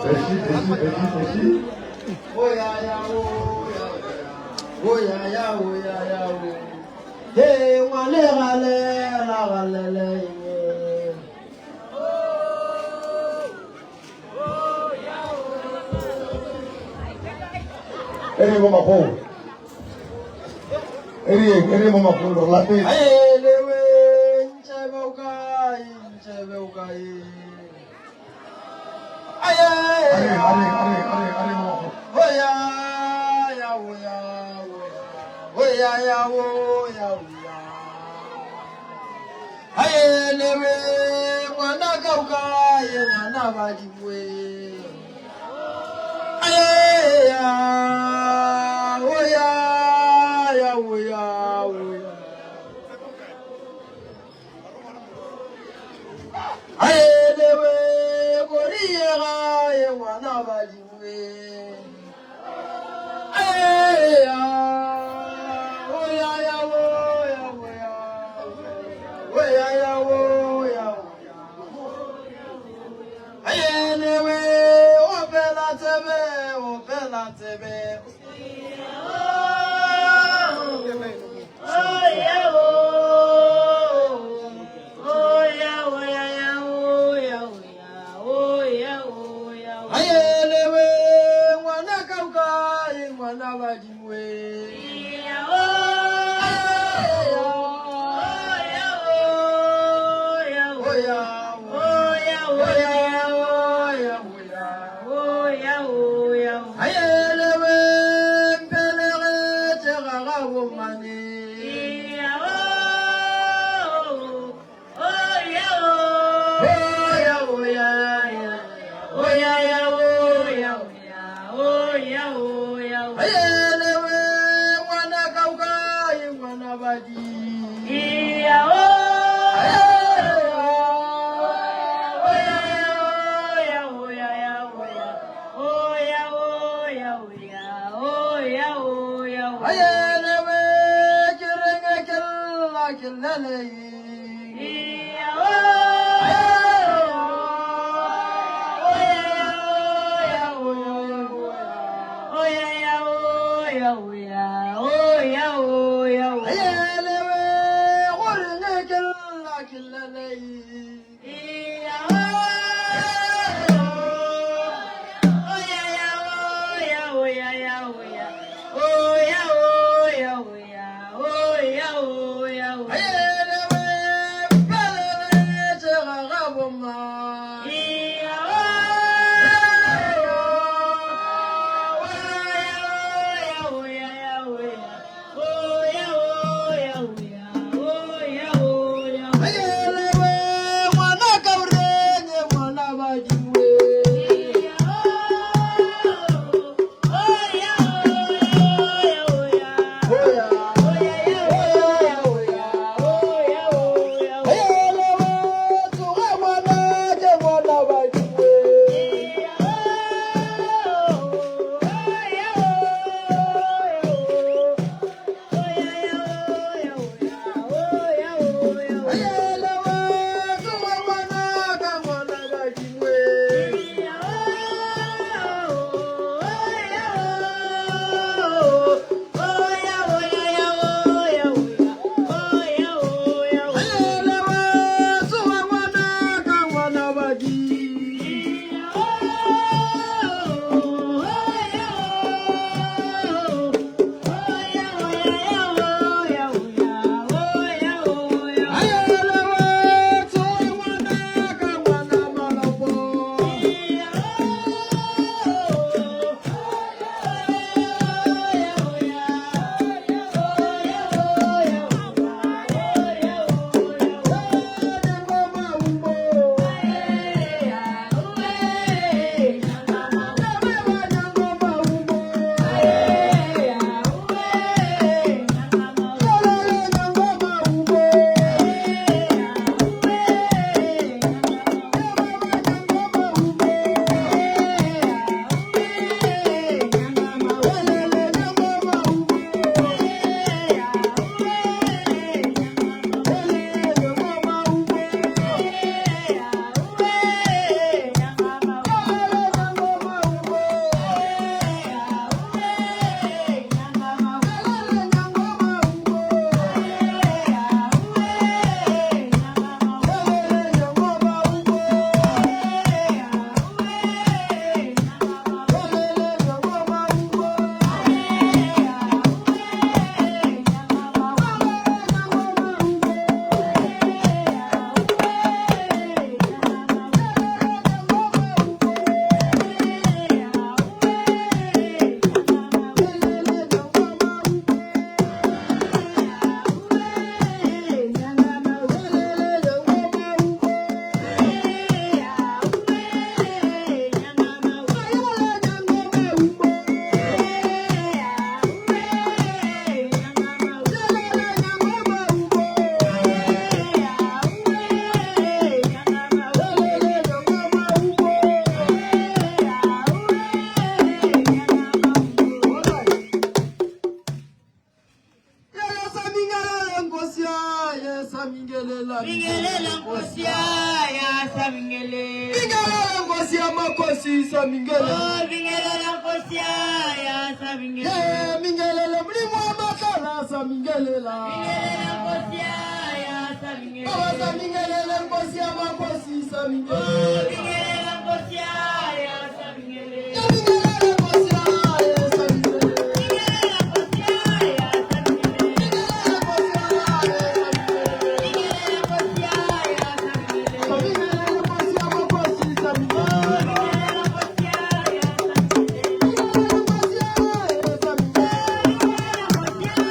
Beshi, beshi, beshi, beshi. Hey, ngwane galela galele. E re mo makgolo. E re e re mo makgolo re lapetse. Aelewe ntšebe o kae ntšebe o kae. Aye. A re a re a re a re a re mo makgolo. Oya ya oya oya ya oya oya. Aelewe ngwana ka o kae ngwana badingwe. Aye ya oya ya oya oya. Aelewe koriye gae ngwana badingwe. Aye ya oya ya oya oya. Oya ya oya oya. Aelewe opela tsebe opela tsebe. Aelewe ngwana ka o kae ngwana badingwe. Oya oya oya oya oya. Aelewe mpelegetše ga gabo mane. Oya oya oya oya. Aelewe ngwana ka o kae ngwana badingwe. Aelewe ke reng ke lla ke llele eng. Aelewe gore ne ke lla ke llele eng. Aelewe mpelele Mingelela. Bingelela Nkosi ya sabingelela. Bingelela Nkosi ya makosi samingelela. Oh, bingelela Nkosi ya sabingelela. Yeah, mingelela Mlimu wa matlala samingelela. Bingelela Nkosi ya sabingelela. Baba samingelela Nkosi ya makosi Oh, samingelela. bingelela Nkosi ya sabingelela. Yeah, mingelela Nkosi ya samingelela. Bingelela Nkosi ya sabingelela. Mingelela Nkosi ya samingelela. Bingelela Nkosi ya sabingelela. Samingelela Nkosi ya makosi samingelela. Oh, bingelela Nkosi ya sabingelela. Mingelela Nkosi ya samingelela. Bingelela Nkosi ya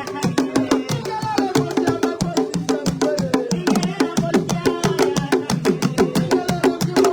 sabingelela. Mingelela Nkosi ya makosi samingelela. Bingelela Nkosi ya sabingelela. Mingelela Mlimu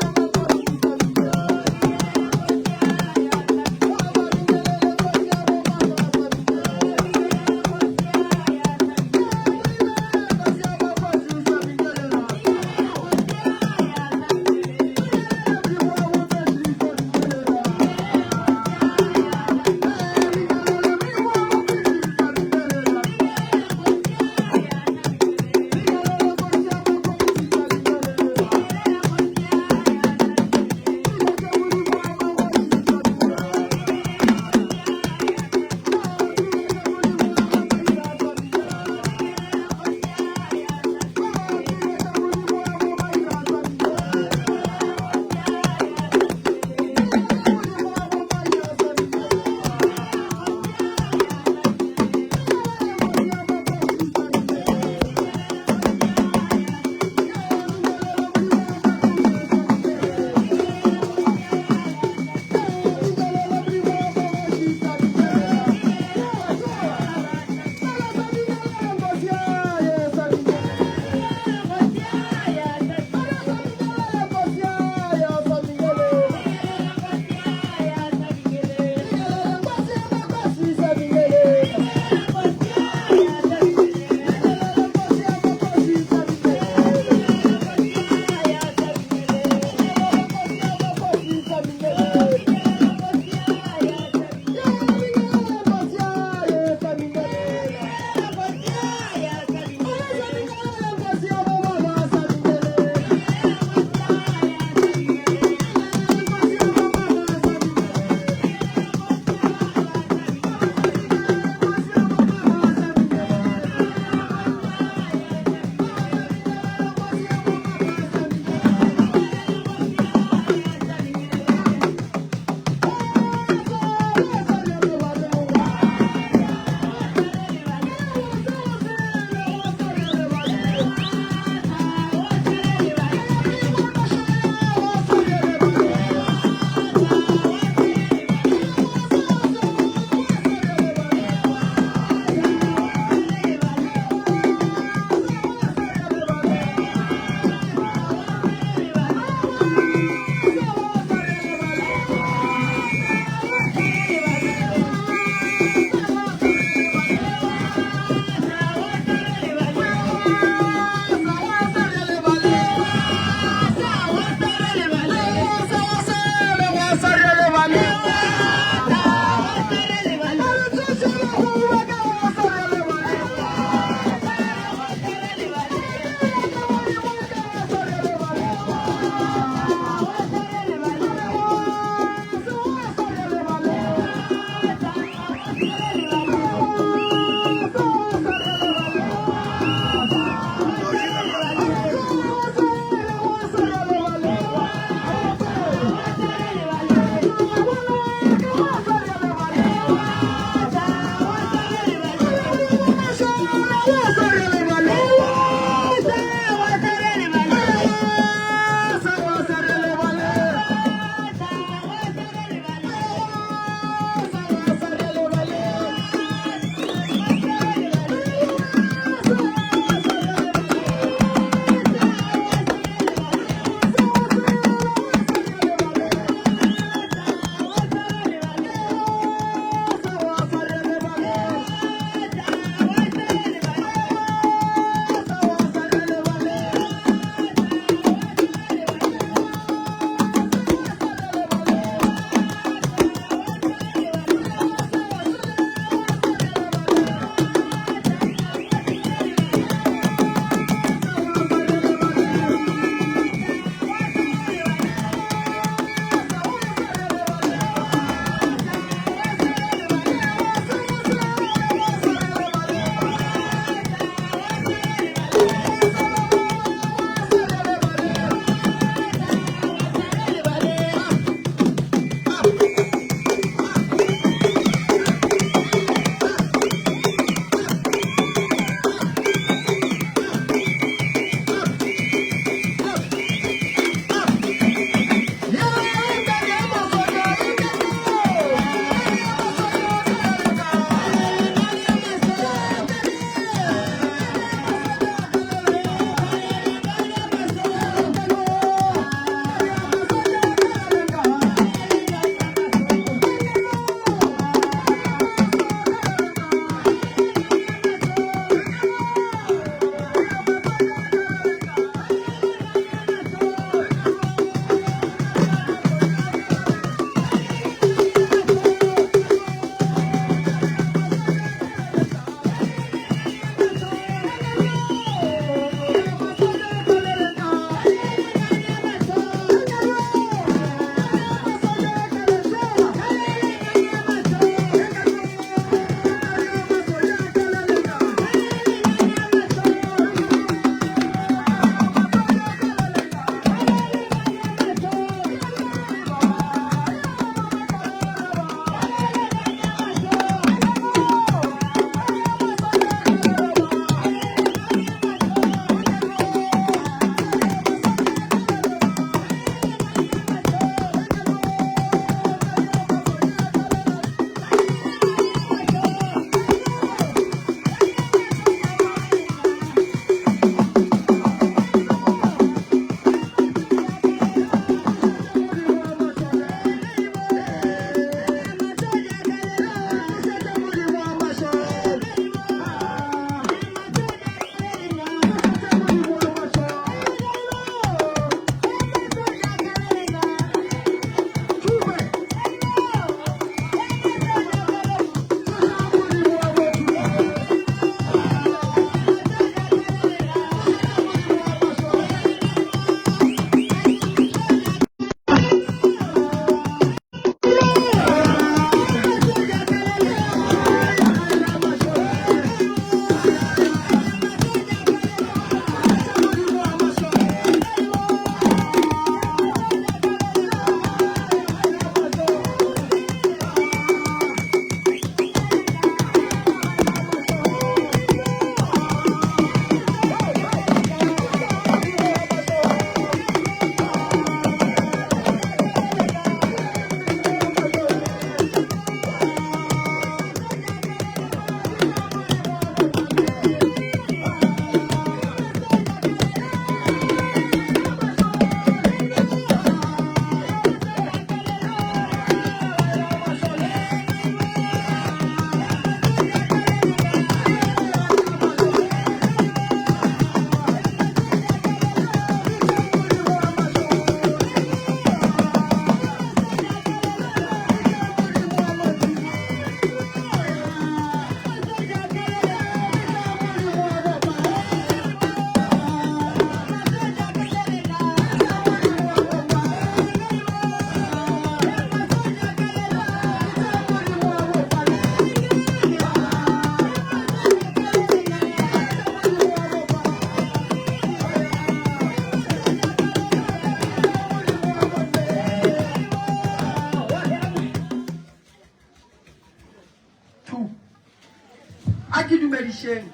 dumedišeng.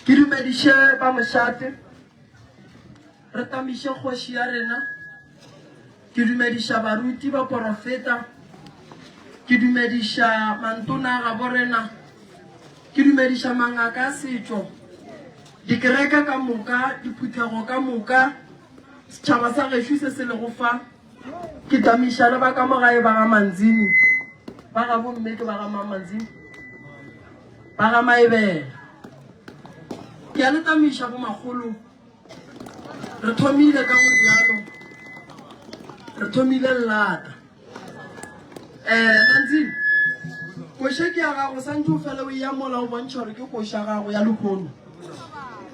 Ke dumediše ba mošate. Re tamiše kgoši ya rena. Ke dumediša baruti, baporofeta. Ke dumediša mantona a gabo rena. Ke dumediša mangaka a setšo, dikereke ka moka, diphuthego ka moka, setšhaba sa gešo se se lego fa. Ke tamiša le ba ka mo gae ba ga Manzini. Ba ga bomme ke ba ga mang Manzini? Ba ga Maebela. Ke a le tamiša bomakgolo. Re thomile ka go rialo. Re thomile llata. Eh, Manzini, koša ke ya gago, santse o fele o eya mola o bontšha gore ke koša gago ya lehono.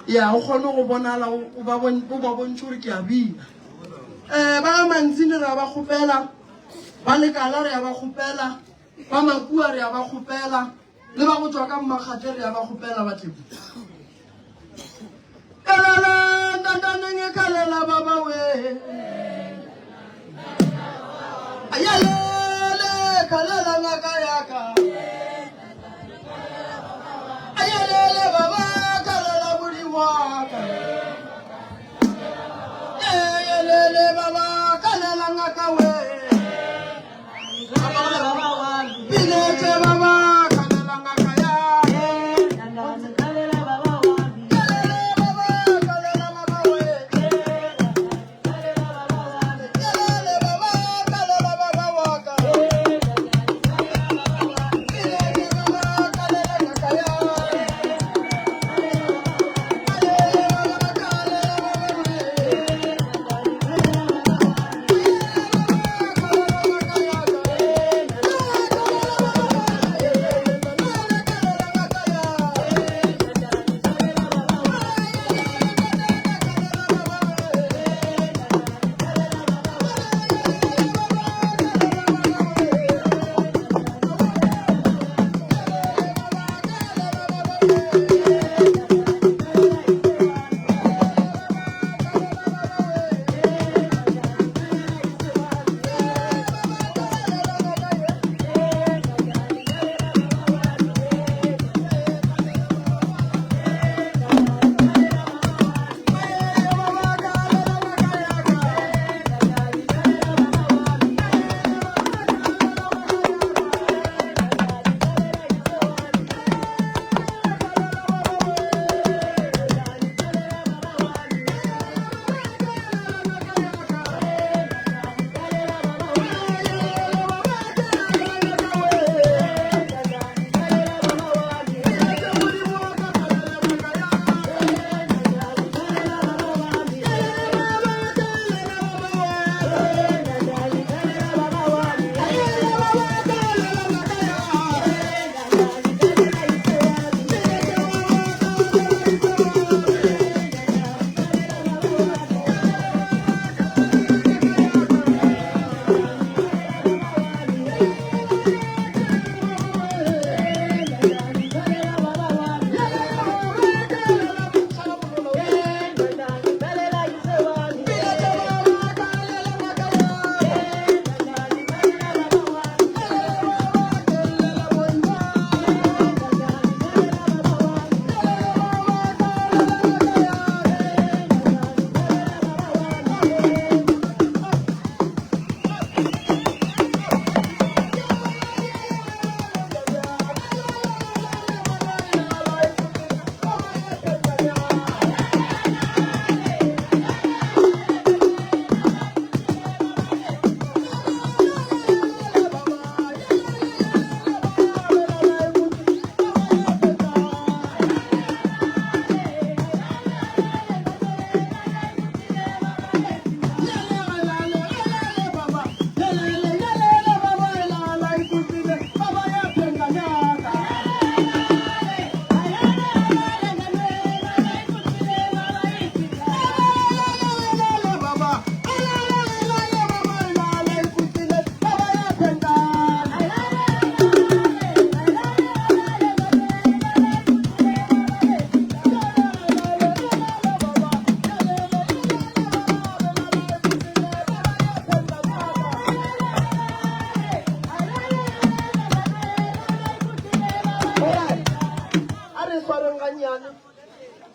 Ya, o kgone go bonala o ba bontšhe gore ke a bina. Eh, ba ga Manzini re a ba kgopela, ba Lekala re a ba kgopela, ba Makua re a ba kgopela, le ba go tšwa ka Mmakgatle re a ba kgopela ba tle. Kalala ntantaneng e kalela baba we. Ayalele kalela ngaka yaka. Ayalele baba kalela modimo wa ka. Ayalele baba kalela ngaka we. Biletse baba kalela ngaka ya.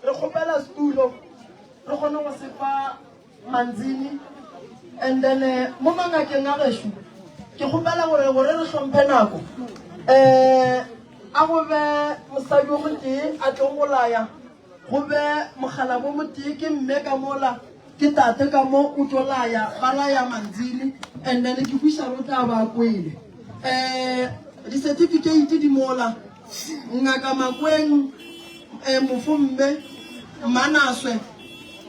Re kgopela setulo re kgone go se fa Manzini and then eh, mo mangakeng a gešo ke kgopela gore gore re hlomphe nako um a go be mosadi o motee a tlo go laya go be mokgalabo motee ke mme ka mola ke tate ka mo o tlo laya ba laya Manzini and then ke kwiša re o tla ba kwele um di-certificate di mola Ngaka Makweng, eh, Mofomme, Mmanaswe,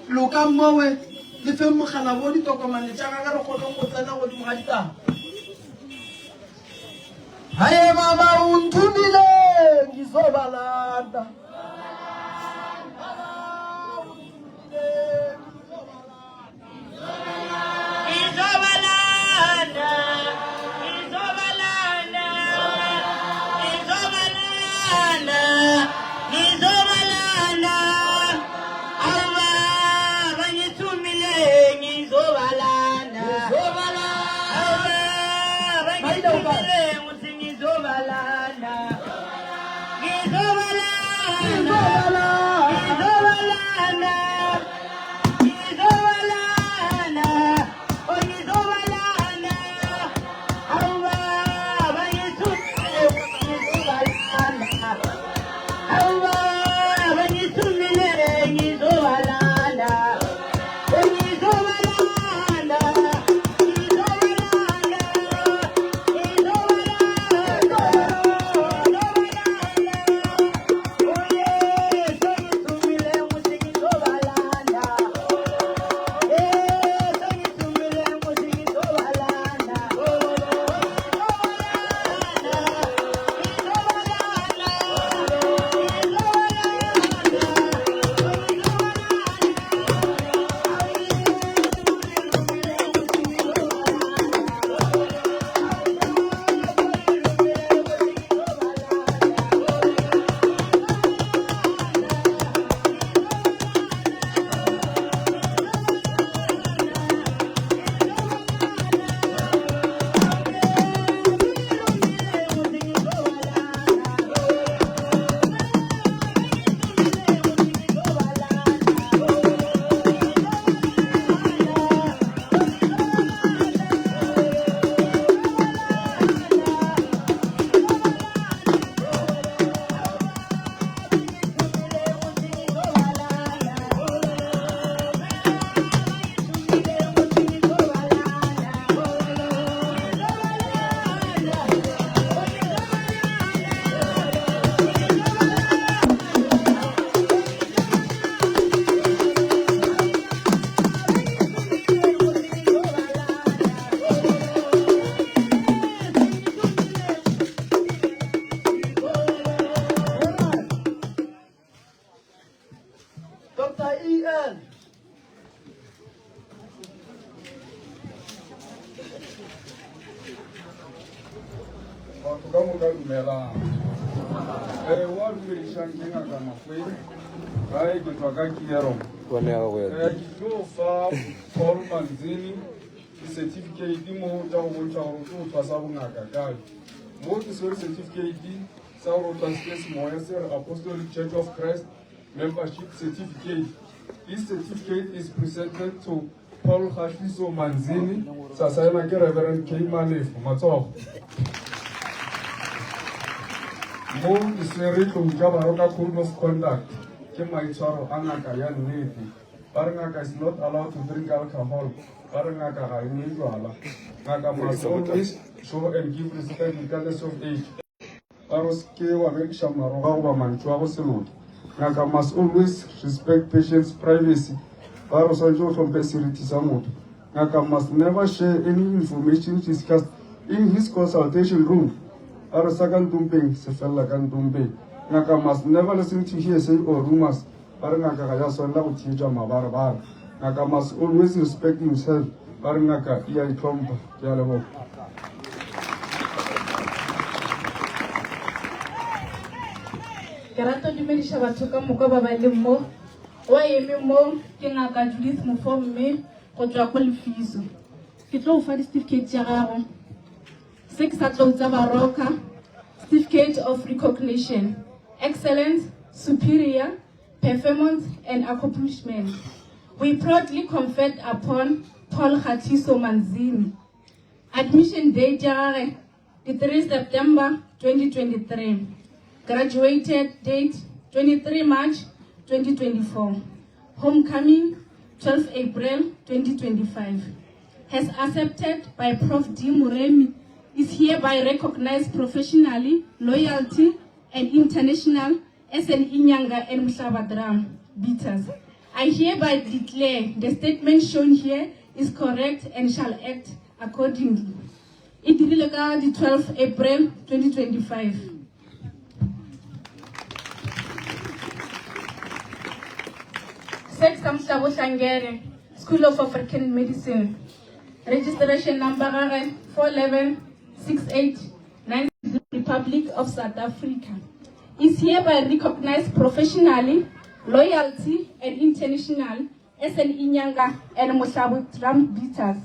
Loka Mmowe, le feng mogala wo ditokomane tša gage re kgoneng go tsena godimo ga ditaba. Haye baba o nthomile ngizobalanda. Dr. EL. Batho ka moka dumelang. Eh, wa dumedišang ke ngaka Makweng. Gae ke tswa ka Kierong. Eh, ke tlo fa Paul Manzini di-certificate mo tša go bontšha gore o tlo thwasa bongaka kae. Mo ke swere certificate sa gore o thwasitse semoya se re Apostolic Church of Christ membership certificate. This certificate is presented to Paul Khahliso Manzini, sa saena ke Reverend K Malefo. Matsogo. Mo ke swere tlou tša Baroka Code of Conduct ke maitshwaro a ngaka ya nnete. Ba re ngaka is not allowed to drink alcohol. Ba re ngaka ga e nwe jwala. Ngaka must always show and give respect regardless of age. Ba re o se ke wa berekiša maroga goba mantšu a go se loke. Ngaka must always respect patient's privacy. Ba re o swanetše go hlomphe seriti sa motho. Ngaka must never share any information discussed in his consultation room. Ba re sa ka ntompeng se felela ka ntompeng. Ngaka must never listen to hearsay or rumors. Ba re ngaka ga ya swanela go theetša mabarebare. Ngaka must always respect himself. Ba re ngaka e a itlhompha. Ke a leboga. Ke rata go dumediša batho ka moka ba ba leng mo. Wa eme mo ke ngaka Judith Mofomme go tšwa ko Lefiso. Ke tlo go fa di-certificate tša gago. Se ke sa tlou tsa Baroka, Certificate of Recognition, Excellence, Superior, performance and accomplishment. We proudly conferred upon Paul Kgatiso Manzini. Admission date ya gage di 3 September 2023. Graduated date 23 March 2024. Homecoming 12 April 2025. Has accepted by Prof D Moremi is hereby recognized professionally, loyalty and international as an Inyanga and Mhlaba drum beaters. I hereby declare the statement shown here is correct and shall act accordingly. E dirile ka di 12 April 2025. Sex Mhlabo Hlangere, School of African Medicine. Registration number gage 41168 Republic of South Africa is hereby recognized professionally, loyalty and international as an Inyanga and Mhlabo drum beaters.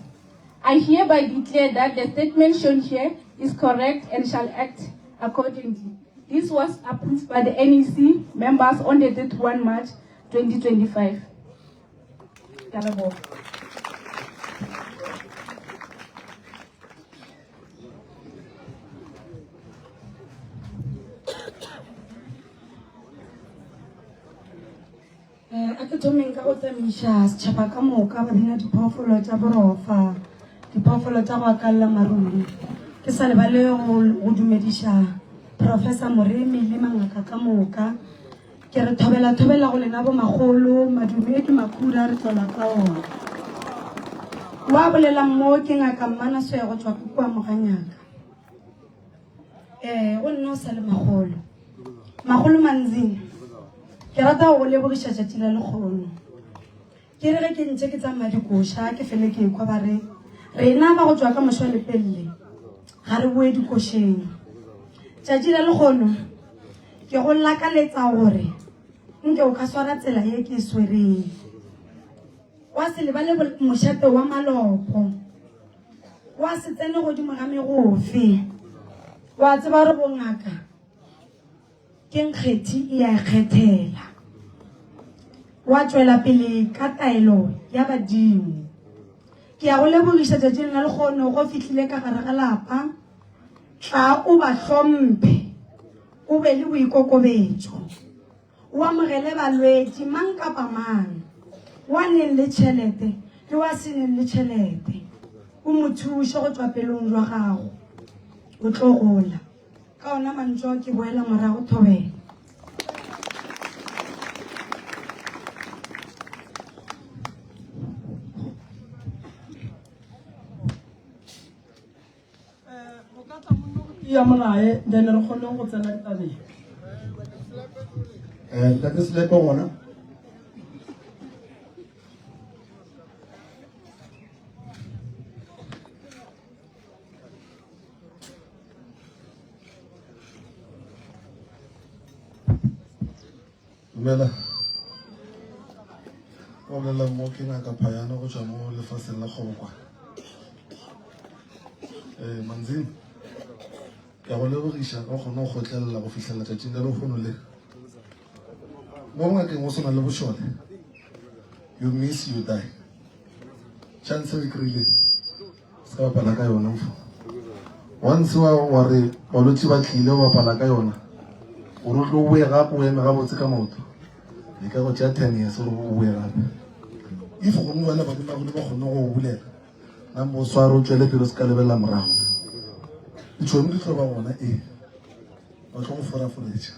I hereby declare that the statement shown here is correct and shall act accordingly. This was approved by the NEC members on the 31 March 2025. Ke a leboga. Eh, a ke thomeng ka go tsamiša setšhaba ka moka ba bina diphoofolo tša borofa diphoofolo tša go akalela marung ke sa lebale go dumediša professor moremi le mangaka ka moka ke re thobela thobela go lena bomakgolo madume ke makhura re tlola ka ona wa bolelang mo ke ngaka mmanasoya go tšwa kua moganyaka um go nna o sa le magolo magolo manzing ke rata go go lebogiša tšatši la lekgono ke re ge ke ntše ke tsamaya dikoša ke fele ke ekwa ba re rena ba go tšwa ka mošwa lepelle ga re boe dikošeng tšatši la lekgono ke go lakaletsa gore nke o ka swara tsela ye ke e swereng wa se lebale mošate wa malopo wa se tsene godimo ga megofe wa tseba gore bongaka ke nkgethi e a kgethela wa tšwela pele ka taelo ya badimo ke ya go lebogiša tšatšing la lekgono go fihlile ka gare ga lapa tla o ba hlomphe o be le boikokobetšo O amogele balwetši, mang kapa mang, wa neng le tšhelete le wa se neng le tšhelete. O mo thuše go tšwa pelong jwa gago. O tlo gola. Ka ona mantšu ao ke boela morago thobela. Go ka tla monna go tia molae then re kgone go tsena ditabeng. Eh, ntate Selepe gona. Dumela. Wa bolela mo ke ngaka Phayana go tšwa mo lefaseng la Kgobokwane. Eh, Manzini, ke a go lebogiša ka kgona go kgotlelela go fihlela tšatšing la lehono le. Mo ngakeng go swana le bošole. You miss, you die. Chance o e kry-ileng. Se ka bapala ka yona mfo. Once wa wa re balwetši ba tlile o bapala ka yona. Gore o tlo o boe gape o eme gabotse ka maoto. E ka go tšea 10 years gore o boe gape. If gongwe bale badimo ba gone ba kgone go o bulela, nampa o sware o tšwele pele o se ka lebelela morago. Ditšhomi di tlo ba gona ee. Ba tlo go foraforetša.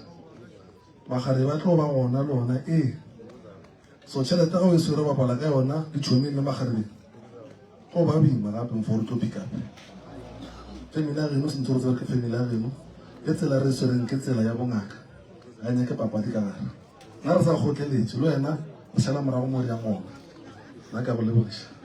Magare ba tlo ba gona le ona ee. So tšhelete ga o e swere bapala ka yona ditšhoming le makgarebeng go ba boima gape mfo gore tlo pick up family ya geno sentse gore tseba ke family ya geno le tsela re e swereng ke tsela ya bongaka ga e nyake papadi ka gare nna re sa kgotleletše le wena o šala morago mo re yang gona nna ka go lebogiša.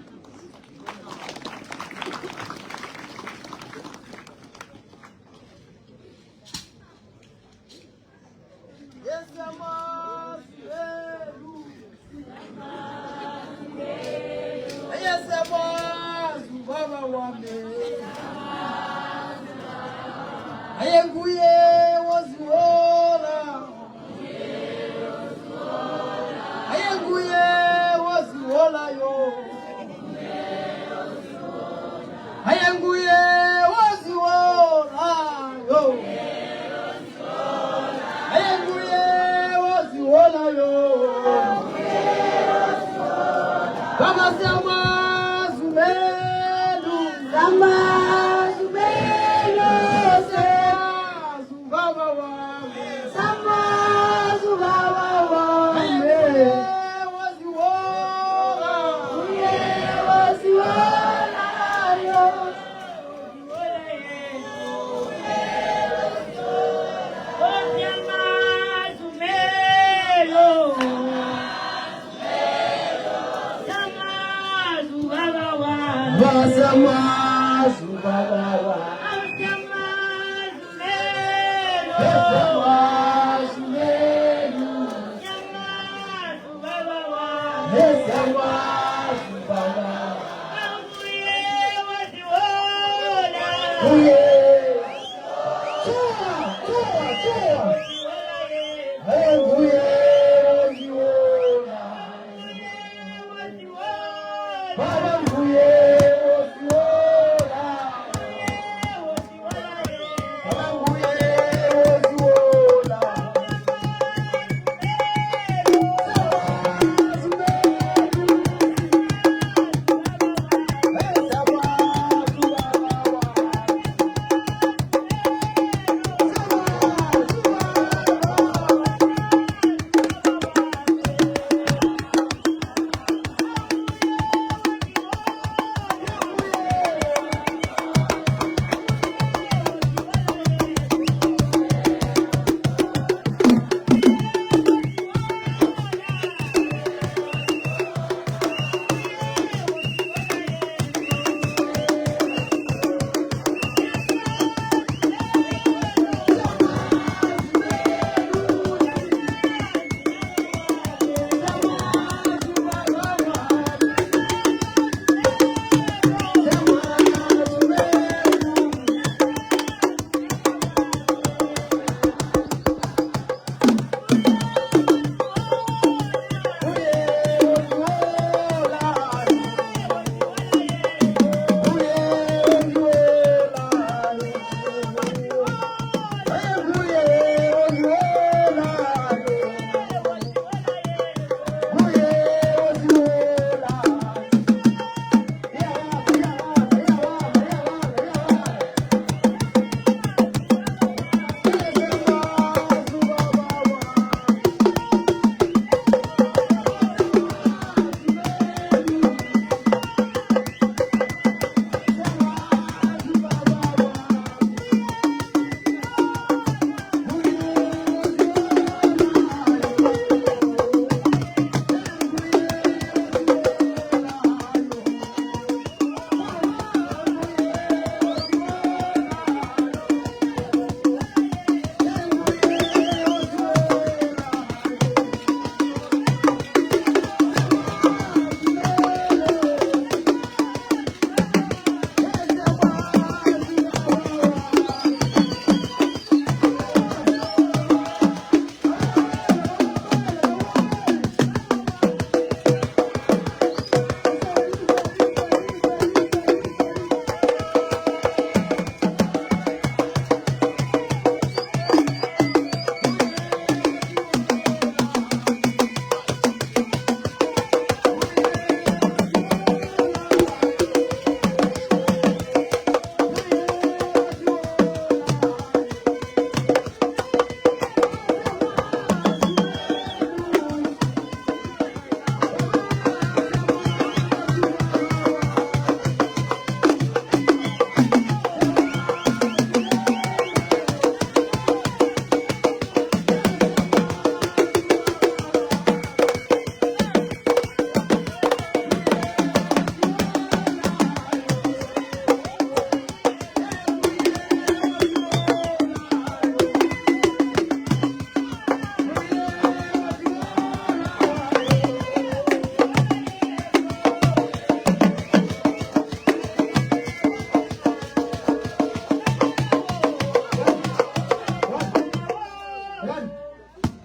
Ayenguye wozihola. Baba siyamazumelu. Samazumelo Siyamazu baba wami. Samazu baba wami. Waziwona. Uye waziwonayo. Basamazu baba wami. Siyamazumelu. Siyamazu baba. Uye. Tsoa, tsoa, tsoa. Hey, uye waziwona. Baba uye waziwona. Baba uye waziwona.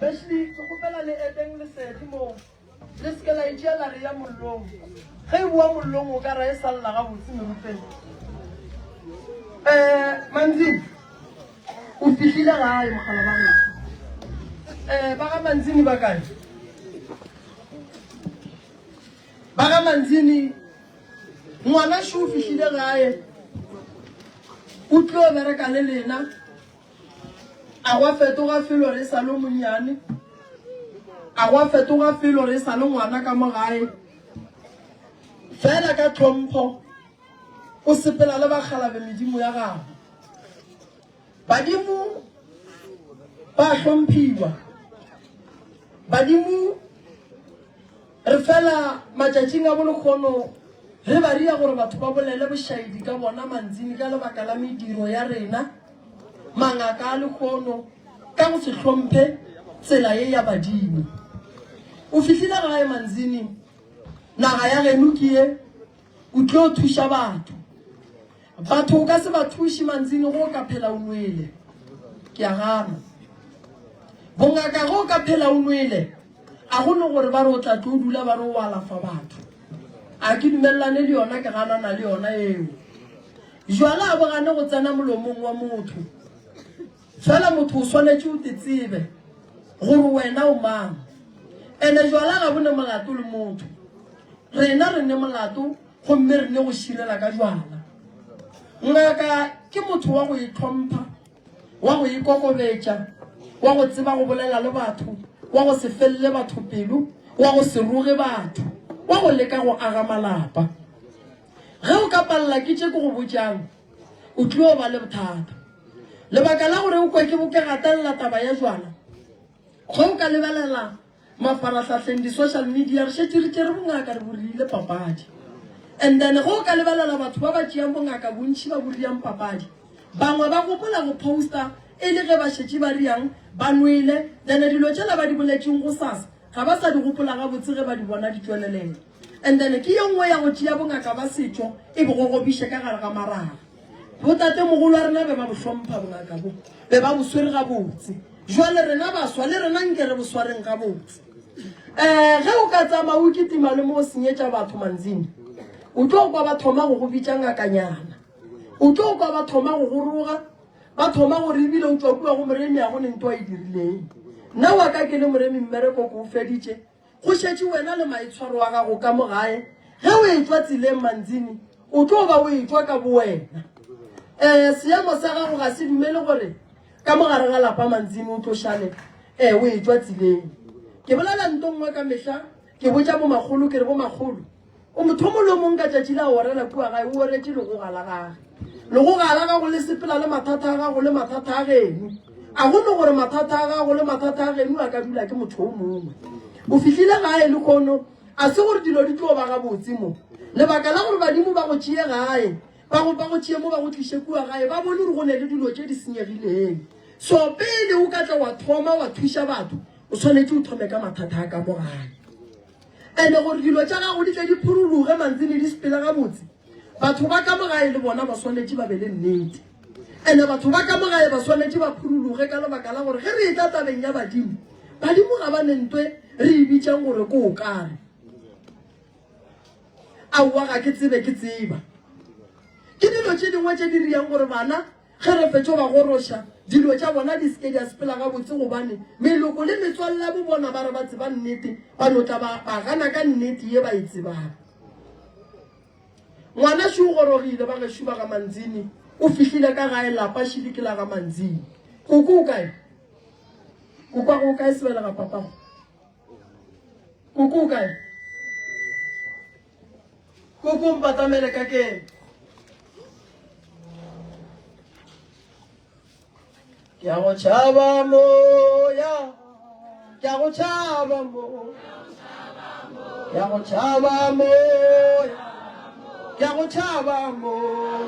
Ashley, ke kgopela le eteng lesedi mo. Le se ke la itšea la re ya mollong. Ge e boa mollong o ka ra e sa lla gabotse merupeng. Eh, Manzini, o fihlile gae mogala ba gešo. Eh, ba ga Manzini ba kae? Ba ga Manzini, ngwana šo o fihlile gae, o tlo bereka le lena. A gwa fetoga felo re sa le monnyane, a gwa fetoga felo re sa le ngwana ka mo gae. Fela ka tlhompho o sepela le bakgalabe medimo ya gagwe. Badimo ba hlomphiwa. Badimo re fela matšatšing a bolekgono re ba ria gore batho ba bolele bošaedi ka bona mantsini ka lebaka la mediro ya rena mangaka a lekgono ka go se hlomphe tsela ye ya badimo. O fihlile gae manzini, naga ya geno ke ye, o tlo thuša batho. Batho o ka se ba thuše manzini go o ka phela o nwele. Ke a gana. Bongaka go o ka phela o nwele, a go no gore ba re o tla tlo dula ba re o alafa batho. A ke dumelelane le yona, ke ganana le yona eo. Jwala a bo gane go tsena molomong wa motho. Fela motho o swanetše o te tsebe gore wena o mang. Ene jwala ga bo ne molato le motho. Rena re ne molato gomme re ne go širela ka jwala. Ngaka ke motho wa go itlhompha, wa go ikokobetša, wa go tseba go bolela le batho, wa go se felele batho pelo, wa go se roge batho, wa go leka go aga malapa. Ge o ka palela ke tše ke go botšang, o tlo ba le bothata. Lebaka la gore o kwe ke bo ke gatelela taba ya jwala, ge o ka lebelela mafarahlahleng, di-social media, re šetše re tšere bongaka re bo riile papadi. And then ge o ka lebelela batho ba ba tšeang bongaka bontši ba bo riang papadi, bangwe ba gopola go posta e le ge ba šetše ba riang ba nwele, then dilo tšela ba di boletšeng gosasa ga ba sa di gopola gabotse ge ba di bona di tšwelelela. And then ke ye nngwe ya go tšea bongaka ba setšo e bo gogobiše ka gare ga maraga. Botatemogolo wa rena be ba bo hlompha bongaka bo, be ba bo swere gabotse. Jwale rena baswa le rena nke re bo swareng gabotse. Um ge o ka tsamaya o kitima le mo o senyetša batho manzini, o tlo kwa ba thoma go go bitša ngakanyana, o tlo kwa ba thoma go go roga, ba thoma gore ebile o tšwa kua go moremi a go ne nto a e dirileng. Nna wa ka ke le moremi mmereko ke o feditše, Go šetše wena le maitshwaro a gago ka mo gae. Ge o etšwa tseleng Manzini, o tlo ba o etšwa ka bowena. Um seemo sa gago ga se dumele gore ka mo gare ga lapa Manzini o tlo šale um o etšwa tseleng. Ke bolela nto nngwe ka mehla, ke botša bomakgolo ke re bomakgolo, O motho mo le mong ka tšatši la orela kua gae o oretše legoga la gage. Legoga la gago le sepela le mathata a gago le mathata a geno. A go no gore mathata a gago le mathata a geno a ka dula ke motho o mongwe. O fihlile gae lehono, a se gore dilo di tlo ba gabotse mo. Lebaka la gore badimo ba go tšee gae, ba go ba go tšee mo ba go tliše kua gae, ba bone gore go ne le dilo tše di senyegileng. So pele o ka tla wa thoma wa thuša batho, o swanetše o thome ka mathata a ka mo gae. Ene gore dilo tša gago di tle di phuruluge mantsene di sepele gabotse, batho ba ka mo gae le bona ba swanetše ba be le nnete. Ene batho ba ka mo gae ba swanetše ba phuruluge ka lebaka la gore ge re etla tabeng ya badimo, badimo ga ba ne ntwe re e bitšang gore ke o kare. Aowa ga ke tsebe ke tseba. Ke dilo tše dingwe tše di riang gore bana Ge re fetšo ba goroša, dilo tša bona di se ke di a sepela gabotse gobane meloko le metswalle ya bobona ba re ba tseba nnete, ba no tla ba ba gana ka nnete ye ba e tsebang. Ngwana šo o gorogile ba gešo ba ga Manzini, o fihlile ka gae lapa šidi ke la ga Manzini. Koko o kae? Kokwago o kae sebelega papago? Koko o kae? Koko mpatamele ka keng. Ke a go tšhaba moya, ke a go tšhaba moya, ke a go tšhaba moya, ke a go tšhaba moya,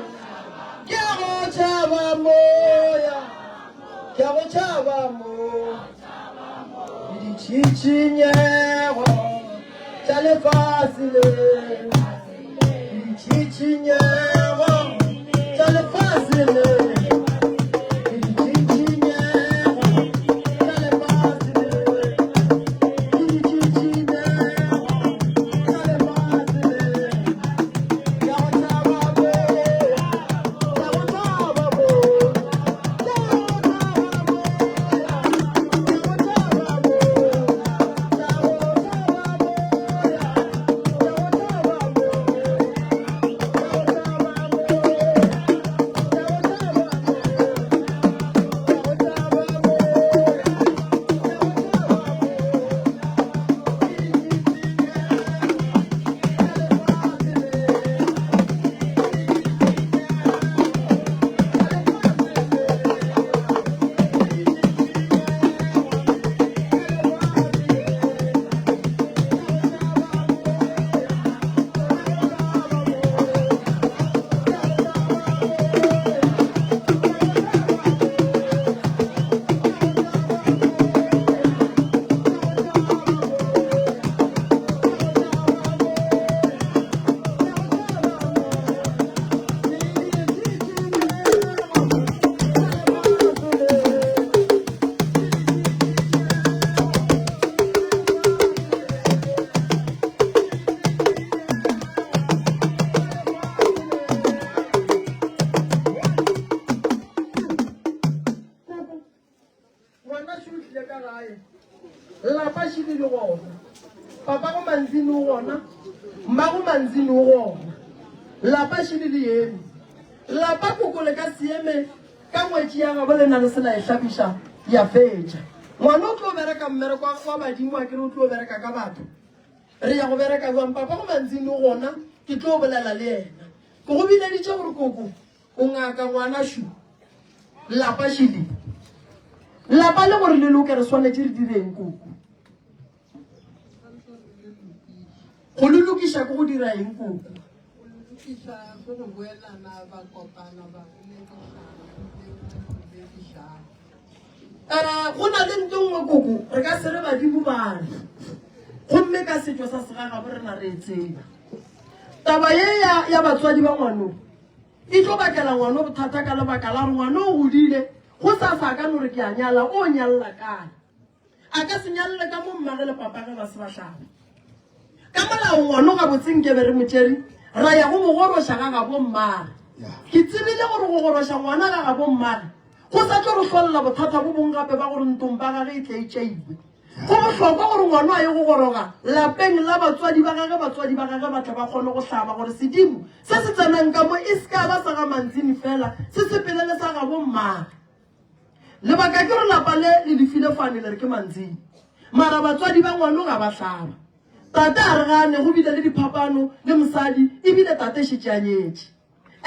ke a go tšhaba moya, ke a go tšhaba moya. Le ditšhitšhinyego tša lefase le, le ditšhitšhinyego tša lefase le, le ditšhitšhinyego tša lefase le, le ditšhitšhinyego tša lefase le. Ke a go tšhaba mo, ke a go tšhaba mo, ke a go tšhaba mo. o gona, mmago Manzini o gona. Lapa šele le eme. Lapa koko le ka se eme ka ngwetši ya gabo le na le se la e hlabiša ya fetša. Ngwana o tlo bereka mmereko wa badimo a kere o tlo bereka ka batho. Re ya go bereka bjang? Papa go Manzini o gona, ke tlo bolela le yena. Ke go bileditše gore koko o ngaka ngwana šu. Lapa šele. Lapa le gore le loke re swanetše re direng koko? Go le lokiša ke go dira eng koko? Go le lokiša ke go boelana ba kopana ba boledišana boledišana. Eh, go na le nto nngwe koko re ka se re badimo ba re gomme ka setšo sa segagabo rena re e tseba taba ye ya, ya batswadi ba ngwano e tlo bakela ngwano bothata ka lebaka la gore ngwano o godile go sa sa ka no re ke a nyala o nyalla kae A ka se nyalele ka mo mmage le papage ba se ba hlaba. Ka molao ngwano gabotse nkebe re mo tšere ra ya go mo goroša ga gabo mmage. Ke tsebile gore go goroša ngwana ga gabo mmage go sa tlo re hlolela bothata bo bong gape ba gore ntong ba gage e tle e tšeiwe. Go bohlokwa gore ngwano a ye go goroga lapeng la batswadi ba gage batswadi ba gage ba tle ba kgone go hlaba gore sedimo se se tsenang ka mo e se ka ba sa ga Manzini fela se sepele le sa gabo mmage. Lebaka ke gore lapa le le lefile fane le re ke Manzini. Mara batswadi ba ngwano ga ba hlaba. Tate a re gane go bile le diphapano le mosadi ebile tate šetše a nyetše.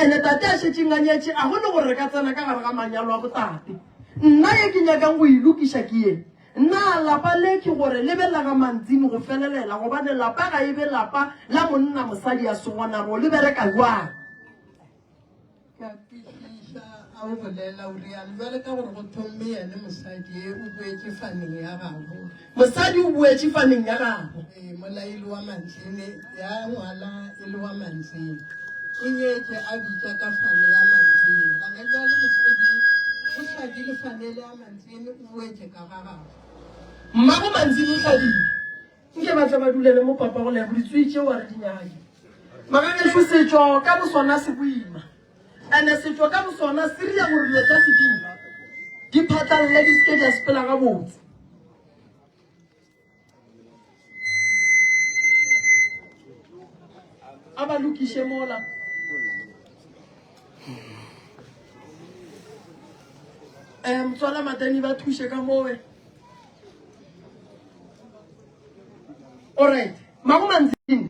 Ene tate a šetšeng a nyetše a go ne gore re ka tsena ka gare ga manyalo a botate. Nna ye ke nyakang go e lokiša ke ye. Na lapa le ke gore le be la ga Manzini go felelela gobane lapa ga e be lapa la monna mosadi a se gona ro le bereka jwang? Ke a kwešiša a o bolela o rialo bjale ka gore go thomme yene mosadi e o boetše faneng ya gabo. Mosadi o boetše faneng ya gabo. Ee, mola e le wa Mantsene, ya ngwala e le wa Mantsene. O nyetše a bitša ka fane ya Mantsene. Gona bjale mosadi o hladile fanele ya Mantsene o boetše ka ga gabo. Mmago Mantsene o hladile. Nke ba tle ba dulele mo papa go lebo ditswi tšeo a re di nyake. Magagešo setšo ka bosona se boima. Ene setšo ka bosona se ria gore dilo tša sedimo di phatlalele di seke di a sepela gabotse. A ba lokiše mola. Eh, motswala Matani ba thuše ka mowe. Alright. Mago Manzini.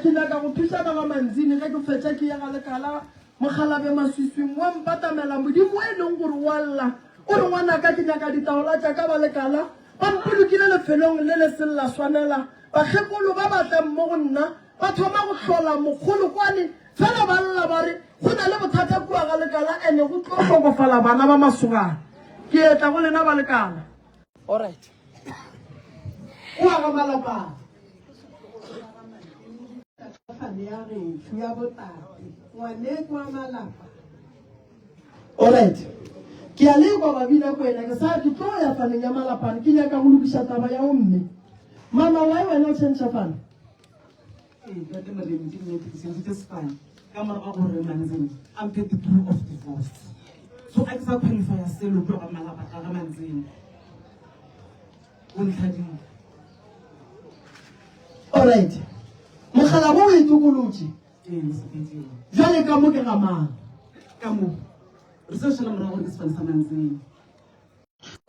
Ke nyaka go thuša ba ga Manzini ge ke fetša ke ye ga Lekala Mokgalabje Maswiswing wa mpatamela Modimo e leng gore o a lla o re ngwanaka ke nyaka ditaola tša ka ba Lekala ba mpolokile lefelong le le seng la swanela bakgekolo ba ba tlang mo go nna ba thoma go hlola mokgolokwane fela ba lla ba re go na le bothata kua ga Lekala ene go tlo hlokofala bana ba masogana ke etla go lena ba Lekala. Alright. Kua ga Malapane. Fane ya gešo ya botate ngwaneko wa malapa. Alright. Ke a lekwa babina kwena ke sa ke tlo ya faneng ya Malapane ke nyaka go lokiša taba ya o mme. Mama why wena o change fane? Ee, ntate Moremi, ke nnete ke sentšitše sefane ka morago ga gore Manzini a mphe the proof of divorce. So a ke sa qualifya selo kua ga malapa ga ga Manzini. O ntlhadile. Alright. Mogala bo o itokolotše. Ee, mosepeding. Jwale ka mo ke ga mang? Ka mo. Re se šala morago gore ke sefane sa Manzini.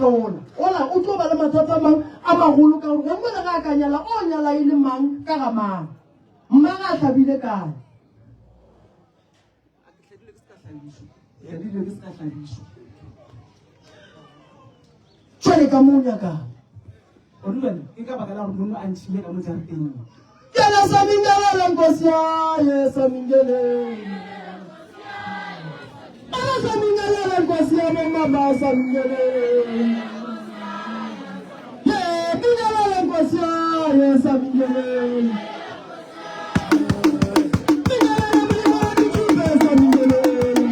Ola, ola o tlo ba le mathata a mang a magolo ka gore gongwe le ga a ka nyala o nyala e le mang ka ga mang. Mma ga a hlabile kae? A ke hladilwe ke se ka hlabišwa. Ke hladilwe ke se ka hlabišwa. Jwale ka mo o nyakang? Gore jwale ke ka baka la gore mono a ntšhile ka mo jarateng. Kena sa mingelele nkosi yaye sa mingelele. Ana sa mingelele nkosi ya mama sa mingelele. Ye mingelele nkosi yaye sa mingelele. Mingelele mulimo wa dithupe sa mingelele.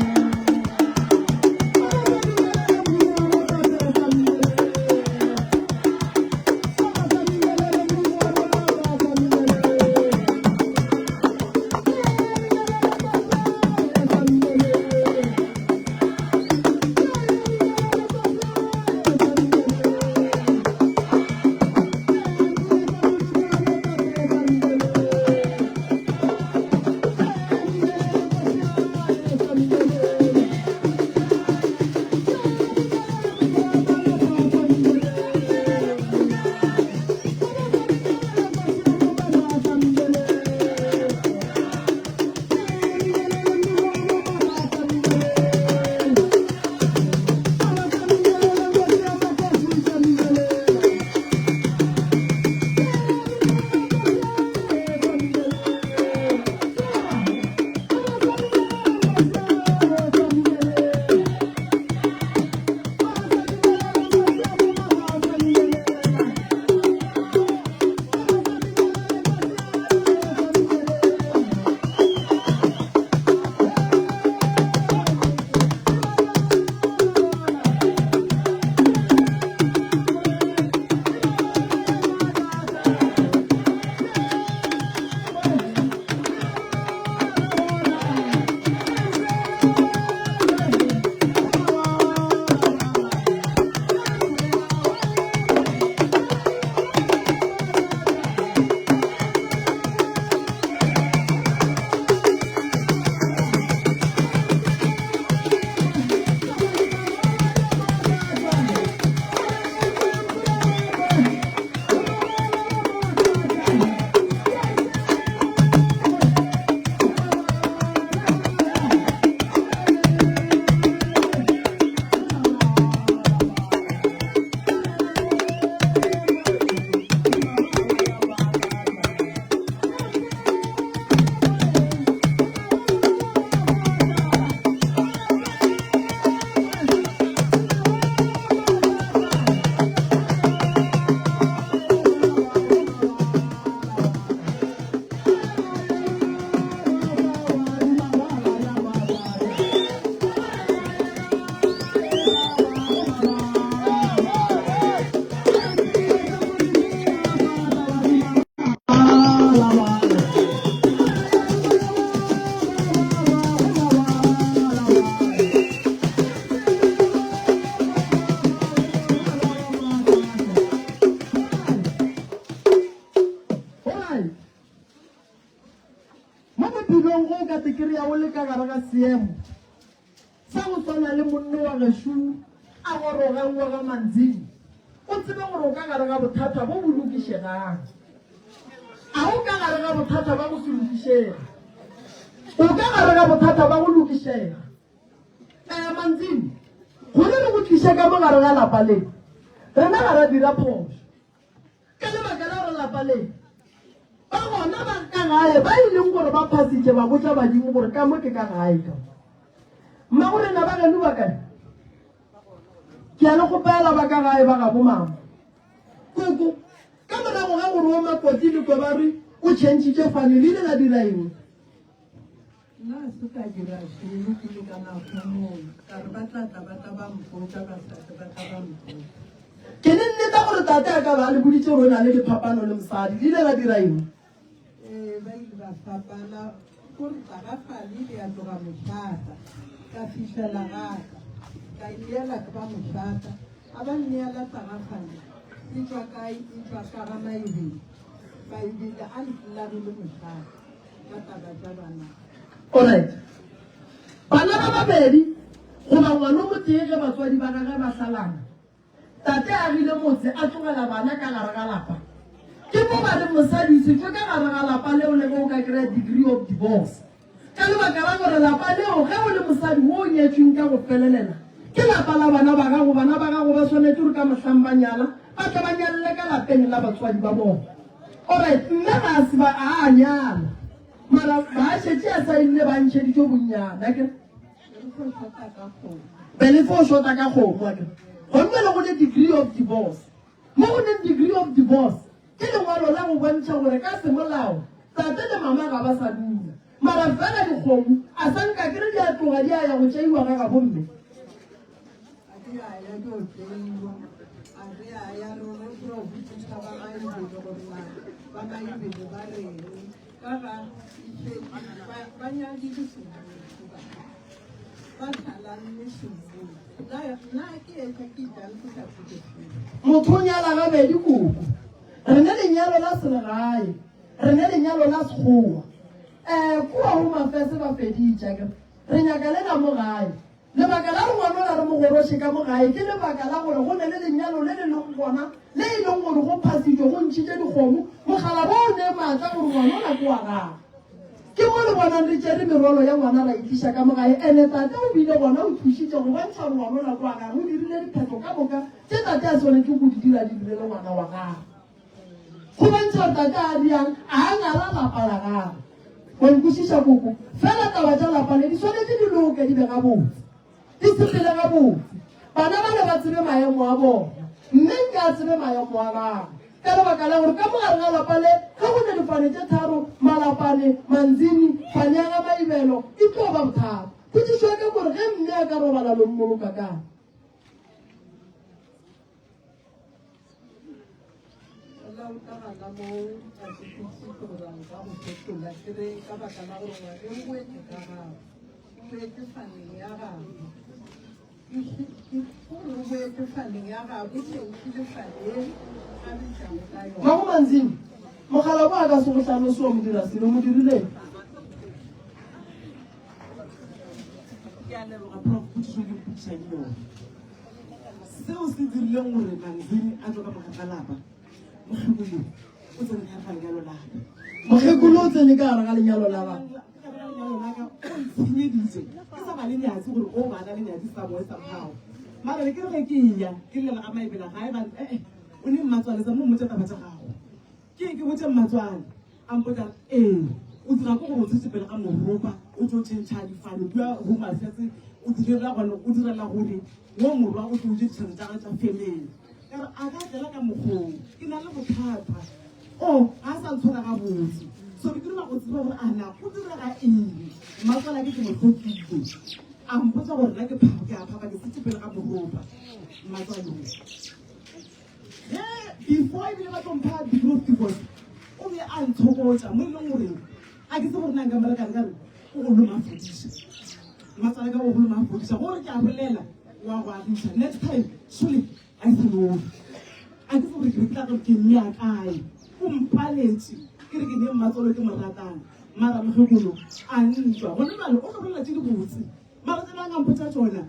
Ana sa mingelele mulimo wa tate sa mingelele. Mo bophelong go ka te kry-a o le ka gare ga seemo sa go swana le monno wa gešo a gorogang wa ga Manzini, o tsebe gore o ka gare ga bothata bo bo lokišegang. A o ka gare ga bothata ba go se lokišege? O ka gare ga bothata ba go lokišega. Eh, Manzini, gore re go tliše ka mo gare ga lapa le, rena ga ra dira phošo. Ka lebaka la gore lapa le, ba gona ba ka gae ba e leng gore ba phasitše ba botša badimo gore ka mo ke ka gae ka mo. Mmagorena ba geno ba kae? Ke a le kgopela ba ka gae ba gabo mama. Koko, ka morago ga gore o Makoti le kwe ba re o tšhentšhitše fane, le ile la dira eng? Nna ga se ka dira selo, ke ile ka na homola, ka re ba tla tla ba tla ba mpotša, ba sa tle ba tla ba mpotša. Ke ne nneta gore tate a ka ba a le boditše gore o na le diphapano le mosadi, le ile la dira eng? Ee, ba ile ba fapana, ko re tagafale ile ya tloga mošata, ka fihlela gaka, ka ineela ke ba mošata, a ba nneela tagafale, e tšwa kae, e tšwa ka ga Maibele, Maibele a ntlolagile mošata. Ka taba tša bana. Alright. Bana ba babedi goba ngwana o motee ge batswadi ba gagwe ba hlalana, tate a agile motse a tlogela bana ka gare ga lapa. Ke mo ba reng mosadi o se tšwe ka gare ga lapa leo le ge o ka kry-a degree of divorce. Ka lebaka la gore lapa leo ge o le mosadi wo o nyetšweng ka go felelela ke lapa la bana ba gago, bana ba gago ba swanetše gore ka mohlang ba nyala ba tle ba nyalele ka lapeng la batswadi ba bona. Alright, mme ga a se ba a a nyala. Mara ba a šetše a saenne ba ntšheditšwe bonnyane, akere? Be le fo shota ka kgomo, akere? Gone bjale go ne degree of divorce. Mo go neng degree of divorce ke lengwalo la go bontšha gore ka semolao tate le mama ga ba sa dula. Mara fela dikgomo a sa nka kere di a tloga di a ya go tšeiwa ga gabo mme. A di a ya di o tšeiwa, a re a ya re re tlo botšiša ba Maibele gore na ba Maibele ba reng ka ga e ba, ba nyadile semmušo ba ba hlalanne semmušo. Nna nna ke etša ke jang ke sa tsebe selo. Motho o nyala gabedi koko. Re ne lenyalo la selegae, re ne lenyalo la sekgowa. Um kua Home Affairs ba feditše akere. Re nyaka le la mo gae. Lebaka la gore ngwanola re mo goroše ka mo gae ke lebaka la gore go ne le lenyalo le le lego gona le e leng gore go phasitšwe go ntšhitše dikgomo, mokgalabo o ne maatla gore ngwanola ke wa gagwe. Ke mo le bonang re tšere merwalo ya ngwana ra e tliša ka mo gae ene tate o bile gona o thušitše go bontšha gore ngwanola ke wa gagwe, o dirile diphetho ka moka tše tate a swanetšego go di dira di direle ngwana wa gagwe. Go bontšha gore tate a riang a ngala lapa la gagwe. Wa nkwešiša koko? Fela taba tša lapa le di swanetše di loke di be gabotse. Di sepele gabotse. Bana bale ba tsebe maemo a bona. Mme nke a tsebe maemo a gagwe. Ka lebaka la gore ka mo gare ga lapa le ge go ne difane tše tharo, Malapane, Manzini, fane ya ga Maibelo, e tlo ba bothata. Potšišo ya ka ke gore ge mme a ka robala lo mmoloka kae? Fela o tla gana mo a se kwešiše gore a nka go fetola ke re ka baka la gore ngwaneng o ete ka gago o boetše faneng ya gabo gore o boetše faneng ya gabo o tšhentšhile faneng a bitšago ka yona. Mago Manzini, Mokgalabje a ka se go hlalose wa mo dira selo, o mo dirileng? Ke a leboga Prof potšišo ke mpotšišang yona. Seo se dirileng gore Manzini a tšwe ka mogare ga lapa, mokgekolo o tsene ka gare ga lenyalo la ka. Mokgekolo o tsene ka gare ga lenyalo la gagwe. Ka gare ga lenyalo la ka o ntshenyeditše ke sa ba le nyatsi gore o bana le nyatsi somewhere somehow. Mara be ke re ge ke eya ke llela ga Maebela gae ba re eh o ne mmatswale tsa mo mmotša taba tša gago. Ke ye ke botše mmatswale a mpotša re ee o dira ke gore o tshetše pele ga moropa o tšo tšhentšha difalo kua Home Affairs o direla gone o direla gore wo morwa o tlo je ditšhelete tša gagwe tša family. Ka re a ka tlela ka mokgong ke na le bothata o ga a sa ntshwara gabotse so ke dira go tseba gore a na go direga eng. Mmatswala ke ke mo hlokile a mpotša gore nna ke ke a phapa ke tshetše pele ga moropa mmatswale o. Ge before ebile ba tlo mpha degree of divorce o be a ntshokotša mo e leng gore ga ke tsebe gore na nka mereka ka re o go loma a fodiša mmatswala ka o go loma a fodiša gore ke a bolela wa go agiša next time šole a e sa lone a ke tsebe gore ke be ke tla ke mme a kae o mpaletše ke re ke ne mmatswalo ke mo ratang mara mokgekolo a ntšwa gone jale o tlo bolela tše dibotse mara tsena a ka mpotša tšona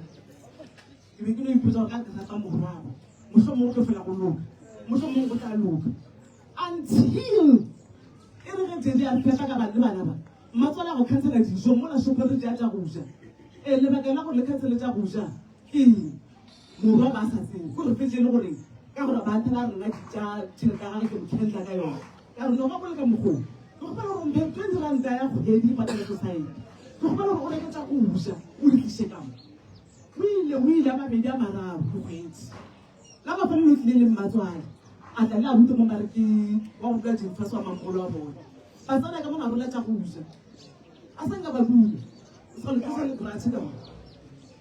Ke be ke no ipotša gore ka ke rata morwabo, mohlomongwe go tlo fela go loka, mohlomongwe go tla loka. Until ge Jerry a re fepa ka ba le bana ba, mmatswale a go khansela dijo mola shopong re tšea tša go ja. Ee, lebaka la gore le khansele tša go ja ke eng? Morwa ba sa tsebe. Ko re fetše e le gore ka gore ba tela rena tša tšhelete ya gage ke mo khendla ka yona. Ka re no ba bole ka mokgoo. Ke kgopela gore o mphe 20 ranta ya kgwedi ke patale society. Ke kgopela gore o reke tša go ja o di tliše ka mo. O ile, o ile a mabedi a mararo dikgwedi. La mafelelo o tlile le mmatswale. A tla le abuti mo nkare ke wa go dula Jefferson wa mamogolo wa bona. Ba tsena ka mo ba rola tša go ja. A sa nka ba dula. O sa le brate ka mo.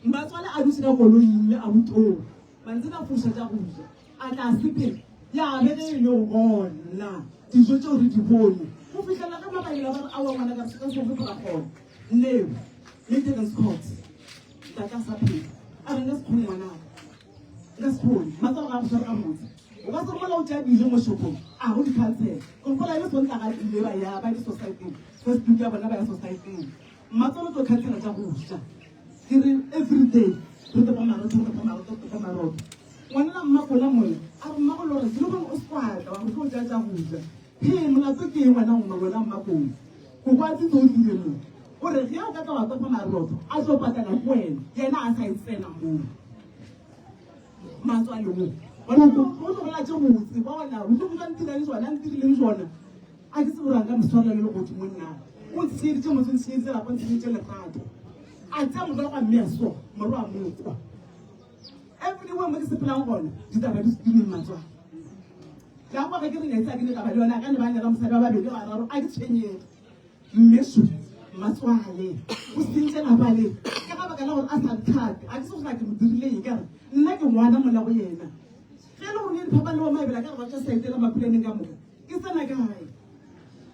Mmatswale a dutše ka koloing le abuti oo. Mantsena a foša tša go ja. A tla a sepela. Ya be ge e le gona dijo tšeo re di bone. Go fihlela ge ba ba ila ba re aowa ngwana ka re se ka se re ra kgona. Neo, maintenance court. Ntate a sa phela. A re nka se kgone ngwanaka. Nka se kgone. Matswalo ga a go sware gabotse. O ka se re mola o tšea dijo mo shopong, a go di khansele. Ke gopola e le Sontaga ile ba ya ba di-society-eng, Facebook ya bona ba ya society-eng. Mmatswalo o tlo khansela tša go ja. Ke re everyday re topa marotho, re topa marotho, re topa marotho. Ngwanela mmakola mola a re mmago Lawrence le gone o se kwa tla wa go tlo tšea tša go ja. Hee molato ke eng wena mma wena mmakong? Koko a tsitse o tlile mo. O re ge o ka tla wa topa marotho a tlo patela ko wena, yena a sa e tsena moo. Matswale wo. Bona o tlogela tše botse, bona o tlo botsa ntirang jona, ntirileng jona. A ke tsebe gore a nka mo swarela le legodimo nna. O ntshenyeditše motse, o ntshenyeditse lapa, o ntshenyeditše lerato. A tsea morwa wa mme a so, morwa a mo kwa. Everywhere mo ke sepelang gona, ditaba di di matswalo. La kwa ge ke re netse a ke ne taba le yona, a ka ne ba nyala mosadi ba babedi ba bararo, a ke tshwenyege. Mme so, matswale, o sentše lapa le, ka ga baka la gore a sa nthate, a ke se gore ke mo dirile eng, ka re nna ke ngwana mola go yena. Ge e le gore ne diphapang le bo Maebela ka re ba tša saete la Mapulaneng ka moka, ke tsena kae?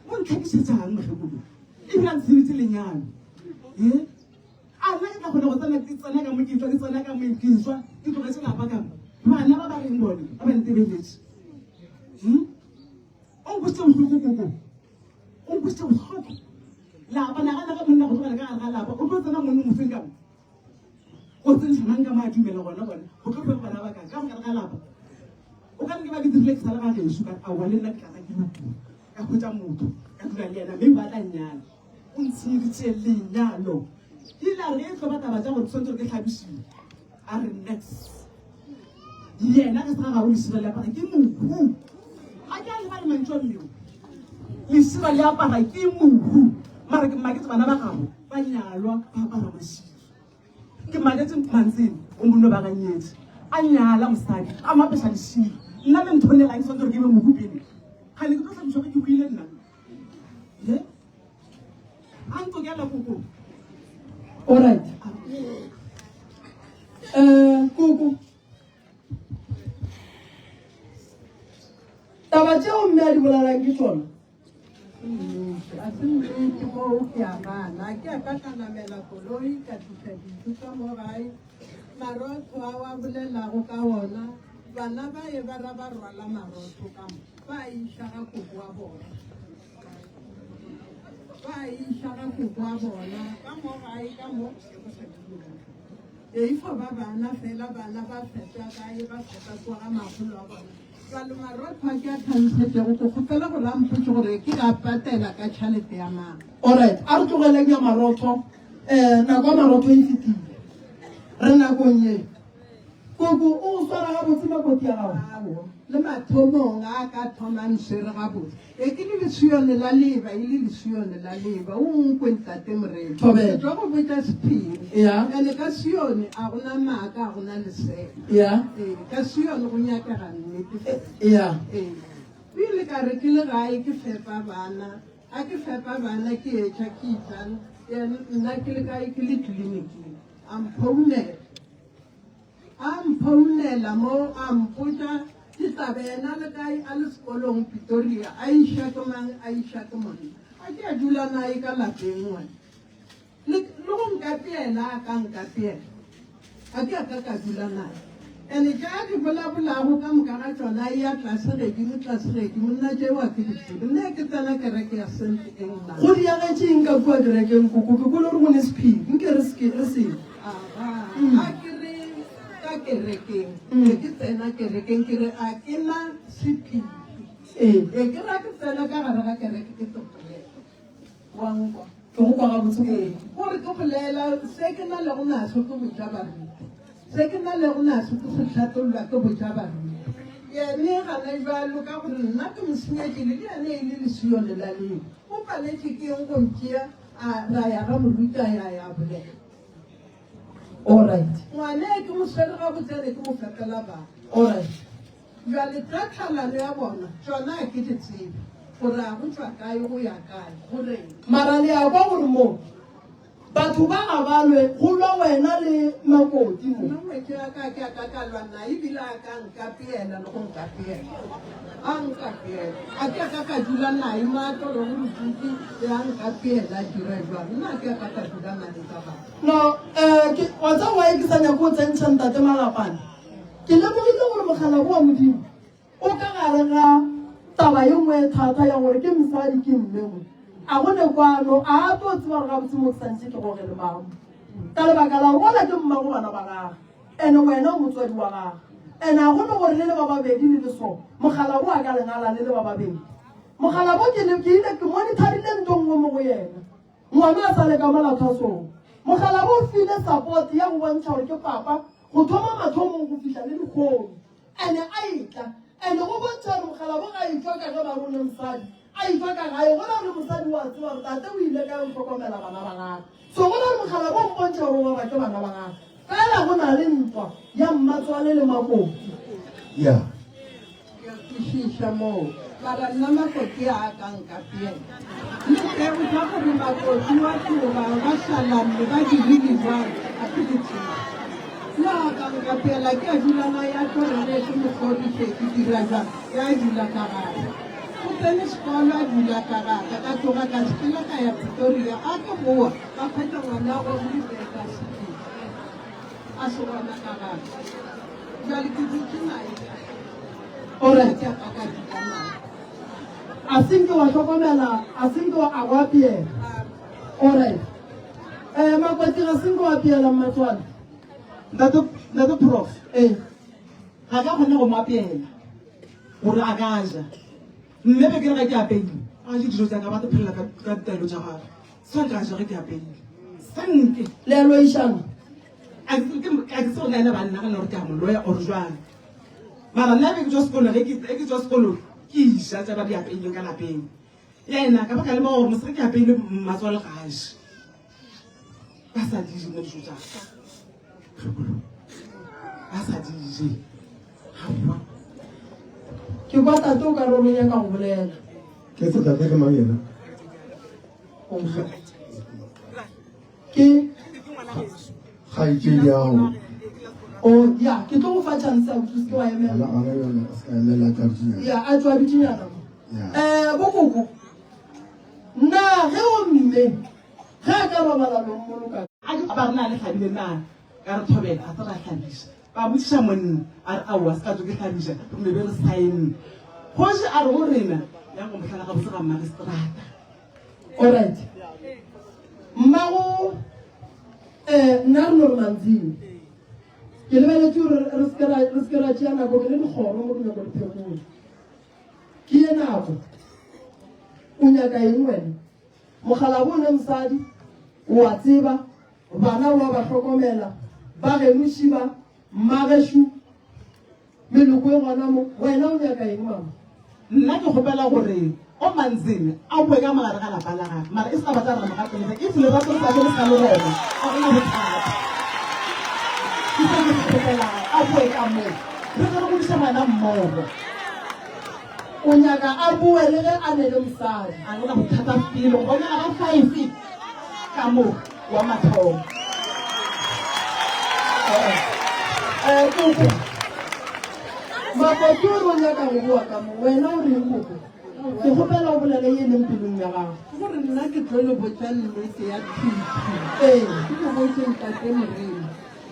O ntlhakišetšang mokgekolo? Ebile a ntshenyeditše lenyalo. He? A nna ke tla kgona go tsena ke tsena ka mo ke tšwa, ke tsena ka mo ke tšwa, ke tlogetše lapa ka mo? Bana ba ba reng bone ba ba ntebeletše? Hmm? O nkwešitše bohloko koko. O nkwešitše bohloko. Lapa nagana ge monna go tlogela ka gare ga lapa, o tlo tsena monna mofeng ka mo? O tsentšha mang ka mo a dumela gona gona go tlo fela bana ba ka ka gare ga lapa? O ka re ke ba ke dirile ke sa le ga gešo ka aowa le nna ke tla tla ke lokile ka hwetša motho ka dula le yena maybe ba tla nnyala. O ntshenyeditše lenyalo. Ile a re e tlo ba taba tša gore ke swanetše gore ke hlabišiwe. A re nex. Yena ge sa gagwe lešira le apara ke mohu. Ga ke a lebale mantšu a mmeo. Lešira le apara ke mohu. Mara ke maketše bana ba gago ba nyalwa ba apara mašira. Ke maketše Mantsene o monno ba ganyetše. A nyala mosadi a mo apeša lešira. Nna le nthonela ke swanetše gore ke be mohu pele. Kgane ke tlo hlabišwa ge ke hwile nna. Ye? A ntokela koko. All right. Eh, koko. Taba tšeo mme a di bolelang ke tšona. A se nnete moo ke a gana. A ke a ka ka namela koloi ka tliša dijo ka mo gae. Marotho ao a bolelago ka ona, bana ba ye ba ra ba rwala marotho ka mo, ba a iša ga koko wa bona. Ba a iša ga koko wa bona ka mo gae ka mo ke go sa dule motho. E fo ba bana fela, bana ba feta kae, ba feta kua ga makgolo a bona. Bjale marotho a ke a tlhalosetšego, ke kgopela gore a mpotše gore ke a patela ka tšhalete ya mang. Alright, a re tlogeleng ya marotho. Eh, nako ya marotho e fetile. Re nakong ye. Koko, o o swara gabotse makoti ya gago? Awo, le mathomong a ka thoma nswere gabotse. E ke le leswione la leba, e le leswione la leba. O nkwe ntate Morena. Thobela. Ke tlo go botša sephiri. Ya. Ene ka Sione a gona maaka, a gona lesela. Ya. Ee, ka Sione go nyakega nnete fela. Ya. Ee. O ile ka re ke le gae ke fepa bana. A ke fepa bana ke etša ke itsang, nna ke le kae ke le tleliniking. A mphounela. A mphounela mo a mpotša ditaba yena le kae a le sekolong Pretoria a iša ke mang a iša ke monna. A ke a dula nae ka lapeng ngwana. Le, le go nkapeela a ka nkapeela. A ke a ka ka dula naye. Ene tša a di bolabolago ka moka ga tšona e ya tlase gedimo, tlase gedimo, nna tšeo a ke di tsebe. Nna ke tsena kereke ya Saint England. Go diagetše eng ka kua kerekeng, koko? Ke kwele gore go ne sephiri. Nke re se ke, re se. Aga, a ke re ka kerekeng, ge ke tsena kerekeng ke re a ke na sephiri. Ee. Ee, ke ra ke tsena ka gare ga kereke ke tlo bolela. Wa nkwa? Ke go kwa gabotse koko. Ee, gore ke bolela se ke na lego naso ke botša baruti. Se ke na lego naso ke se hlatollwa ke botša baruti. Yene gana bjalo ka gore nna ke mo senyetšile le yene e le lesio lelaleng. O paletše ke eng go ntšea a ra ya ga moruti a ya ya bolela. Alright. Ngwana e ke mo swere gabotse ene ke mo fepela bana. Alright. Bjale tša tlhalano ya bona tšona a ke di tsebe gore a go tšwa kae go ya kae, go reng. Mara le a kwa gore mo batho ba ga ba lwe, go lwa wena le Makoti mo. Nna ngwetši ya ka ke a ka ka lwa naye ebile a ka nkapeela le go nkapeela. A nkapeela. A ke a ka ka dula naye mo a tlo rego re dutše be a nkapeela a dira bjalo. Nna a ke a ka ka dula naye ka baka. No, eh, ke, wa tseba why ke sa nyake go tsentšha Ntate Malapane? Ke lemogile gore mokgalabo wa Modimo o ka gare ga taba ye nngwe e thata ya gore ke mosadi ke mme mo. A go ne kwano, a a tlo tseba gore gabotse mo ke santše ke goge le mang. Ka lebaka la gore ola ke mmago bana ba gage, ene wena o motswadi wa gage. Ene a go ne gore le le ba babedi le le so, mokgalabo a ka le ngala le le ba babedi. Mokgalabo ke le ke ile ke monitorile nto nngwe mo go yena. Ngwana a sa le ka mola thwasong. Mokgalabo o file support ya go bontšha gore ke papa go thoma mathomong go fihla le lehono. Ene a etla. Ene go bontšha gore mokgalabo ga etšwa ka ge ba re o ne mosadi, a etšwa ka gae go ra gore mosadi o a tseba gore tate o ile kae go hlokomela bana ba gagwe. So go ra gore mokgalabo o mpontšha gore o baba ke bana ba gagwe. Fela go na le ntwa ya mmatswale le makoti. Yeah. Ke a kwešiša moo, mara nna makoti a ka nkapeela. Le pego tša gore makoti wa tloga ba šalanne ba dirile jwang a ke di tsebe. Na a ka nkapeela ke a dula na ya tlo re ge ke mo kgodiše ke dira jwang ya dula ka gare. O tsene sekolo a dula ka gaka ka tloga ka sepela ka ya Pretoria a ke boa ka hwetša ngwana o le ka sekolo a se gona ka gare. Bjale ke dutše naye. Alright. Ke a ka ka dula naye. A se nke wa hlokomela, a se nke wa a go apeela. Alright. Eh Makoti ga se nke wa apeela mmatswale. Ntate, ntate prof, Eh. ga ka kgone go mo apeela gore a ka ja. Mme be ke re ga ke apeile, a je dijo tša ka ba tlo phelela ka ka ditaelo tša gagwe. Sa nka ja ge ke apeile. Sa nke. Le a loišana. A ke ke a ke tsebe gore le ena ba nnagana gore ke a mo loya or jwang. Mara nna be ke tswa sekolong ge ke ge ke tswa sekolong ke iša tša ba di apeileng ka lapeng. Yena ka baka lemoga gore mose ge ke apeile matswalo ga a je. Ba sa di je nna dijo tša ka. Tlhokolo. Ba sa di je. Aowa. Ke kwa tate o ka re o nyaka go bolela. Ke se tate ke mang yena? Ke Kgaetšedi ya gago. O ya, ke tlo go fa chance a se ke wa emela. Gona gona bjale a se ka emela a tla dutšenyana. Ya, a tšwa dutšenyana mo. Ya. Eh, bokoko. Na ge o mme ge a ka robala lo mmoloka. A ke ba re na le hlabile na? Ka re thobela, a se ra hlabiša. Ba botšiša monna, a re aowa, se ka tšo ke hlabiša, re no be re saenne. Kgoši a re go rena, Yang go mo hlala gabotse ga mmagistrata. Alright. Mmago eh nna re no re mantsing. Ke lebeletše gore re se ke ra re se ke ra tšea nako ke le dikgoro mo ke nyako di phekola. Ke ye nako. O nyaka eng wena? Mokgalabo o ne mosadi, o a tseba, bana o a ba hlokomela, ba geno šiba, mmagešo Meloko e gona mo. Wena o nyaka eng, mama? Nna ke kgopela gore o Manzini a boe ka mogare ga lapa la gage mara e se ka ba tla re mo gapeletsa if lerato le sa be le sa le gona a gona bothata ke se ke se kgopelago a boe ka moo re tle re godiše ngwana mmogo. O nyaka a boe le ge a ne le mosadi. A gona bothata felo go bonala ba five ka mo wa mathomo. Eh, koko. Makoti o re o nyaka go boa ka mo. Wena o reng koko? Ke kgopela o bolele ye leng pelong ya gago. Ke gore nna ke tlo le botša nnete ya thwithwi. Ee. Ke le botše ntate Moremi.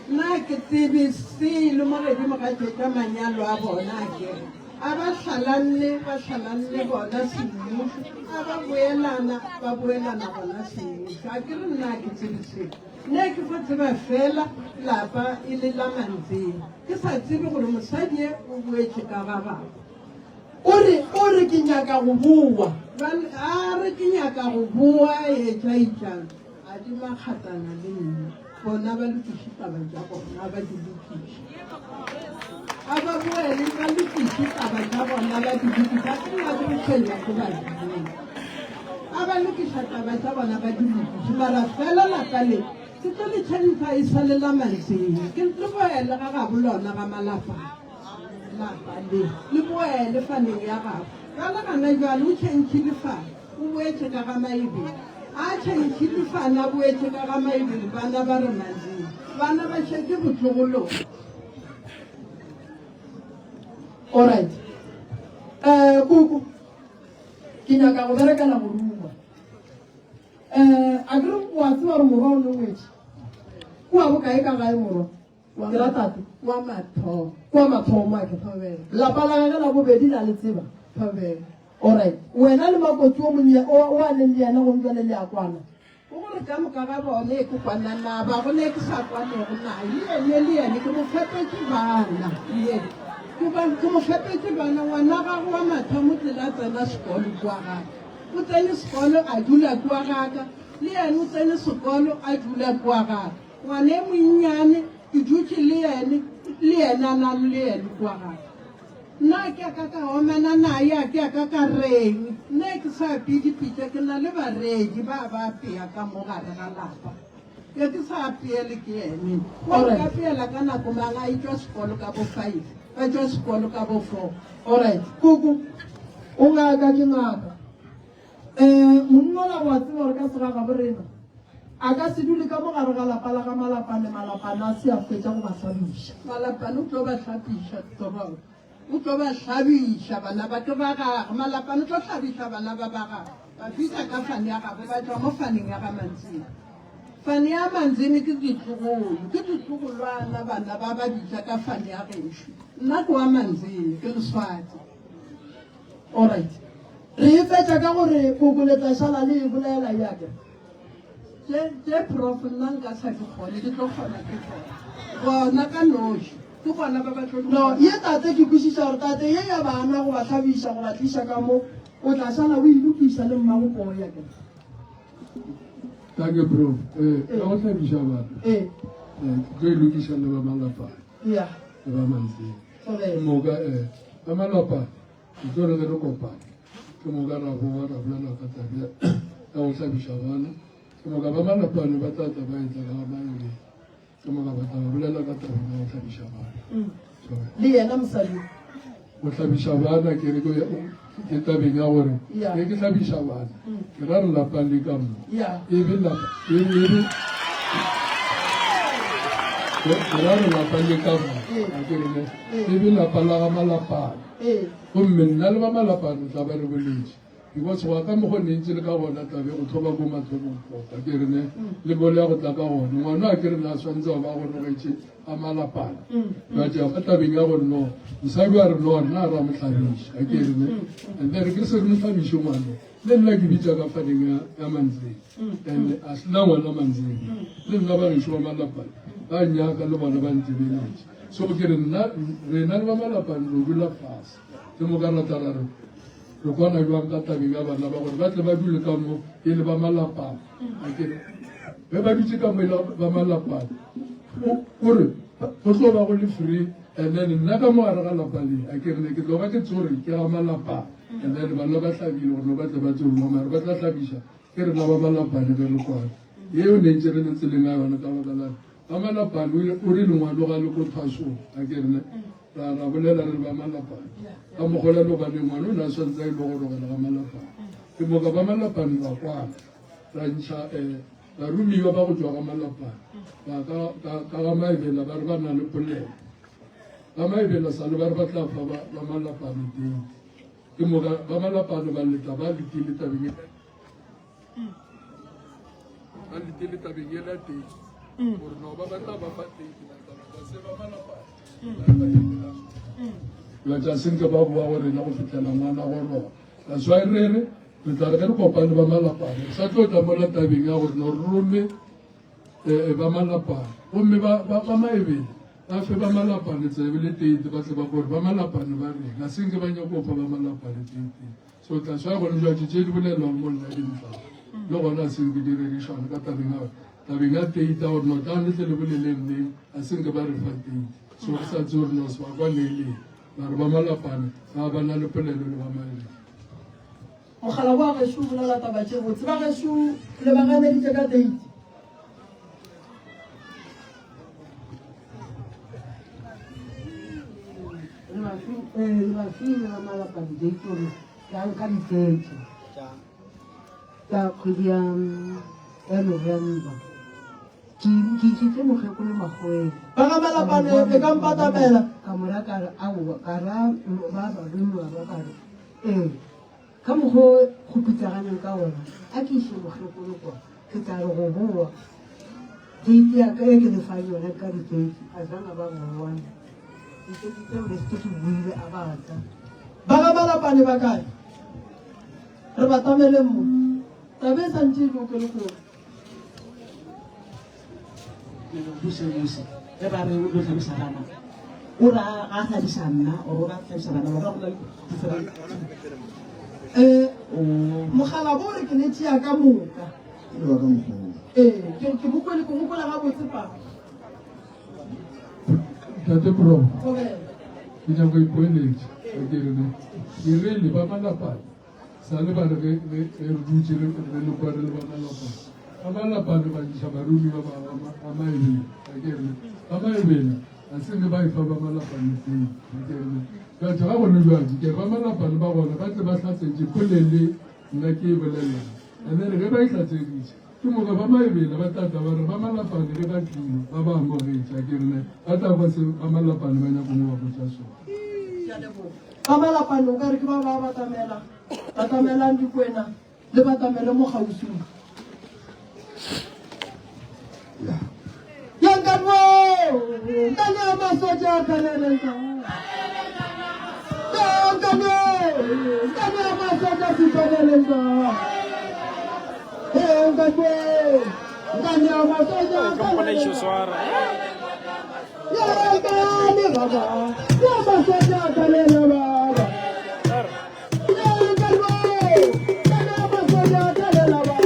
Nna ke tsebe selo mo godimo ga tše tša manyalo a bona a kere. A ba hlalanne, ba hlalanne bona semmušo, a ba boelana, ba boelana gona semmušo. A ke re nna ke tsebe selo. Nna ke fo tseba fela lapa e le la Mantseng. Ke sa tsebe gore mosadi e o boetše ka ga gabo. O re, o re ke nyaka go boa. Bjale a re ke nyaka go boa, etša itšang, a di makgatana le nna. Bona ba lokiše taba tša bona, ba di lokiše. A ba boele ba lokiše taba tša bona, ba di lokiše. Ga ke nyake go tshwenywa ke badimo. A ba lokiša taba tša bona, ba di lokiše. Mara fela lapa le, ke tlo le tšhentšha e sa le la Mantseng. Ke le boele ga gabo lona ga malapa. Lapa le, le boele faneng ya gabo. Bjale gana jwale o tšhentšhile fane, o boetše ka ga Maebele. A tšhentšhile fane, a boetše ka ga Maebele, bana ba re Manzini. Bana ba šetše botlogolong. Alright. Eh, koko, ke nyaka go berekela morongwa. Eh, a ke re wa tseba gore morwa o ne ngwetše. Kua bokae ka gae morwa? Ke ra tate. Wa mathomo. Kwa mathomo a ke. Thobela. Lapa la gage la bobedi la le tseba. Thobela. Alright. Wena le makoti o monnye o a leng le yena gomme jwale le a kwana. Ke gore ka moka ga bone e ke kwana na ba go ne ke sa kwanego naye le yene le yene ke mo fepetše bana le yene ke ba ke mo fepetše bana ngwana gagwe wa mathomo tlile a tsena sekolo kua gaka o tsene sekolo a dula kua gaka le yene o tsene sekolo a dula kua gaka ngwana e monnyane ke dutše le yene le yene a na le yene kua gaka Nna ke a ka ka omana naye, a ke a ka ka reng. Nna ke sa apee dipitša, ke na le baredi ba ba apea ka mo gare ga lapa. Ke ke sa apeele ke ene. Wa nka apeela ka nako mang a etšwa sekolo ka bo five, ba tšwa sekolo ka bo four. Alright, koko, o ngaka ke ngaka. Eh, monna ola wa tseba gore ka segagabo rena a ka se dule ka mo gare ga lapa la ga Malapane, Malapane a se a fetša go ba hlabiša. Malapane o tlo ba hlapiša, Torogo. O tlo ba hlabiša bana ba ke ba gagwe. Malapane o tlo hlabiša bana ba ba gagwe. Ba fihla ka fane ya gabo, ba tšwa mo faneng ya ga Manzini. Fane ya Manzini ke ditlogolo, ke ditlogolwana bana ba ba bitša ka fane ya gešo. Nna ke wa Manzini, ke Leswatse. Alright. Re e fetša ka gore koko le tla šala le e bolela ya ke. Tše tše prof nna nka sa di kgone ke tlo kgona ke gona. Gona ka noši. Ke gona ba ba tlo di No, ye tate ke kwešiša gore tate ye ya bana go ba hlabiša go ba tliša ka mo o tla šala o e lokiša le mmago poo ya ke. Thank you prof. Eh, ka go hlabiša bana. Eh. Eh, ke tlo e lokiša le ba malapa. Yeah. Le ba mantseng. Ke moka eh ba malapa ke tlo re ge re kopane ke moka ra boa ra bolela ka tabe ya go hlabiša bana ke moka ba malapane ba tla tla ba etla ka ga maele ke moka ba tla ba bolela ka tabeng ya go hlabiša bana le yena mosadi go hlabiša bana ke re ke tabeng ya gore ge ke hlabiša bana ke ra re lapa le ka mo e be lapa e be ke ra re lapa le ka mo a ke re ne e be lapa la ga malapane gomme nna le ba malapane tla ba re boletše because go ya ka mokgo ne ntse le ka gona tlabe go thoma ko mathomong tota ke re ne le bolo ya go tla ka gone ngwana a ke re ne a tshwanetse go ba gorogetše a malapane ba tšea fa tabeng ya gore no mosadi wa re no rena a ra mo hlabiša a ke re ne and then ke se re mo hlabiše ngwana le nna ke bitša ka faneng ya mantseng and a se na ngwana mantseng le nna ba gešo ba malapane ba nyaka le bona ba ntebeletše so ke re nna rena le ba malapane re dula fase ke moka ra tla ra re Re kwana bjang ka tabeng ya bana ba gore ba tle ba dule ka mo e le ba malapana? A ke re ge ba dutse ka mo e le ba malapana, o re go tlo ba go le free and then nna ka mo gare ga lapa le a ke re ne ke tloga ke tsore ke ga malapana and then bana ba hlabile gore no ba tle ba tsoriwa mare ba tla hlabiša ke rena ba malapane ge re kwana yeo ne ntse re le tseleng ya yona ka baka la ba malapane o re lengwalo ga le ko thwasong a ke re ne Ra, ra bolela re le ba malapane. Ka mogola lobane ngwana o ne a swantse a ile go rogela ga malapane. Ke moka ba malapane ba kwana. Ra ntšha um baromiwa ba go tšwa ga malapane. Ba ka, ka, ka ga Maebela ba re ba na le polelo. Ba Maebela sale ba re ba tla fa ba, ba malapane date. Ke moka ba malapane ba leta ba letile tabeng e. Ba letile tabeng ela date. Gore no ba ba tla ba fa date ba tla ba se ba malapane. Ba tla senke ba boa go rena go fihlela ngwana go roba. That's why re re re tla re ge re kopane ba malapane re sa tlo tla mola tabeng ya gore no re rome ba malapane gomme ba maebele. Ba fe ba malapane tsebe le teite ba tle ba gore ba malapane ba reng. Ga se nke ba nyako fa ba malapane teite. So tla swa gone jwatše tše di bolelwang mo nna di mfa. Le gona a se nke di rerišana ka tabeng ya tabeng ya teite gore no tlang le tle le boleleng neng a se nke ba re fa teite. So re sa tsebe gore no se ba kwa ne le mare ba malapane ba ba na le polelo le ba maleng. Mogala wa gešo o bolela taba tše botse. Ba gešo le ba ganeditše ka date. Re ba file ba malapa di-date gore ka di-thirty tsa kgwedi ya November. Ke ke išitše mokgekolo Makgoweng. Ba ga Malapane le ka mpatamela. Ka mo ra ka re aowa, ka ra ba baromiwa ba ka re ee. Ka mokgwa o go pitlaganeng ka ona, a ke iše mokgekolo kwa, ke tla re go boa. Date ya ka e ke le fang yona ka di-thirty, a zanga ba bona. Di-thirty tseo be se ke boile a ba tla. Ba ga Malapane ba kae? Re batameleng mo. Taba e sa ntše e loke lehono. Mmuši ge ba re o tlo hlabiša bana o ra ga hlabiša nna or o ra hlabiša bana ba go na le different. Mogala bo re ke le tšea ka moka. Ke ba ka mokgwa. Ee, ke ke mo kwele ke mo kwela gabotse pa. Ntate Pro, ke nyaka go ipoeletša ke re ne ke rile ba malapane Sa le ba re ge ge ge re dutše re re le kwa re le ba malapane. Ba malapane ba iša baromiwa ba ba ba Maebela, a ke re ba Maebela ga se ne ba efa ba malapane teng, a ke re batho ga gone jwale ke re ba malapane ba gona ba tle ba hlatsetše polele nna ke e bolelelang. And then ge ba e hlatseditše ke moka ba Maebela ba tla tla ba re ba malapane ge ba tlile ba ba amogetše, a ke re ne ba tla kwa se ba malapane ba nyakong go ba botša sona. Ke a leboga. Ba malapane o ka re ke ba ba batamela, batamelang dikwena le batamele mo kgauswing. Ya nkanwe, nkane ya masoja a kaleletsa. Ya nkanwe, nkane ya masoja sitaleletsa. Ya nkanwe, nkane ya masoja kaleletsa. Ya nkane baba, ya masoja kalela baba. Ya nkanwe, nkane ya masoja kalela baba.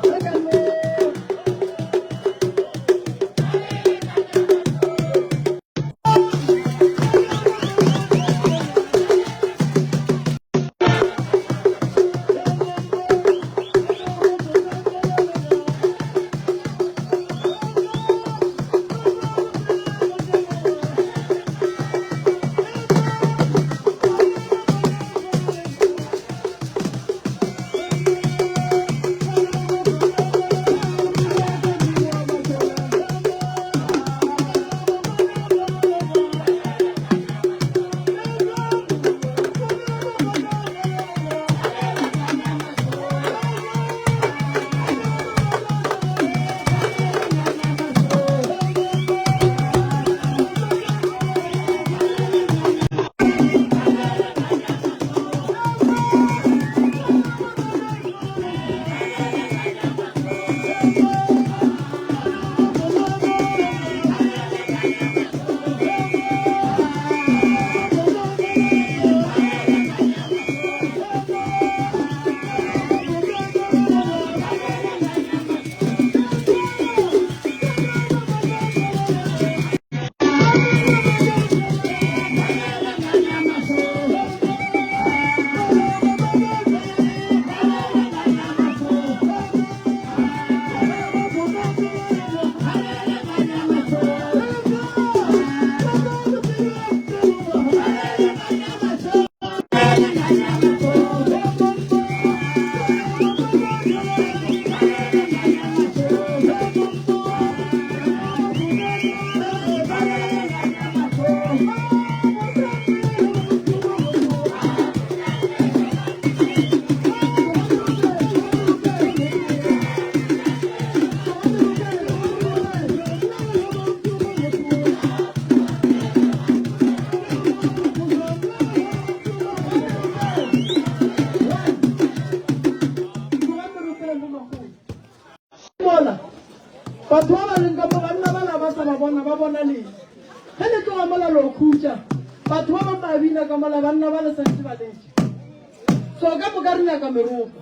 Nkanwe. Mola batho ba ba leng ka mo banna ba la ba sa ba ba bona, ba bona lena. Ge le tloga mola lo khutša, batho ba bang ba bina ka mola, banna ba le santše ba letše. So ka moka re nyaka meropa.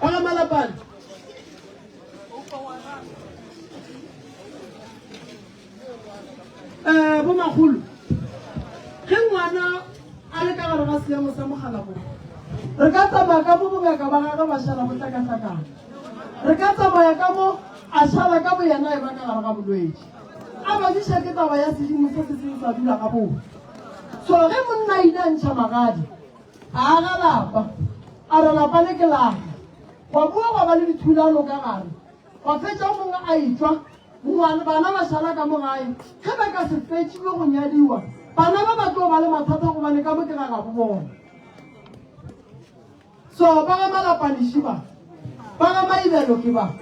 Ba ga Malapane. Eh, bo makgolo. Ge ngwana a le ka gare ga seemo sa mogala bo, re ka tsamaya ka mo bongaka ba gagwe ba šala bo hlakahlakana. Re ka tsamaya ka mo a šala ka boyena e ba ka gare ga bolwetši. A badiša ke taba ya sedimo se se seng sa dula gabotse. So ge monna a ile a ntšha magadi, A aga lapa, a re lapa le ke laka. Gwa boa gwa ba le dithulano ka gare, gwa fetša o mongwe a etšwa, ngwana, bana ba šala ka mo gae. Ge ba ka se fetšiwe go nyadiwa, bana ba ba tlo ba le mathata gobane ka mo ke ga gabo bona. So ba ga Malapane ši ba, ba ga Maibelo ke ba.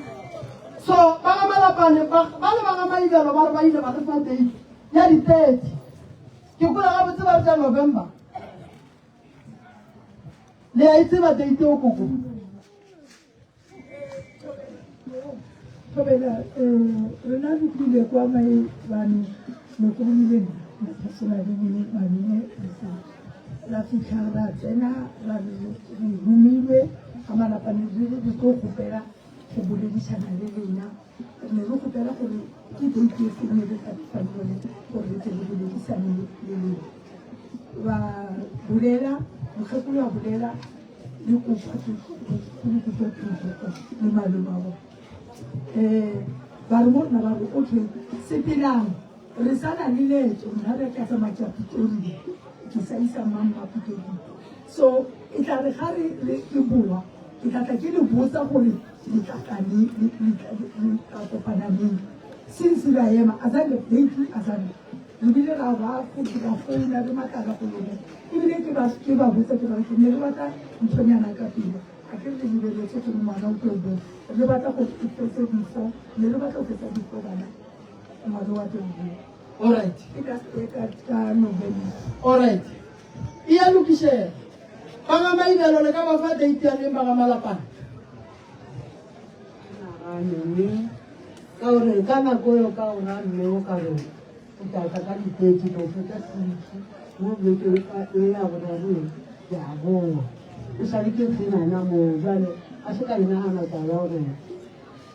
So ba ga Malapane ba, ba le ba ga Maibelo ba re ba ile ba re fa date ya di 30. Ke kwele gabotse ba re tša November. Le a e tseba date eo koko? Thobela, eh, rena re tlile kwa maebane ne ke romile nna nna personally le malome re sa ra fitlha ra tsena ra re re romilwe ga malapane re re tlo kgopela go boledišana le lena Re ne re kgopela gore ke date e feng e re tla fang yone gore re tle re boledisane le lena. Ba bolela, mokgekolo a bolela le kopa le kopa le malome wa bona. Um ba re mo rena ba re okay sepelang re sa na le leeto nna re ka tsamaya ke ya Pretoria ke sa isa mang ma Pretoria so e tla re ga re re boa ke tla tla ke le botsa gore Le tla tla neng? Le, le tla, le tla kopana neng? Since ra ema, a zange date, a zange. Re bile ra ba go ra founa re makala go lona. Ebile ke ba ke ba botsa ke ba re ne re batla nthonyana ka pele. A ke re le lebeletse gore ngwana o tlo boa. Re batla go fetsa before, ne re batla go fetsa before bana ngwana wa tlo boa. Alright. Ke ka ka ka November. Alright. E a lokišega. Ba ga Maibelo le ka ba fa date ya neng ba ga Malapane? Nagane mme ka gore ka nako eo ka ona mme o ka re o tla tla ka diketsi to fetsa six mo beke e ya boraro e ke a boa e sale ke tsenana moo jale a se ka e nagana taba ya gore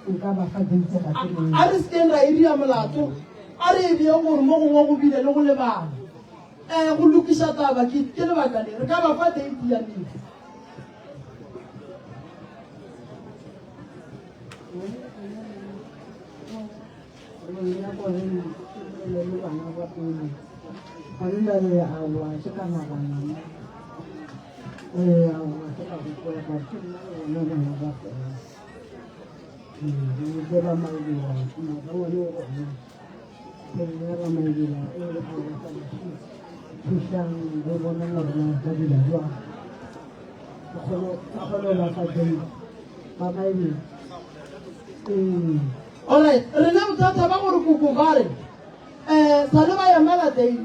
nka ba fa date ga ke A re sekeng ra e ria molato, a re e beeng gore mo gongwe go bile le go lebala. Um go lokiša taba ke ke lebaka le re ka ba fa date ya neng? Alright, rena bothata ba gore koko ba re um sa le ba emela date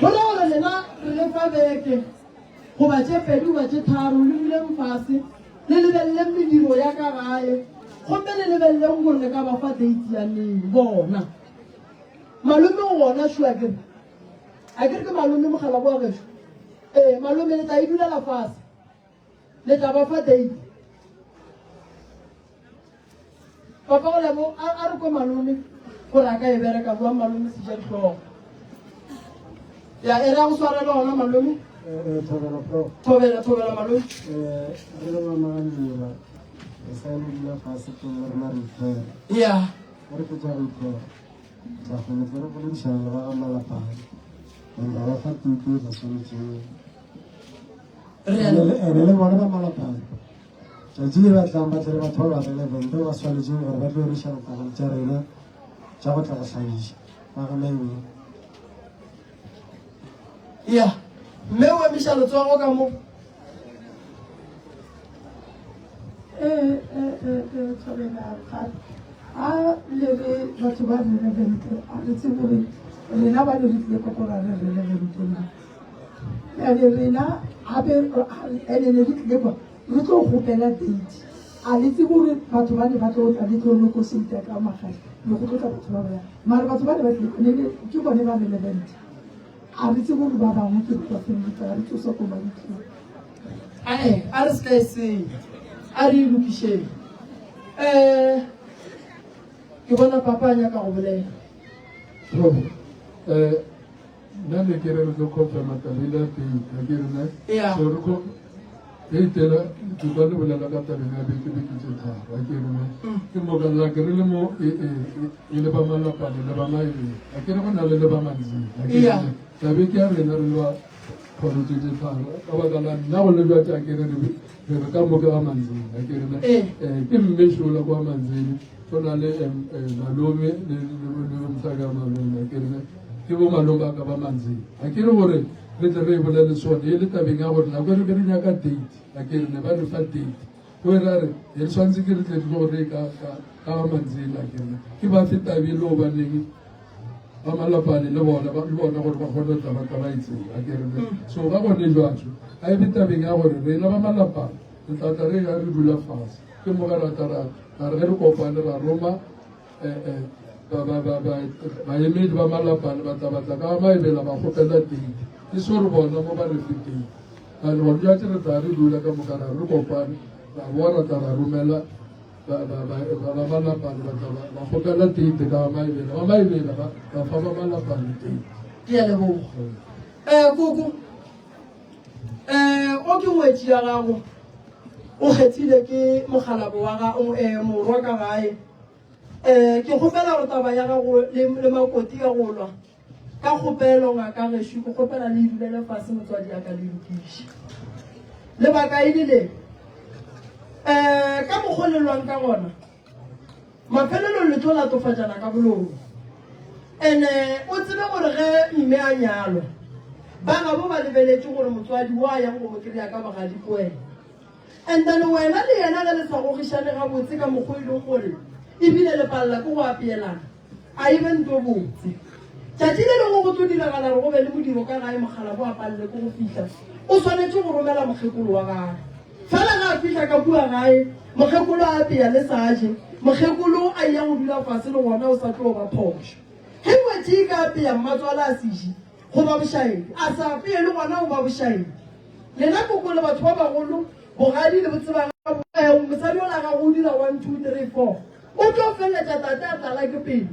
go ra gore lena re le fa beke goba tše pedi goba tše tharo le duleng fase le lebeleleng mediro ya ka gae gomme le lebeleleng gore le ka ba fa date ya neng bona malome o gona šo a kere a kere ke malome mogala boa gešo ee malome le tla e dulela fase le tla ba fa date Papa go lebo a re ko malome gore a ka e bereka jwang malome seja ditlhogo. Ya e re a go swarele gona malome. Eh, thobela pro. Thobela thobela malome. Eh, re le mama ga nna re sa le dula fase pele rena re ithera. Ya. Re fetsa re ithera. Tla kgone re boledišana le ba ga malapane. And ba fa tuto e ba swanetseng. Ene le bona ba malapane. Tšatši le ba tlang ba tle le batho ba ba relevant ba ba swanetšeng gore ba tlo erišana taba tša rena tša go tla go hlagiša ba ga maebeng. Ya, mme o emiša letsogo ka mo. Ee, ee, ee, ee, Thobela, ga a le re batho ba relevant, a re tsebe gore rena ba le re tlile kokora re relevant na. Bjale rena gape ene ne re tlile kwa re tlo kgopela date. A le tsebe gore batho ba ne ba tlo tla le tlo negotiata ka magadi, ne go tlo tla batho ba bjang? Mara batho ba ne ba tlile ne le ke bone ba relevant. A re tsebe gore ba bangwe ke ba feleletsa ba re tsosa ko mabitleng. Ae, a re se ka e senya, a re e lokišeng. Um ke bona papa a nyaka go bolela. Prof, eh, nna ne ke re re tlo confirma taba ile ya date, a ke re ne? Yeah. So re ko date ela, ke kwa le bolela ka tabeng ya beke beke tse tharo, a ke re ne? Ke mo ka la ke re le mo e e e le ba malapa le le ba maebeng, a ke re go na le le ba manzini, a ke re Yeah. ne? Tabeng ke ya rena re le ba kgoro tse tse tharo, ka baka la nna go le jwa a ke re re re re ka moka ga manzini, a ke re ne? Eh. Eh, ke mme šola kwa manzini, go na le em, eh, malome le le le mosadi wa malome, a ke re ne? Ke bo malome ba ka ba manzini. A ke re gore re tle re e bolele sone, e le tabeng ya gore nako e re be re nyaka date, a ke re ne ba re fa date. Go e ra re, re tshwanetse ke re tle re tlo re ka ka ka ba manzini, a ke re ne? Ke ba fe tabe le hobaneng ba malapane le bona ba le bona gore ba kgone go tla ba tla ba e tseba, a ke re ne? So ga gone jwatso, a e be tabeng ya gore rena ba malapane re tla tla re ya re dula fatshe. Ke mo ge ra tla ra ra re ge re kopane ra roma eh, eh, ba ba ba ba baemedi ba malapane ba tla ba tla ka maebela ba kgopela date. Ke so re bona mo ba re fe date. Ra re gone jwatse re tla re dula ka moka ra re kopane ra boa ra tla ra romela ba ba ba ba ba malapane ba tla ba ba kgopela date ka ba maebela ba maebela ba ba fa ba malapane date. Ke a leboga. Eh, koko, eh, o ke ngwetši ya gago, o kgethile ke mokgalabo wa ga, eh, morwa ka gae. Eh, ke kgopela gore taba ya gago le, le makoti ya go lwa, ka kgopelo ngaka gešo, ke kgopela le e dulele fase motswadi ya ka le lokiše. Lebaka e le le, eh, ka mokgwa le lwang ka gona, mafelelong le tlo latofatšana ka bolomo. Ene o tsebe gore ge mme a nyalwa, ba gabo ba lebeletše gore motswadi wa yang go mo kry-a ka bogadi ke wena. And then wena le yena ge le sa gogišane gabotse ka mokgwa e leng gore ebile le palela ke go apeelana, a e be nto botse. Tšatši le lengwe go tlo diragala gore go be le modiro ka gae, mokgalabo a palele ke go fihla, o swanetše go romela mokgekolo wa gagwe. Fela ge a fihla ka kua gae, mokgekolo a apea le sa je, mokgekolo a eya go dula fase le gona o sa tlo ba phošo. Ge ngwetši e ka apea mmatswale a se je, go ba bošaedi, a sa apee le gona go ba bošaedi. Lena koko le batho ba bagolo, bogadi le bo tseba gabotse. Eh, mosadi yola gago o dira 1, 2, 3, 4. O tlo feleletša tate a tlala ke pelo.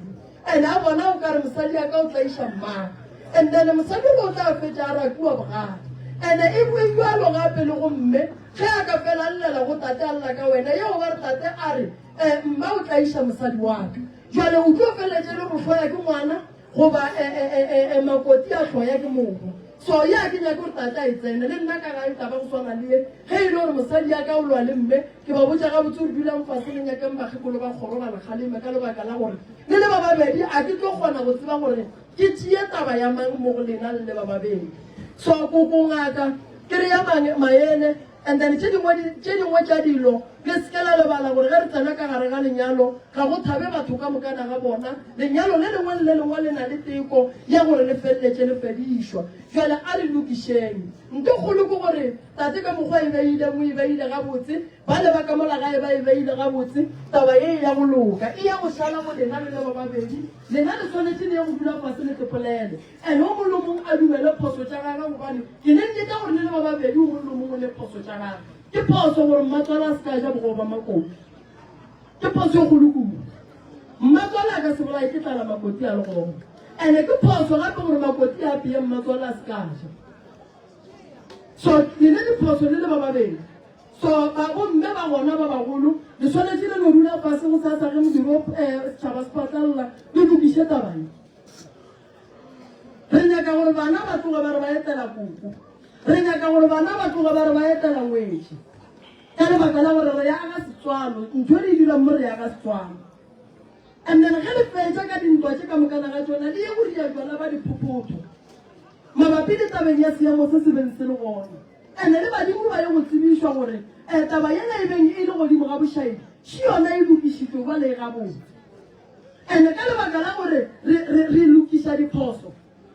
And a bona o ka re mosadi ya ka o tlaiša mmagwe. And then mosadi yola o tla fetša a rakiwa bogadi. And e e bjalo gape le go mme, ge a ka fela a llela go tate a lla ka wena, yeo ba re tate a re, eh, mma o tlaiša mosadi wa ka. Jwale o tlo feleletša e le go hloya ke ngwana, goba e, e, e, e, e, makoti a hloya ke mogo. So ye a ke nyake gore tate a e tsene le nna ka gae taba go swana le ye. Ge e le gore mosadi ya ka o lwa le mme, ke ba botša gabotse gore dulang fase le nyakeng bakgekolo ba kgoro ba le kgaleme ka lebaka la gore le le ba babedi a ke tlo kgona go tseba gore ke tšee taba ya mang mo go lena le le ba babedi. So koko ngaka ke re ya maele. And then tše dingwe tše dingwe tša dilo le se ke la lebala gore ge re tsena ka gare ga lenyalo ga go thabe batho ka mokana ga bona. Lenyalo le lengwe le le lengwe le na le teko ya gore le feleletše le fedišwa. Jwale a re lokišeng. Nto kgolo ke gore tate ka mokgwa e beile o e beile gabotse, ba le ba ka mola gae ba e beile gabotse, taba ye e ya go loka. E ya go šala go lena le le ba babedi. Lena le swanetše le ye go dula fase le tlepolele. And o mongwe le o mongwe a dumele phoso tša gagwe, gobane ke ne nneta gore le le ba babedi o mongwe le o mongwe o ne phoso tša gagwe. Ke phoso gore mmatswale a se ka a ja bogobe ba makoti. Ke phoso e kgolo kudu. Mmatswale a ka se bolaye ke tlala makoti a le gona. And ke phoso gape gore makoti a apeye mmatswale a se ka a ja. So le ne diphoso le le ba babedi. So ba bomme ba gona ba bagolo le swanetše le no dula fase go sasa ge modiro eh, setšhaba se phatlalla le lokiše taba ye. Re nyaka gore bana ba tloge ba re ba etela koko. Re nyaka gore bana ba tloge ba re ba etela ngwetši. Ka lebaka la gore re aga setswalo, ntho e re e dirang mo re aga setswalo. And then ge le fetša ka dintwa tše ka mokana ga tšona, le ye go ria jwala ba diphophotho mabapi le tabeng ya seemo se se beng se le gona. And le badimo ba ye go tsebišwa gore um taba yela e beng e le godimo ga bošaedi, še yona e lokišitšwe bjale e gabotse. And ka lebaka la gore re, re, re lokiša diphoso.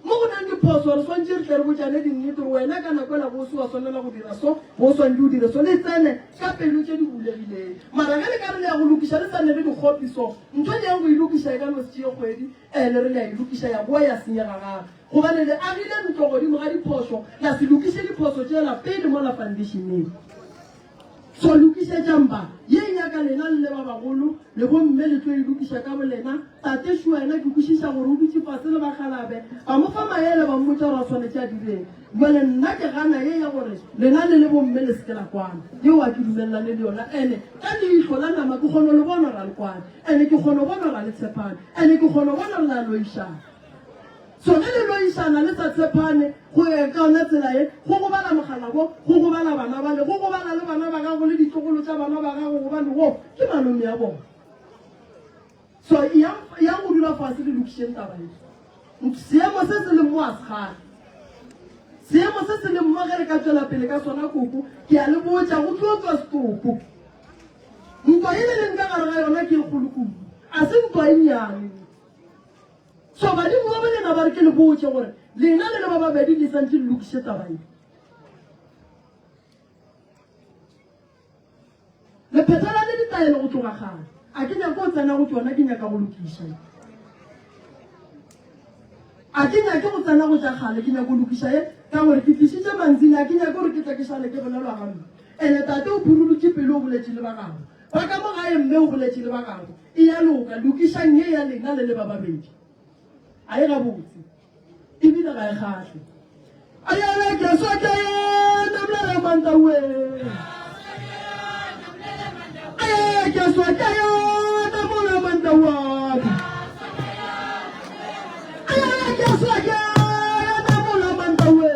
Mo go nang diphoso, re swantše re tle re botšane dinnete gore wena ka nako ela bo o se wa swanela go dira so, bo o swantše o dire so. Le tsene ka pelo tše di bulegileng. Mara ge le ka re le ya go lokiša le sa ne le dikgopi so, ntho le yang go e lokiša e ka no se tšee kgwedi, ene re le ya e lokiša ya boa ya senyega gape. Gobane le agile ntlo godimo ga diphoso, la se lokiše diphoso tšela pele mola fandešeneng. So lokišetšang ba. Ye e nyaka lena le le ba bagolo, le bomme le tlo e lokiša ka bolena. Tate Shua yena ke kwešiša gore o dutše fase le bakgalabe, ba mo fa maele ba mmotša gore a swanetše a direng. Bjale nna ke gana ye ya gore lena le le bomme le se ke la kwana. Yeo a ke dumelelane le yona. Ene ka leihlo la nama ke kgono le bona gore a le kwane. Ene ke kgono bona gore a le tshepane. Ene ke kgono bona gore le a loišana. So ge le loišana le sa tshepane, go ya ka yona tsela ye, go gobala mogalabo, go gobala bana bale, go gobala le bana ba gago le ditlogolo tša bana ba gago gobane wo ke malome ya bona. So eyang, eyang go dula fase le lokišeng taba ye. Seemo se se leng mo a se kgahle. Seemo se se leng mo ge re ka tšwela pele ka sona koko, ke a le botša go tlo tswa setopo. Ntwa ye le leng ka gare ga yona ke e kgolo kudu. A se ntwa e nnyane. So badimo ba bolena ba re ke le botše gore lena le le ba babedi le santše le lokiše taba ye. Le phethelane ditaelo go tloga kgale. A ke nyake go tsena go tšona, ke nyaka go lokiša. A ke nyake go tsena go tša kgale, ke nyaka go lokiša ye ka gore ke tlišitše manzini, a ke nyake gore ke tle ke šale ke bolelwa gampe. Ene tate o phurulotše pelo o boletše le ba gabo. Ba ka mo gae mme o boletše le ba gabo. E a loka, lokišang ye ya lena le le ba babedi. A e gabotse, ebile ga e kgahle. A ya le ke so ke namlela mantawe. A ya ke so ke namola mantawa. A ya ke so ke namola mantawe.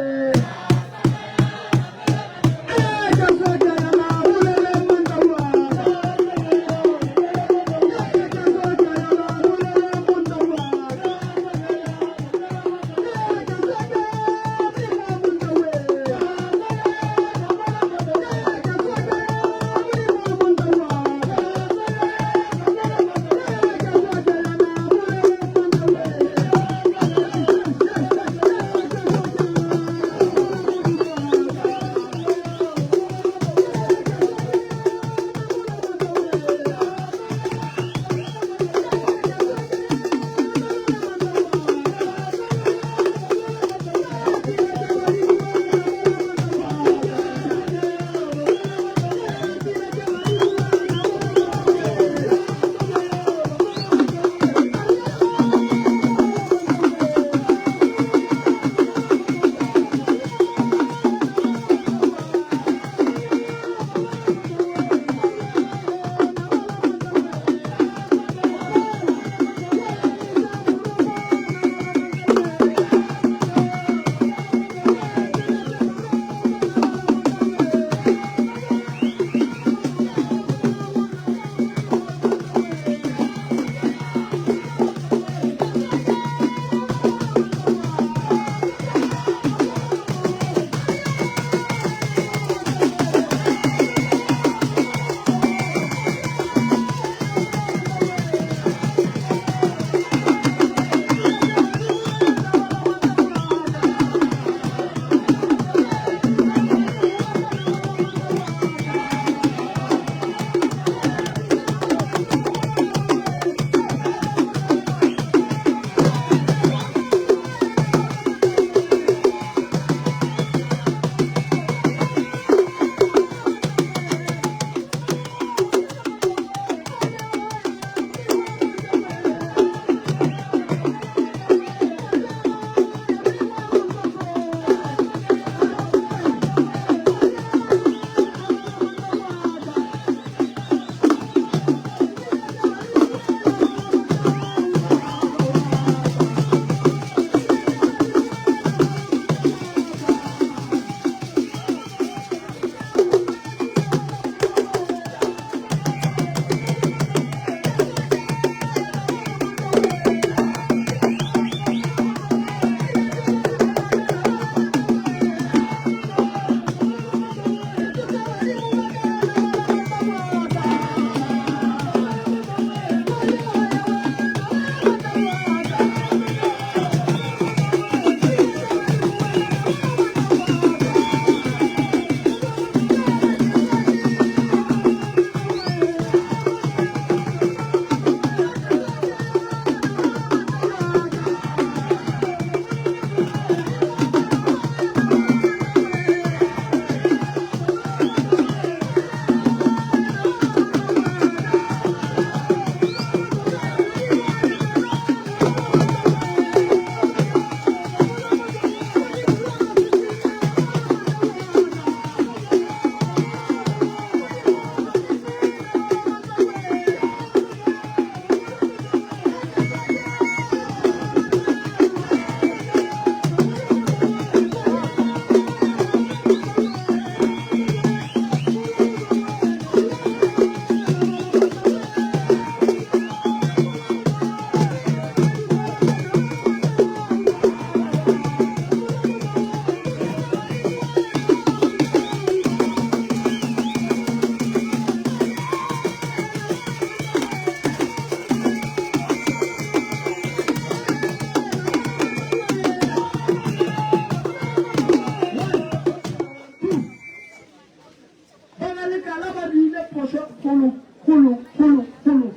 Lekala ba dirile phošo kgolo, kgolo, kgolo, kgolo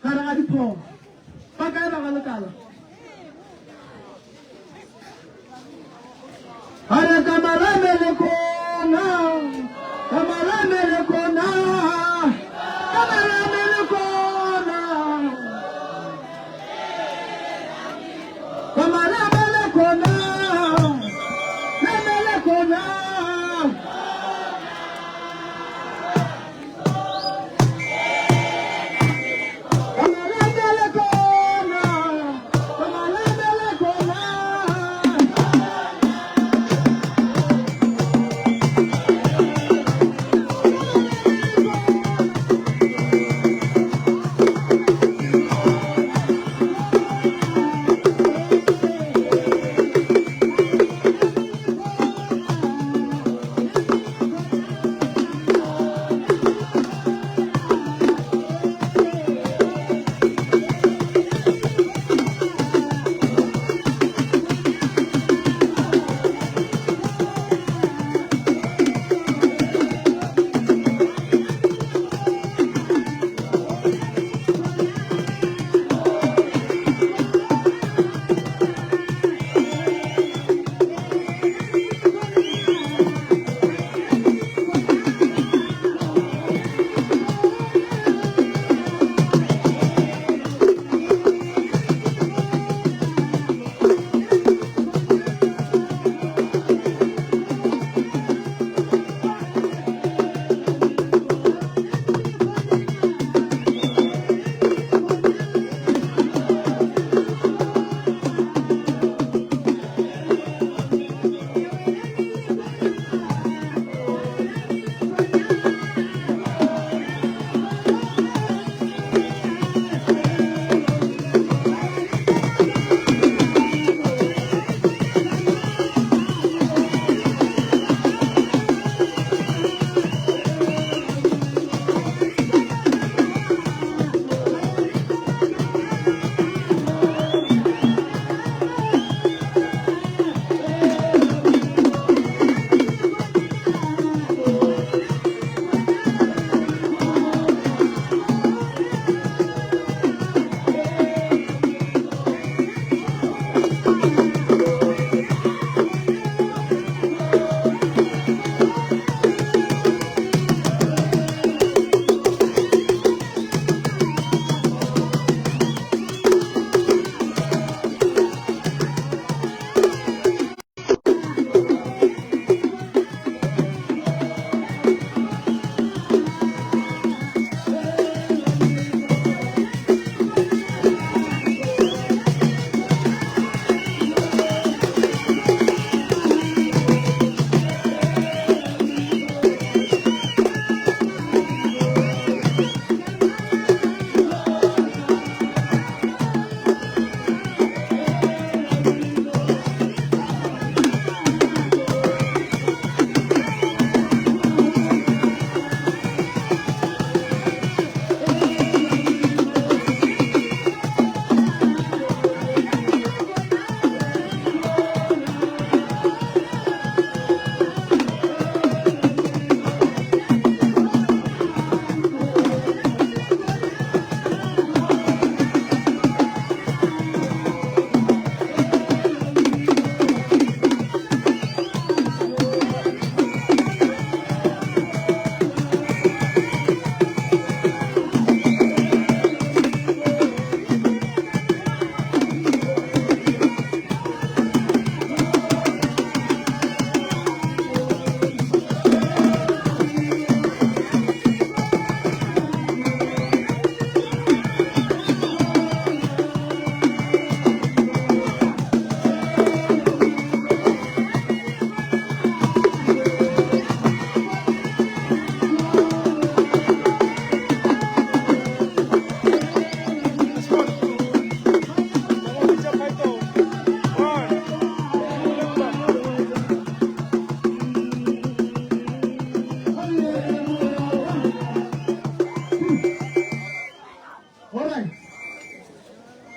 gare ga diphošo. Ba kae ba ga Lekala? A re ka malamele kona, ka malamele kona, ka malamele kona, ka malamele kona, lamele kona. Ka malamele kona, ka malamele kona.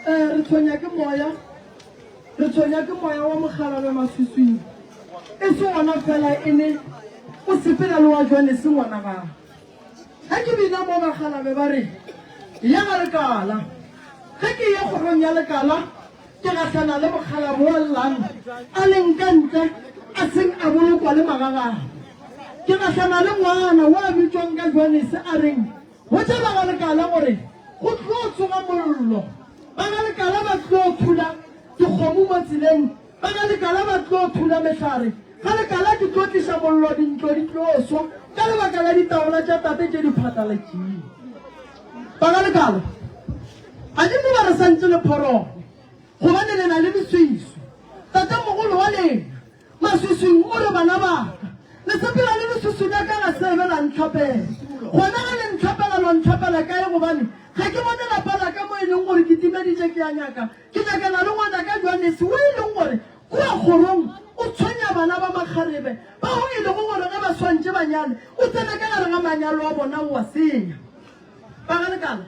Eh, re tshwenya ke moya re tshwenya ke moya wa mogalabe maswiswing e se gona fela e ne o sepela le wa jone se ngwana gago. Ge ke bina mo bakgalabe ba re, Ya ga lekala. Ge ke eya kgorong ya lekala, ke gahlana le mokgalabo wa llang a leng ka ntle a seng a bolokwa le magagabo. Ke gahlana le ngwana wa bitšwang ka Johanese a reng, Botša ba ga lekala gore go tlo tsoga mollo. Ba ga lekala ba tlo thula dikgomo mo tseleng Ba ga lekala ba tlo thula mehlare, ga lekala ke tlo tliša mollo, dintlo di tlo swa ka lebaka la ditaola tša tate tše di phatlalatšego. Ba ga lekala, badimo ba re santše le phorone, gobane le na le leswiswi. Tatemogolo wa lena maswiswing o re, Bana ba ka, le sepela le leswiswi la ka ga se be la ntlhapela. Gona ge le ntlhapela, lo ntlhapela kae? Gobane ga ke bone lapa la ka mo e leng gore ke timeditše ke a nyaka Ke nyakana le ngwanaka Johannes wo e leng gore kua kgorong o tshwenya bana ba makgarebe bao e lego gore ge ba swantše ba nyale o tsena ka gare ga manyalo a bona o a senya. Ba ga lekala?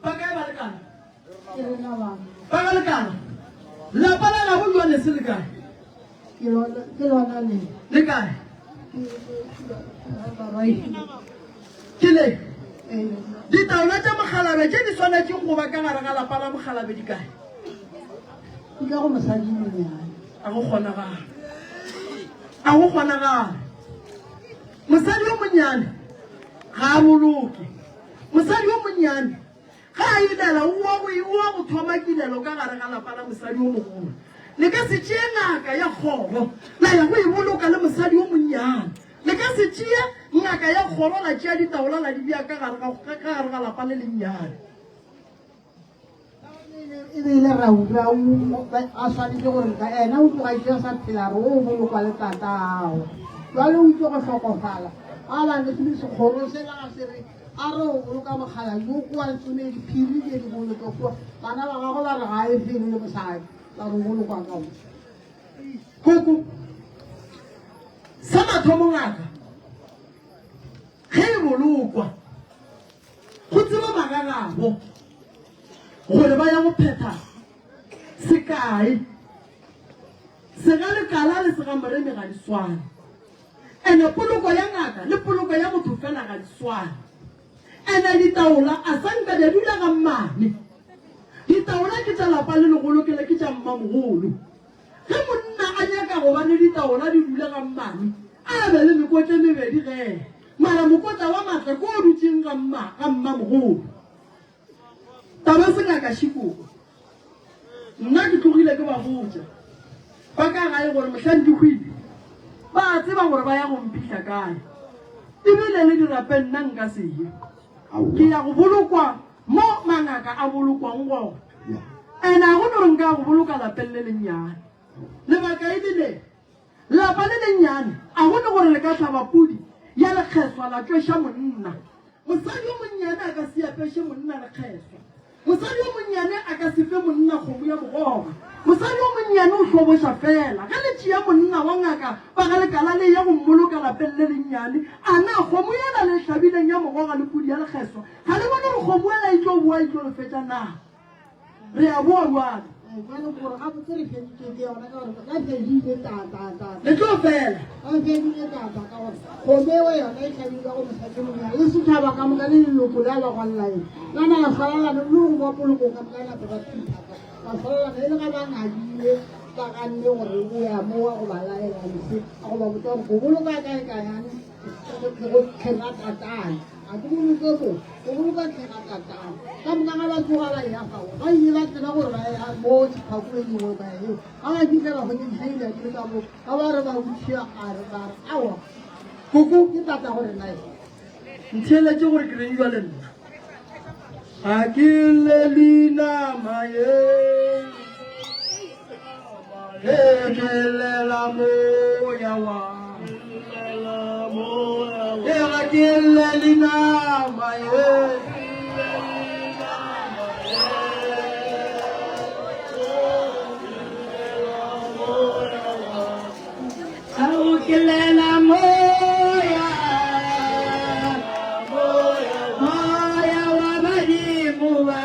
Ba kae ba lekala? Ke rena bana. Ba ga lekala? Lapa la gabo Johannes le kae? Ke lona ke lona le. Le kae? Ke le. Ditaola tša mokgalabje tše di swanetšeng go ba ka gare ga lapa la mokgalabje di kae? Di ka go mosadi monnyane. A go kgonagale. A go kgonagale. Mosadi yo monnyane ga a boloke. Mosadi yo monnyane Ge a ilela, o wa go, o wa go thoma kilelo ka gare ga lapa la mosadi yo mogolo. Le ka se tšee ngaka ya kgoro la ya go e boloka le mosadi yo monnyane. Le ka se tšee ngaka ya kgoro la tšea ditaola la di bea ka gare ga, ka gare ga lapa le lennyane. E be e le raurau, a swanetše gore ka ena o tloga itse a sa phela re o bolokwa le tatago. Jwale o itse go hlokofala, a ba le sekgoro sela ga se re A re o boloka mokgalabje o koa tsome diphiri tše di boloke kua. Bana ba gagwe ba re ga e felo le mosadi, ba re o bolokwa ka mo. Koko, sa mathomo ngaka ge e bolokwa go tseba magagabo gore ba ya go phetha sekae. Segalekala le segamoremi ga di swane. Ene poloko ya ngaka le poloko ya motho fela ga di swane. Ene ditaola a sa nka di a dula ga mmane. Ditaola ke tša lapa le legolo ke le ke tša mmamogolo. Ge monna a nyaka go ba le ditaola di dula ga mmane, a be le mekotla e mebedi gee. Mara mokotla wa matla ke o dutšeng ga mma ga mmamogolo. Taba se ngaka Šikoko. Nna ke tlogile ke ba botša ba ka gae gore mohlang ke hwile ba a tseba gore ba ya go mphihla kae. Ebile le dirapeng nna nka se ye. Ke ya go bolokwa mo mangaka a bolokwang gona. Ene a go no re nka ya go boloka lapeng le lennyane. Lebaka e le le, lapa le lennyane a go no gore le ka hlaba pudi ya lekgeswa la tšweša monna. Mosadi yo monnyane a ka se apeše monna lekgeswa. Mosadi yo monnyane a ka se fe monna kgomo ya mogoba. Mosadi yo monnyane o hloboša feela. Ge le tšea monna wa ngaka ba ga lekala le eya go mmoloka lapeng le lennyane, a na kgomo yela le e hlabileng ya mogoga le pudi ya lekgeswa, ga le bone gore kgomo yela e tlo boa e tlo le fetša na? Re a boa bjale. Bjale gore gabotse re feditše ke yona ka gore ka fedile ta ta ta. Le tlo fela. Ka fedile ta ta ka gore kgomo eo yona e hlabilwe go mosadi monyane le setšhaba ka moka le leloko le a ba gwalela eng. La na la hlalelana le go boa polokong ka moka nape ba phutha ba hlalelana e le ga ba ngadile ba ganne gore o ya mo wa go ba laela lese a go ba botsa gore go boloka kae kae go tlhega tatane a ke boloke mo go boloka tlhega tatane ka moka ga ba tsoga ba ya fao ba ile ba tseba gore ba ya mo sephakong engwe ba eo ga ba fitlha ba hwetša dišaile ke ka mo ga ba re ba botšhia a re ba re aowa koko ke tata gore na ntheeletše gore ke reng jwale nna ga ke le linama ye Ge ke llela moya wa Ge ga ke llele nama ye Ga o ke llela moya Moya wa badimo ba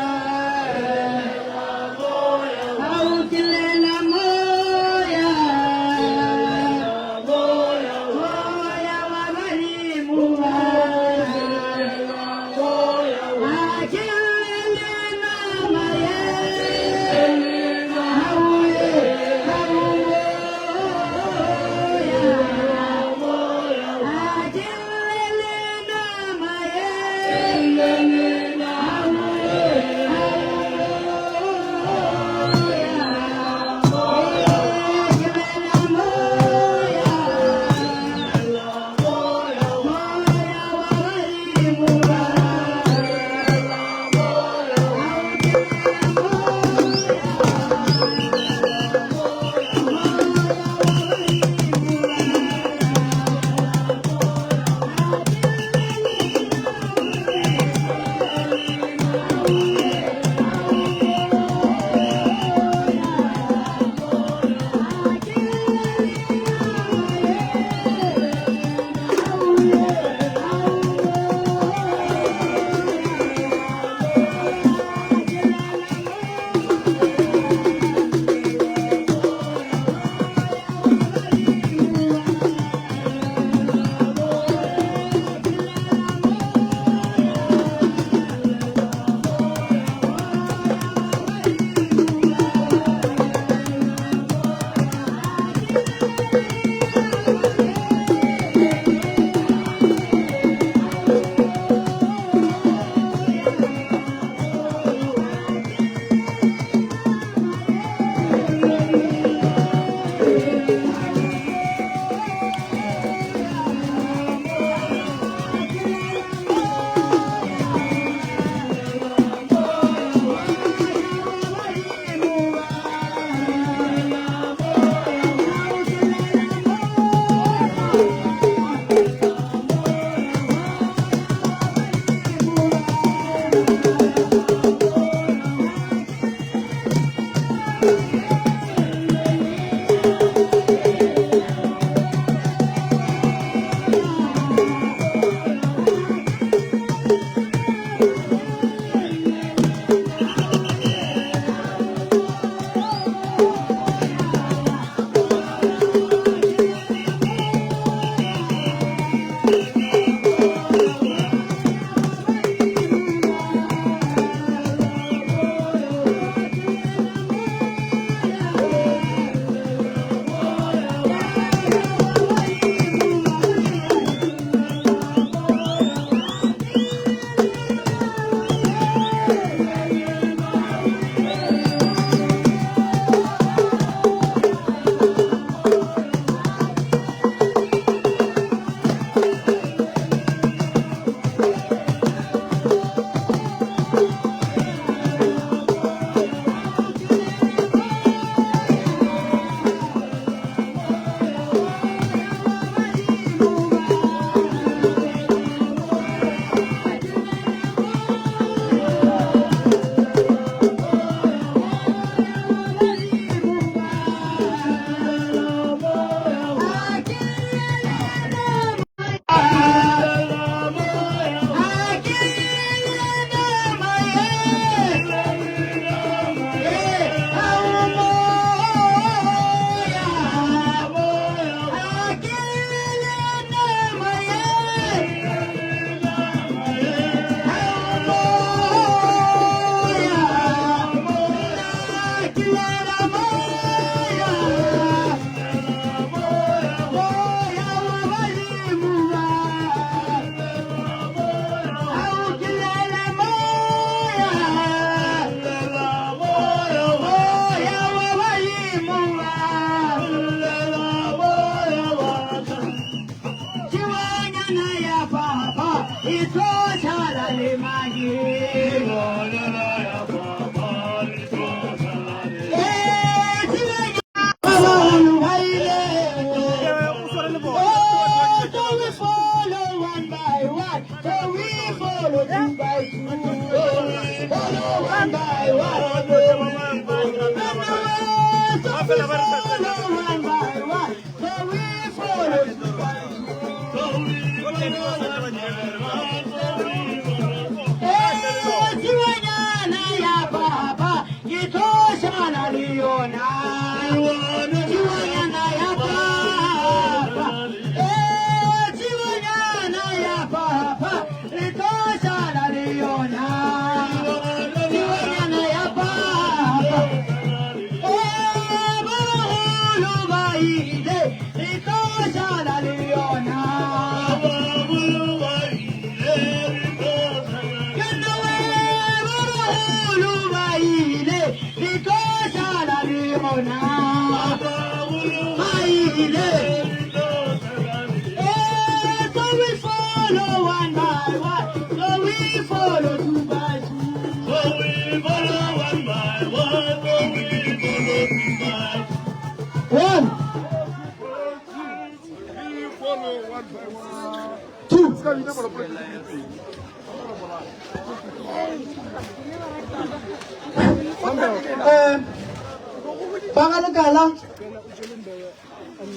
Ba ga lekala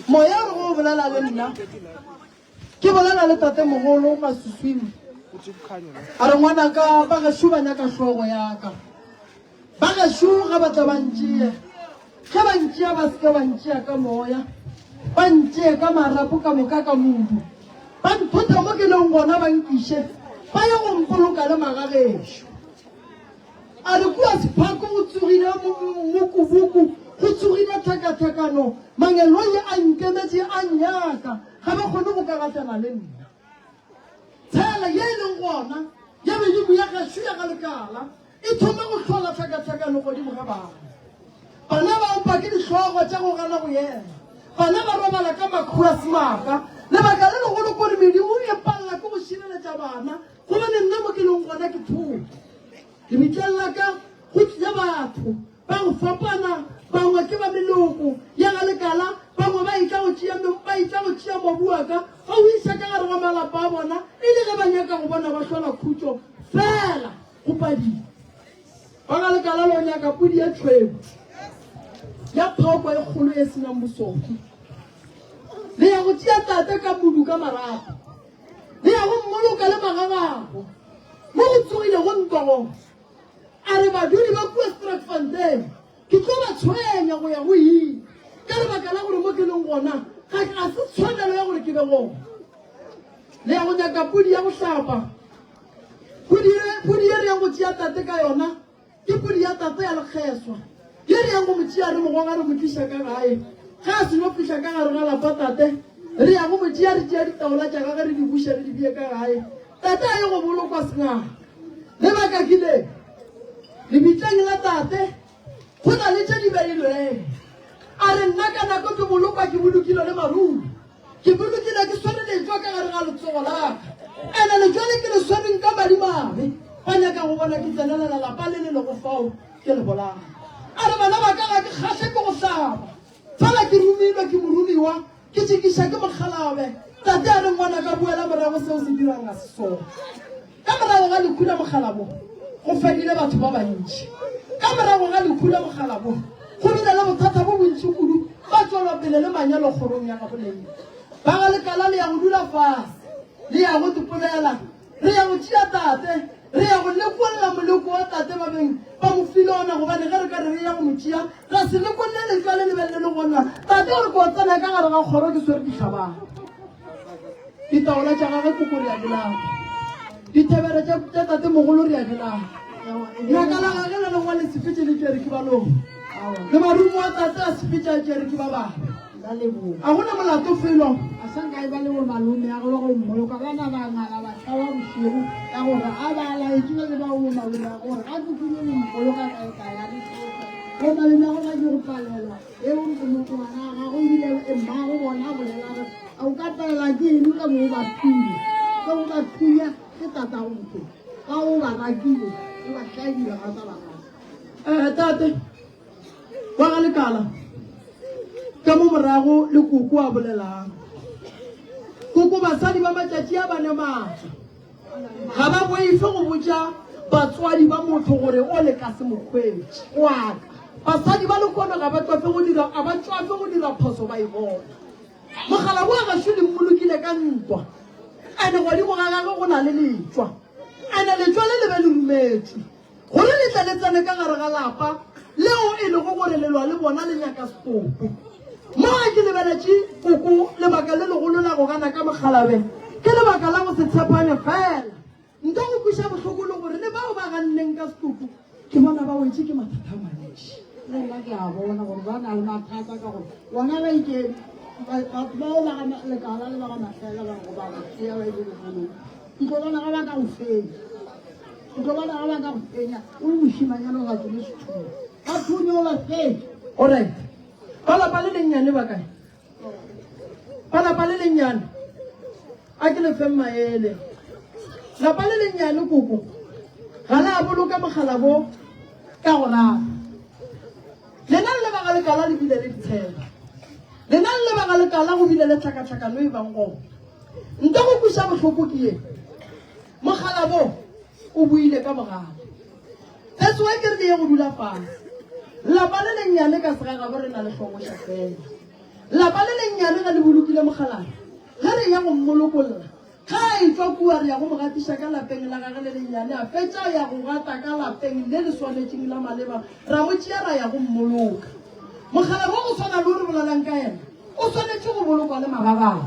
moya re go bolela le nna ke bolela le tatemogolo Masuswing a re ngwanaka ba gešo ba nyaka hlogo yaka ba gešo ga ba tla ba ntšee ge ba ntšea ba seke ba ntšea ka moya ba ntšee ka marapo ka moka ka modu ba nthotha mo ke leng gona ba nkiše ba ye go mpoloka le magagešo A re kua Sephako go tsogile mokubuku, go tsogile tlhakatlhakano, mangeloi a nkemetše a nnyaka, ga ba kgone go ka gahlana le nna. Tshela ye e leng gona ya medimo ya gešo ya ga lekala e thoma go hlola tlhakatlhakano godimo ga bana. Bana ba opa ke dihlogo tša go gana go ema. Bana ba robala ka makhura semaka. Lebaka le legolo kore medimo e palela ke go šireletša bana Gobane nna mo ke leng gona ke thoto. Lebitleng la ka go tlile batho ba go fapana, bangwe ke ba meloko ya ga lekala, bangwe ba etla go tšea ba etla go tšea mobu wa ka ba o iša ka gare ga malapa a bona, e le ge ba nyaka go bona ba hlola khutšo fela go padile. Ba ga lekala lo nyaka pudi ye tšhweu ya phoko e kgolo e senang bosoko. Le ya go tšea tate ka modu ka marapo. Le ya go mmoloka le magagabo mo go tsogilego ntwa gona. A re badudi ba kua Sterkfontein ke tlo ba tshwenya go ya go ile ka lebaka la gore mo ke leng gona ga ga se tshwanelo ya gore ke be gona. Le ya go nyaka pudi ya go hlapa. Pudi ye re yang go tšea tate ka yona Ke pudi ya tate ya lekgeswa ye re yang go mo tšea re mo goga re mo tliša ka gae. Ge a seno fihla ka gare ga lapa tate, re ya go mo tšea re tšea ditaola tša gage re di buše re di bee ka gae. Tate a ye go bolokwa sengaka. Lebaka ke le, lebitleng la tate go na le tše di beilwego. A re nna ka nako ke bolokwa ke bolokilwe le marumo. Ke bolokile ke swere lejwa ka gare ga letsogo la ka. Ene lejwa le ke le swereng ka madimabe. Ba nyaka go bona ke tsenelela lapa le le lego fao ke le bolaya. A re bana ba ka ga ke kgahle ke go hlaba. Fela ke romilwe ke moromiwa, ke tšekiša ke mokgalabe. Tate a re, Ngwanaka, boela morago, se o se dirang ga se sona. Ka morago ga lehu la mokgalabo, go fedile batho ba bantši. Ka morago ga lehu la mokgalabo, go bile le bothata bo bontši kudu, ba tšwelwa pele le manyalo kgorong ya gabolena. Ba ga lekala le ya go dula fase, le ya go tipolela, Re ya go tšea tate, re ya go lekolla moleko wa tate ba beng ba mo file ona, gobane ge re ka re re ya go mo tšea, ra se lekolle letšwa le lebelele le gona. Tate o re ko tsena ka gare ga kgoro ke swere dihlabana. Ditaola tša gage koko re a di lata. Dithebere tša tša tate mogolo re a di lata. Ngaka la gage le lengwe le sepetše le tšere ke balong. Le marumo a tate a sepetše a tšere ke ba bangwe. Ba leboga. A go na molato felo. A sa nka e ba le bo malome a go go mmoloka ba na ba ngala ba tšhaba bošego ka gore a ba laetše ba le ba bo malome a gore ga ke kile go mpoloka kae kae a re bo malome a go ba ke go palelwa e bo ngwana a gago ebile mmago bona a bolela re a o ka palela ke eng ka bo ba thunya ka bo ba thunya ke tatago motho ka o ba rakile o ba hlaedile ga sa ba rata. Eh, tate Wa ga Lekala, ka mo morago le koko a bolelang. Koko, basadi ba matšatši a ba ne maatla. Ga ba boife go botša batswadi ba motho gore o le ka se mo hwetše. Wa ka. Basadi ba lehono ga ba tšwafe go dira, a ba tšwafe go dira phoso ba e bona. Mogala wa gašo le mmolokile ka ntwa. Ene godimo ga gagwe go na le letšwa. Ene letšwa le le be le rumetšwe. Gore le tle le tsene ka gare ga lapa leo e lego gore le lwa le bona le nyaka setopo. Mo ge ke lebeletše koko, lebaka le legolo la go gana ka mokgalabje ke lebaka la go se tshepane fela. Nka go kweša bohloko le gore le bao ba ganneng ka setopo ke bona ba wetše ke mathata a mantši. Le nna ke a bona gore ba na le mathata ka gore bona ba ike batho bao ba ga Lekala le ba ga Mahlela ba go ba go tšea ba ile lebolong. Ke tlo bona ga ba ka go fenya. Ke tlo bona ga ba ka go fenya o le mošimanyana o sa tsebe sethunya. Ba thunye o ba fetše. Alright. Ba lapa le lennyane ba kae? Ba lapa le lennyane. A ke le feng maele. Lapa le lennyane koko. Ga la boloka mogala bo ka go rata. Lena le lebaka lekala le bile le ditshelo. Lena le lebaka lekala go bile le tlhakatlhakano e bang gona. Nto go kweša bohloko ke ye. Mogala bo o buile ka bogale. That's why ke re le ye go dula fase. Lapa le lennyane ka segagabo re na le hloboša fela. Lapa le lennyane ge le bolokile mogalana, ge re ya go mmolokolla, ge a etšwa kua re ya go mo gatiša ka lapeng la gage le lennyane, a fetša a ya go gata ka lapeng le le swanetšeng la maleba, ra mo tšea ra ya go mmoloka. Mogala wo go swana le o re bolelang ka yena, o swanetše go bolokwa le magagabo.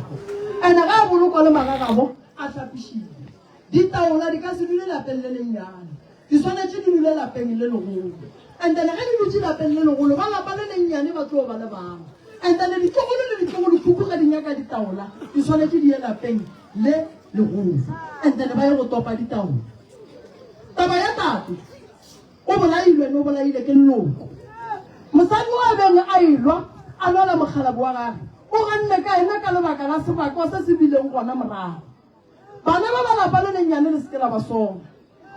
Ene ge a bolokwa le magagabo, a hlapišilwe. Ditaola di ka se dule lapeng le lennyane, di swanetše di dule lapeng le legolo. And then ge di dutše lapeng le legolo, ba lapa le lennyane ba tlo ba le bana. And then ditlogolo le ditlogolokhukhu ge di nyaka ditaola, di swanetše di ye lapeng le legolo. And then ba ye go topa ditaola. Taba ya tate, O bolailwe, ne o bolaile ke leloko. Mosadi o a beng a elwa, a lwala mokgalabo wa gage, o ganne ka yena ka lebaka la sebakwa se se bileng gona morago. Bana ba ba lapa le lennyane le se ke la ba sona.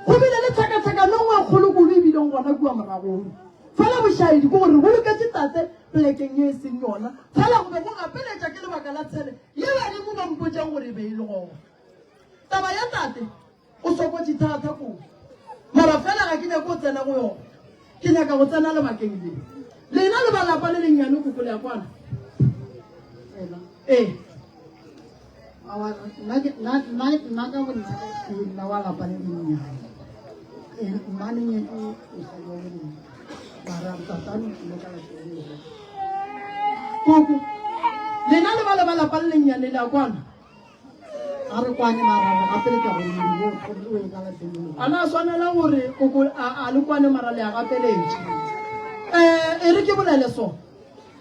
Go bile le tlhakatlhakano nngwe e kgolo kudu e bileng gona kua moragong. Fela bošaedi ke gore re boloketše tate polekeng ye e seng yona, fela go be go gapeletša ke lebaka la tshele ye badimo ba mpotšang gore e be e le gona. Taba ya tate O sokotše thata kudu. Mara fela ga ke nyake go tsena go yona. Ke nyaka go tsena lebakeng le. Lena le ba lapa le lennyane koko le a kwana? Ee. Awa, nna ke- nna- nna- nna ka bo nna ke nna wa lapa le lennyane. Ee, mmane nyetše mosadi wa bomme. Mara ntatane o tlile ka lapeng le legolo. Koko, lena le ba le ba lapa le lennyane le a kwana? A re kwane mara re gapeletša gore modimo o thome o ye ka lapeng le lengwe. A na swanela gore koko a, a le kwane mara le a gapeletša. Eh, e re ke bolele so.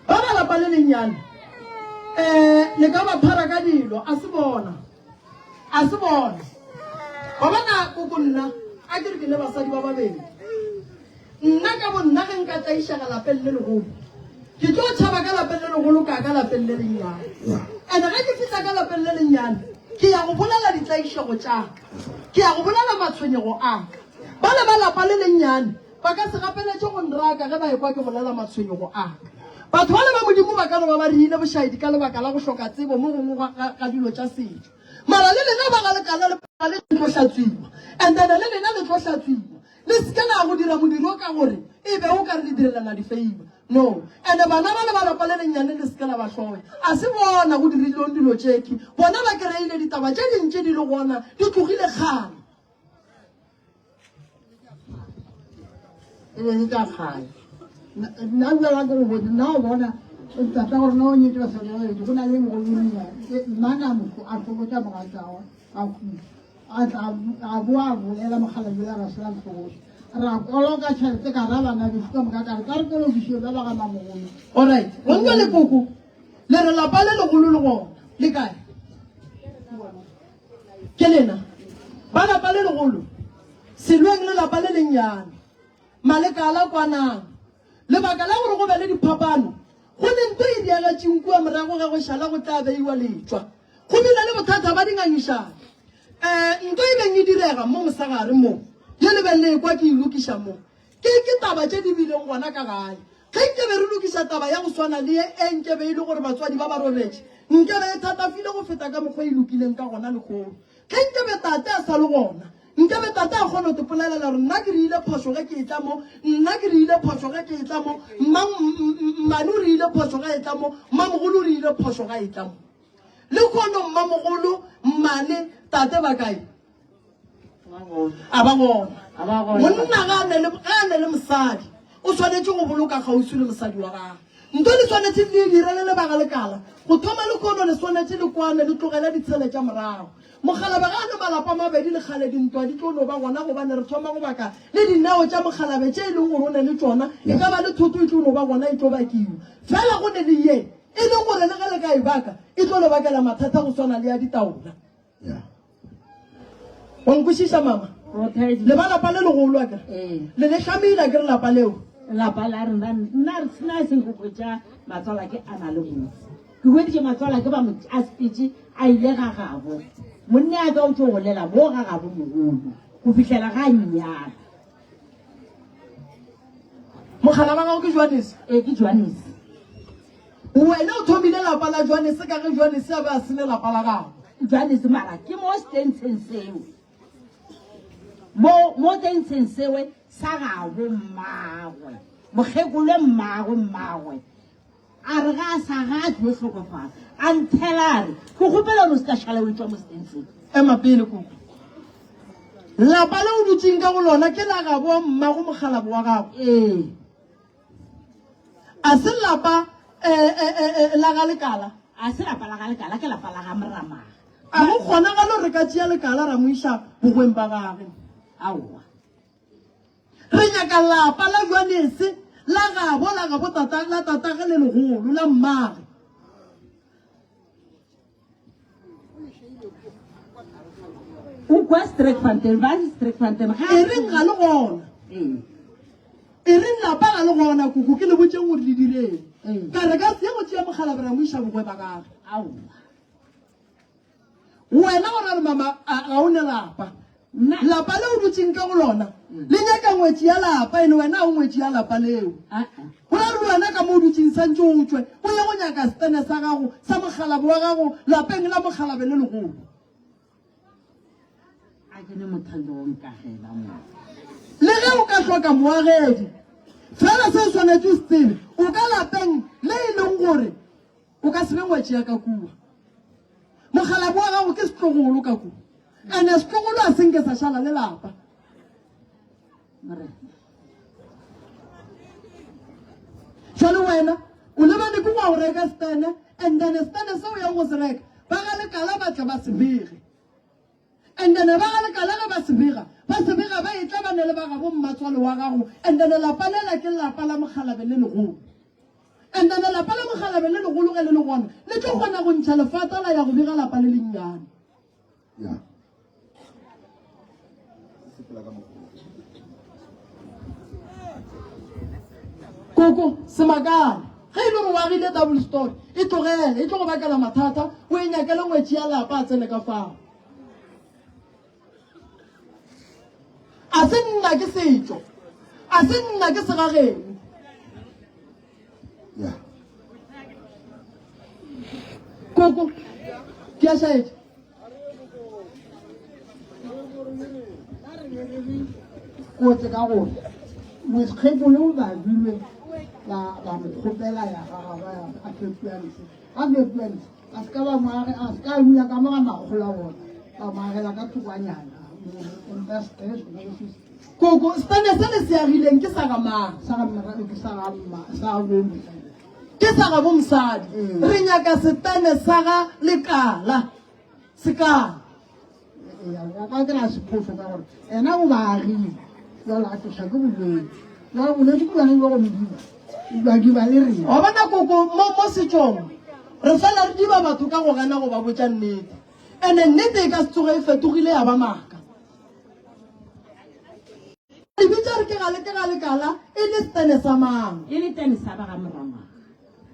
Ba ba lapa le lennyane, eh, le ka ba phara ka dilo, a se bona. A se bona. Wa bona koko nna, a ke re ke ne basadi ba babedi. Nna ka bonna ge nka tlaišega lapeng le legolo, ke tlo tšhaba ka lapeng le legolo ka ka lapeng le lennyane. And ge ke fihla ka lapeng le lennyane, ke ya go bolela ditlaišego tša ka, ke ya go bolela matshwenyego a ka. Bale ba lapa le lennyane ba ka se gapeletše go nraka ge ba ekwa ke bolela matshwenyego a ka. Batho bale ba Modimo ba ka no ba ba reile bošaedi ka lebaka la go hloka tsebo mo gongwe ga, ga dilo tša setšo. Mara le lena ba ga lekala le, le tlo hlatswiwa. And then le lena le tlo hlatswiwa. Le se ke la go dira modiro ka gore e be o ka re le direlana di-favor. No. And bana ba le ba lapa le lennyane le se ke la ba hloya. A se bona go dirilweng dilo tšekhwi. Bona ba kry-ile ditaba tše dintši di le gona di tlogile kgale. E be le tša kgale. Nna bjala ke go botse, nna o bona tata gore na o nyetše basadi ba babedi, go na le mogolo o monnyane. Mmana motho a hlobotša mogatšagwe a khutša. A tla a boa a bolela mokgalabje yola ra sela ntlhoboša. Ra koloka tšhelete ka ra bana bešo ka moka ka re ka re kolokišo ba ba ga mamogolo. Alright, go le koko le re lapa le legolo le gona le kae? Ke lena ba lapa le legolo selweng le lapa le lennyane. Malekala kwanang. Lebaka la gore go be le diphapano go ne nto e diagatšeng kua morago ge go šala go tla beiwa letšwa. Go bile le bothata ba dingangišano. Um nto e beng e direga mo mosegare mo, ye le beng le ekwa ke e lokiša mo, ke, ke taba tše di bileng gona ka gae. Ge nke be re lokiša taba ya go swana le ye e nke be e le gore batswadi ba ba robetše, nke be e thatafile go feta ka mokgwa e lokileng ka gona lehono. Ge nke be tate a sa le gona, nke be tate a kgona go te polelela gore nna ke reile phošo ge ke etla mo, nna ke reile phošo ge ke etla mo, mma, mmane o reile phošo ge a etla mo, mmamogolo o reile phošo ge a etla mo. Lehono mmamogolo, mmane, tate ba kae? A ba gona. Monna ga a ne le, ga a ne le mosadi, o swanetše go boloka kgauswi le mosadi wa gagwe. Nto le swanetše le e dire le le ba ga lekala. Go thoma lehono le swanetše le kwane, le tlogele ditshele tša morago. Mokgalabje ga a ne malapa a mabedi le kgale dintwa di tlo no ba gona gobane re thoma go baka le dineo tša mokgalabje tše e leng gore o ne le tšona, e ka ba le thoto e tlo no ba gona e tlo bakiwa. Fela go ne le ye e leng gore le ge le ka e baka e tlo le bakela mathata go swana le ya ditaola. Wa nkwešiša mama? Le ba lapa le legolo akere? Le le hlamile akere lapa leo? Lapa la rena nna re sena seng go hwetša matswala ke a na le botse. Ke hweditše matswala ke ba mo a sepetše a ile ga gabo. Monna ya ka o tlo golela mo ga gabo mogolo go fihlela ga nnyala. Mogala wa gago ke Johannes? Ee, ke Johannes. Wena o thomile lapa la Johannes ka ge Johannes a be a se ne lapa la gagwe. Johannes mara ke mo stentsheng seo. Mo mo tentsheng sewe sa gabo mmagwe. Mokgekolo mmagwe mmagwe. A re ga a sa ga a tlo hlokofala. A nthela a re, ke kgopela gore o se ka šala o etšwa mo stentsheng. Ema pele koko. Lapa le o dutšeng ka go lona ke la gabo mmago mokgalabo wa gago. Ee. A se lapa eh, eh, eh, eh, la ga lekala? A se lapa la ga lekala, ke lapa la ga Moramaga. A go kgonagalo re ka tšea lekala ra mo iša bogweng ba gage? Aowa. Re nyaka lapa la Johanese, la gabo, la gabo tata, la tatage le legolo, la mmage. O kwa Sterkfontein, ba re Sterkfontein ga. E reng ga le gona. Ee. E reng lapa ga le gona koko ke le botšeng gore le direng. Ee. Ka re ka se go tšea mokgalabje ra mo iša bogwe ba gagwe. Aowa. Wena o ra re mama ga o ne lapa. Lapa le o dutšeng ka go lona le nyaka ngwetši ya lapa ene wena ga o ngwetši ya lapa leo. Go ra re wena ka mo o dutšeng santše o tšwe o ye go nyaka setene sa gago sa mokgalabje wa gago lapeng la mokgalabje le legolo. A ke ne motho o nkagela mo. Le ge o ka hloka moagedi fela se o swanetše o se tsebe o ka lapeng le e leng gore O ka se be ngwetši ya ka kua. Mokgalabje wa gago ke setlogolo ka kua. Ene setlogolo a se nke sa šala le lapa. Jwale wena o lebane ke go ya go reka setene and then setene se o yang go se reka ba ga lekala ba tle ba se bege. And then ba ga lekala ge ba se bega, ba se bega ba etla ba ne le ba gabo mmatswalo wa gago. And then lapa lela ke lapa la mokgalabje le legolo. And then lapa la mokgalabje le legolo ge le le gona, le tlo kgona go ntšha lefata la ya go bega lapa le lennyane. Yeah. Koko, se makale. Ge e le gore o agile double story, e tlogele, e tlo go bakela mathata, o e nyakele ngwetši ya lapa a tsene ka fao. A se nna ke setšo, a se nna ke segageno. Yeah. Koko, ke a šaetša. Kotse ka gore mokgekolo o badilwe ba ba mo kgopela ya ga gagwe a fepiwa ntshe a fepiwa ntshe a se ka ba mo age a se ka dula ka mo ga makgolo a bona ba mo agela ka thokonyana empa Koko, setene se le se agileng ke sa ga mang? Sa ga mma ke sa ga mma sa ga bo mosadi. Ke sa ga bo mosadi. Re nyaka setene sa ga lekala. Sekala. Ya ka ke la sephoso ka gore ena o ba agile jalo a tlosa ke bolwetse. Jalo bolwetse ke bone bo go modiba. Ba diba le rena. Wa bona koko mo mo setšong re fela re diba batho ka go gana go ba botša nnete. Ene nnete e ka se tsoge e fetogile ya ba maaka. Le bitša re ke gale ke gale kala e le setene sa mang? E le tene sa ba ga Moramang.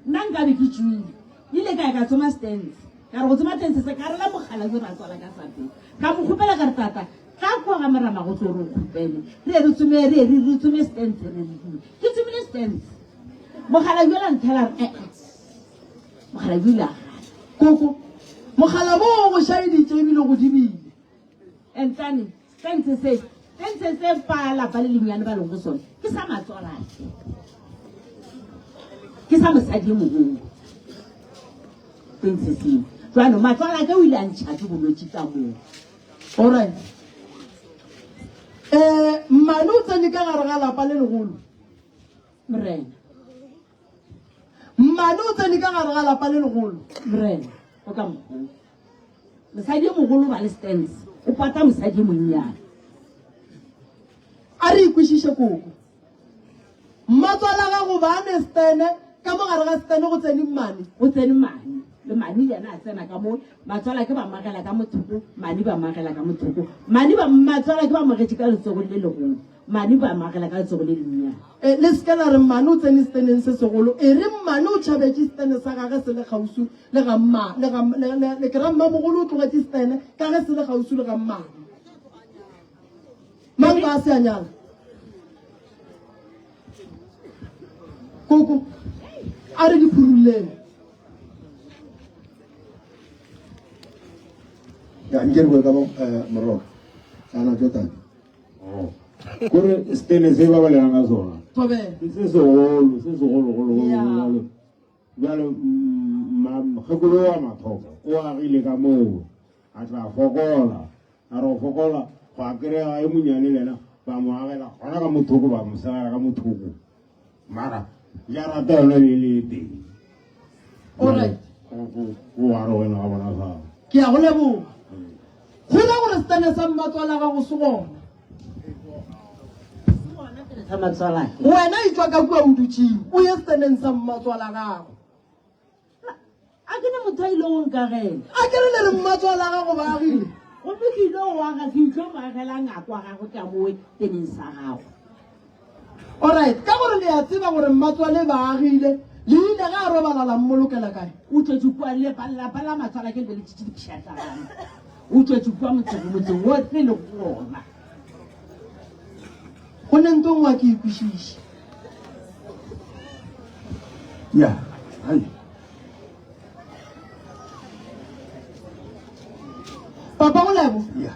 Nna nka be ke tšwile. Ile ka ya ka tsoma stance. Ka re go tsoma tente se ka rela mogala yo ra tswala ka sapeng. Ka mo kgopela ka re tata tla kwa ga Morama go tlo re o kgopele. Re ye re tsome re ye re tsome stance re re dule. Ke tsomile stance. Mogala yola nthela re eh eh. Mogala yo ile a gana. Koko, mogala bo o go šaeditše ebile go dibile. Entlane, tente se, tente se ba lapa le lennyane ba leng go sone, ke sa matswalake. Ke sa mosadi e mogolo. Tente seo. Jwano, matswalake o ile a ntšha ke bolwetši ka moo. Alright. Eh, mmane o tsene ka gare ga lapa le legolo. Morena. Mmane o tsene ka gare ga lapa le legolo. Morena, o ka mokgwa. Mosadi yo mogolo ba le stands, o pata mosadi yo monnyane. A re ikwešiše koko. Mmatswala gago ba ne stene, ka mo gare ga stene go tsene mmane. Go tsene mane, le mane le yena a tsena ka mo, matswala ke ba magela ka mothoko, mane ba magela ka mothoko. Mane ba, matswala ke ba mogetše ka letsogong le legolo. Mmane ba amogela ka letsogo le lennyane. E, le se ke la re mmane o tsene seteneng se segolo. E re mmane o tšhabetše setene sa gage se le kgauswi le ga mma, le ga, le, le, le ke ra mmamogolo o tlogetše setene ka ge se le kgauswi le ga mmane. Mang ba se a nyala? Koko, a re di phurulleng. Ya, nke re bue ka bo, eh, Moroka. Ana Jordan. Kore setene se ba bolelang ka sona ke se segolo se segologologolo bjalo mokgekolo wa mathomo o agile ka moo a tla fokola a re go fokola go a kry-a e monyane le ena ba mo agela gona ka mothoko ba mo segela ka mothoko mara jarata yona e le e teng Alright. o arogene ga bona fao Ke a go leboga. Go ra gore setene sa mmatswala gago se gona. Sa matswalake. Wena e tšwa ka kua o dutšeng, o ye seteneng sa mmatswala gago. A ke ne motho a ile go nkagela. A ke re le re mmatswala gago ba agile. Gomme ke ile go aga, ke itlo mo agela ngako wa gagwe ka mowe teneng sa gagwe. Alright, ka gore le a tseba gore mmatswale ba agile, le ile ge a robala la mmolokela kae? O tšwetše kua le ba lapa la matswala ke le be le tšitše dipšhatlana. O tšwetše kua motseng, motseng wo re lego go wona. Go ne nto nngwe a ke e kwešiše. Ya, hai. Papa go lebo. Ya.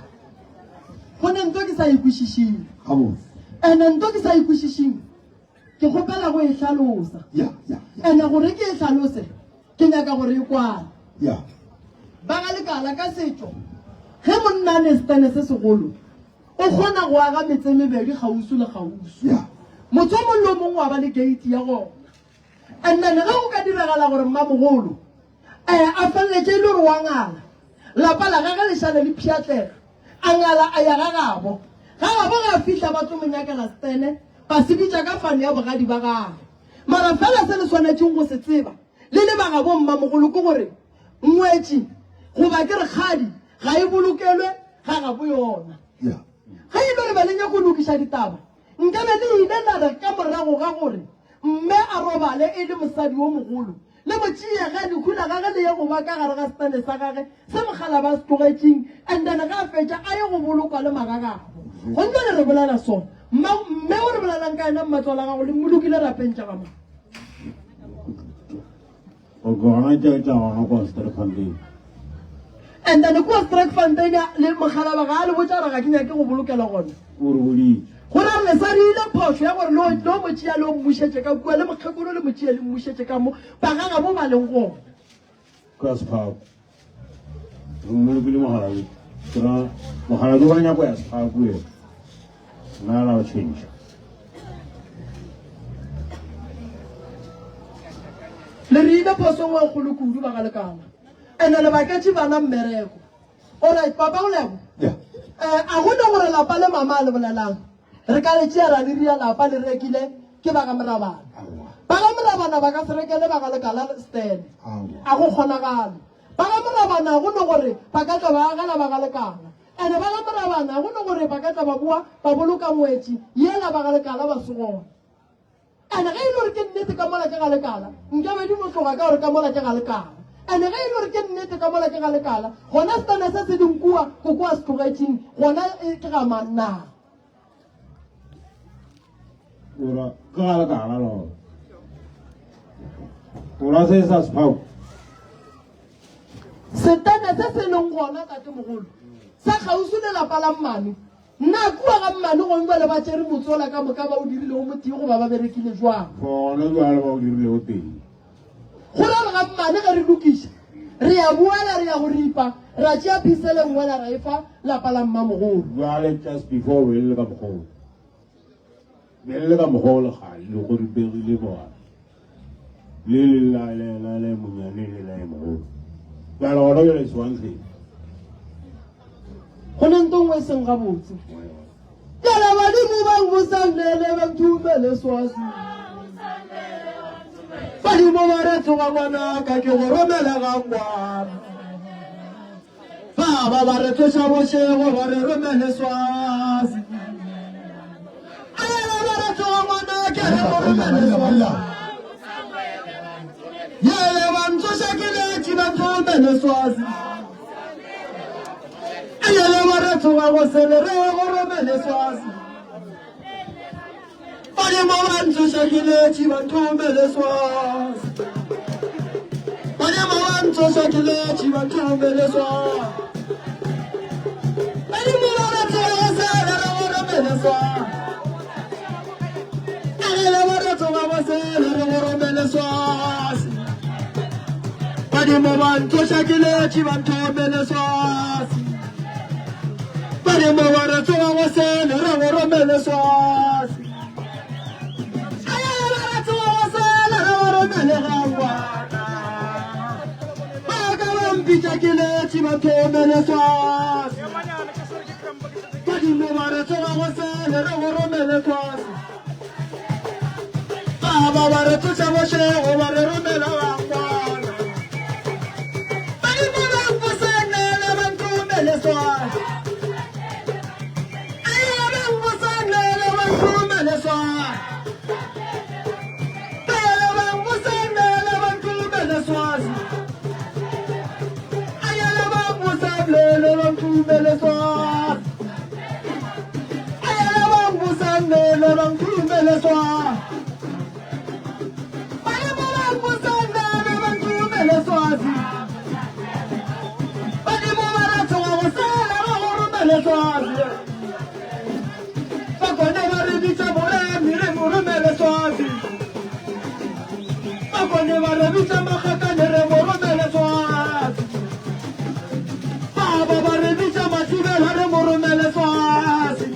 Go ne nto ke sa e kwešišeng. Gabotse. Ene nto ke sa e kwešišeng, ke kgopela go e hlalosa. Ya, ya. Ene gore ke e hlalose, ke nyaka gore e kwane. Ya. Ba ga lekala ka setšo, ge monna a ne setene se segolo, O kgona go aga metse e mebedi kgauswi le kgauswi. Yeah. Motse o mongwe le o mongwe wa ba le gate ya gona. And then ge go ka diragala gore mmamogolo eh, a feleletše e le gore wa ngala, lapa la gage le šale le pšhatlega, a ngala a ya ga gabo. Ga gabo ge a fihla ba tlo mo nyakela setene, ba se bitša ka fane ya bogadi ba gagwe. Mara fela se le swanetšeng go se tseba le le ba gabo mmamogolo ke gore ngwetši goba ke re kgadi ga e bolokelwe ga gabo yona. Ge e le gore be le nyaka go lokiša ditaba, nkabe le ile la re ka morago ga gore mme a robale e le mosadi yo mogolo, le mo tšee ge lehu la gage le ye go ba ka gare ga setene sa gage se mokgalabje a se tlogetšeng, and then ge a fetša a ye go bolokwa le magagabo. Gomme le re bolela so, mma, mme o re bolelang ka yena mmatswala gago le mmolokile rapeng tša ga mang? Gona tša tša gona kwa Sterkfontein. And then kua Sterkfontein le mokgalaba ga a le botša gore ga ke nyake go bolokela gona. O re boditše. Go ra gore le sa dirile phošo ya gore lo lo mo tšea le o mmušetše ka kua le mokgekolo le mo tšee le mmušetše ka mo ba ga gabo ba leng gona. Ka Sephaku. Re mmolokile mokgalabje. Ke ra mokgalabje wa nyako ya Sephaku yena. Nna la go change. Le re ile phoso nngwe e kgolo kudu ba ga lekala. Ene le baketše bana mmereko. Alright, papa o lebo. Yeah. Eh, a go ne gore lapa le mama a le bolelang. Re ka le tšea ra le ria lapa le rekile ke ba ga Morabana. Ba ga Morabana ba ka se rekele ba ga lekala stene. A go kgonagale. Ba ga Morabana go ne gore ba ka tla ba agela ba ga lekala. Ene ba ga Morabana go ne gore ba ka tla ba boa ba boloka ngwetši yela ba ga lekala ba se gona. Ene ge e le gore ke nnete ka mola ke ga lekala, nkabe di no tloga ka gore ka mola ke ga lekala. Ene ge e le gore ke nnete ka mola ke ga lekala, gona setana se se leng kua koko a se tlogetšeng gona e ke ga mang na? Ora ke ga lekala lona. Ora se sa sephao. Setana se se leng gona tatemogolo sa kgauswi le lapa la mmane Na kua ga mmane gong bjale ba tšere motsola ka moka ba o dirilego motee goba ba berekile jwang? Gona bjale ba o dirilego tee. Go ra re ga mmane ge re lokiša, re ya boela re ya go ripa, ra tšea pisele nngwela ra e fa lapa la mmamogolo. Bjale just before be le ka mokgwa o, be le ka mokgwa o lekgale le go ripegile bona. Le le la le la le monyane le la e mogolo. Bjale gona bjale it's one thing. Go ne nto nngwe e seng gabotse. Bjale badimo ba nkusanele ba nthumele swasi. Badimo ba re tsoga ngwanaka ke go romele ga ngwana. Ba ba ba re tloša bošego ba re romele swasi. Ayala ba re tsoga ngwanaka re go romele swasi. Yele ba ntsoša ke letši ba nthomele swasi. Ayala ba re tsoga go sele re go romele swasi. Badimo ba ntsoša ke letši ba nthomele swasi. Badimo ba ntsoša ke letši ba nthomele swasi. Badimo ba re tsoga go sele re go romele swasi. Ayala ba re tsoga go sele re go romele swasi. Badimo ba ntsoša ke letši ba nthomele swasi. Badimo ba re tsoga go sele re go romele swasi. Ayala ba re tsoga go sele re go romele gangwana. Ba ka ba mpitša ke letši ba nthomele swasi. Badimo ba re tsoga go sele re go romele swasi. Baba ba re tsoša bošego ba re romela bangwana. Badimo ba nkosanele ba nthomele swasi. Aye ba nkosanele ba nthomele swasi. Bele ba nkosanele ba nthomele swasi. Ayele ba nkosanele ba nthomele swasi. Ayele ba nkosanele ba nthomele swasi. Badimo ba nkosanele ba nthomele swasi. Badimo ba re tsoga go sela ba go romele swasi. Bakone ba re bitša moremi re mo romele swasi. Bakone ba re bitša magakane re mo romele swasi. Baba ba re bitša mathibela re mo romele swasi.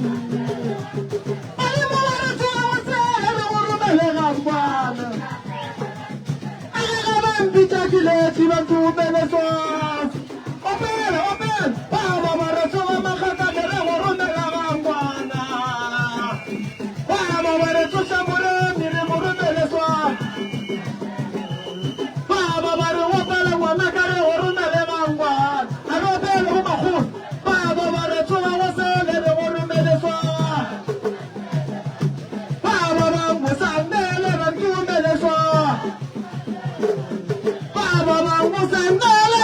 Badimo ba re tsoga go sela re go romele gangwana. A ge ga ba mpitša ke letši ba nthomele swasi. Opela, opela. Baba ba re tsoga magakane re go romela gangwana. Baba ba re tsoša moremi re mo romele swasi. Baba ba re opela ngwana ka re go romele gangwana. A re opele go makgolo. Baba ba re tsoga go sele re go romele swasi. Baba ba nkosanele ba nthomele swasi. Baba ba nkosanele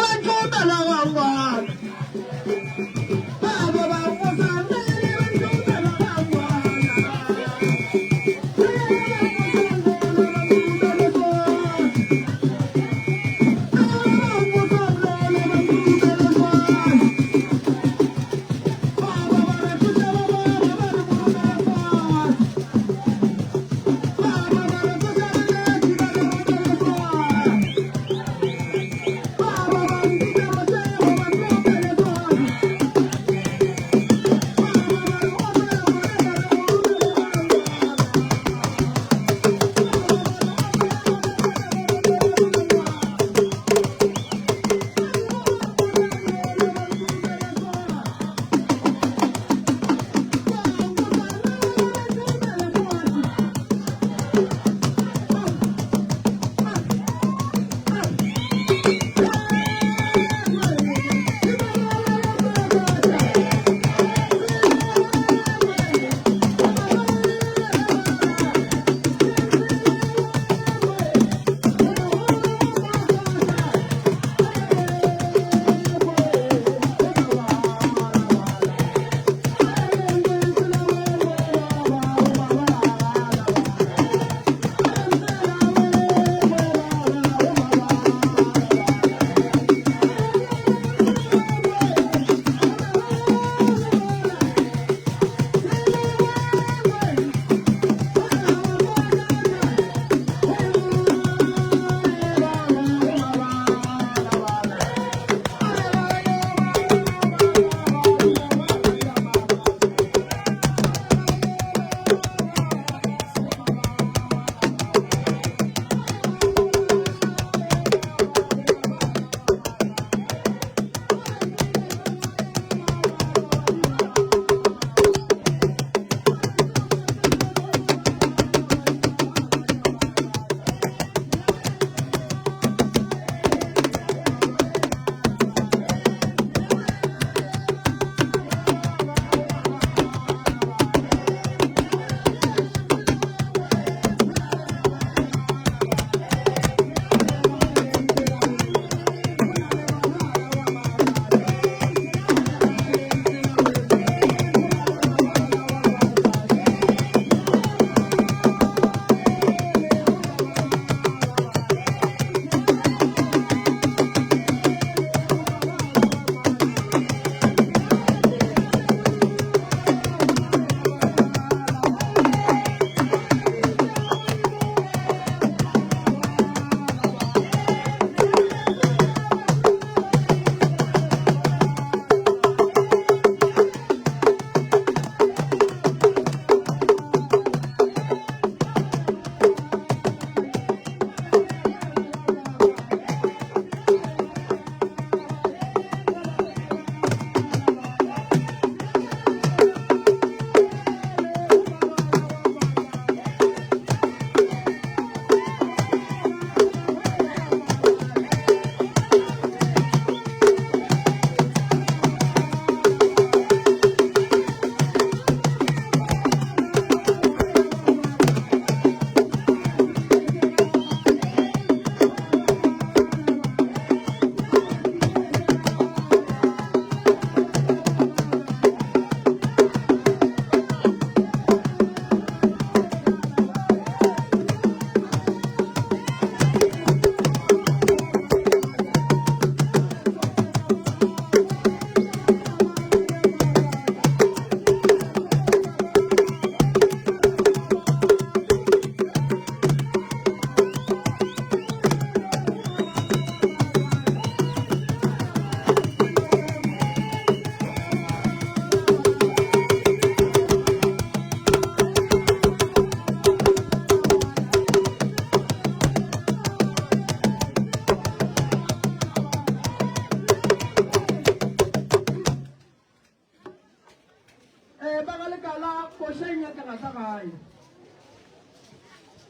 Um ba ga lekala koša e nyakega sa gae.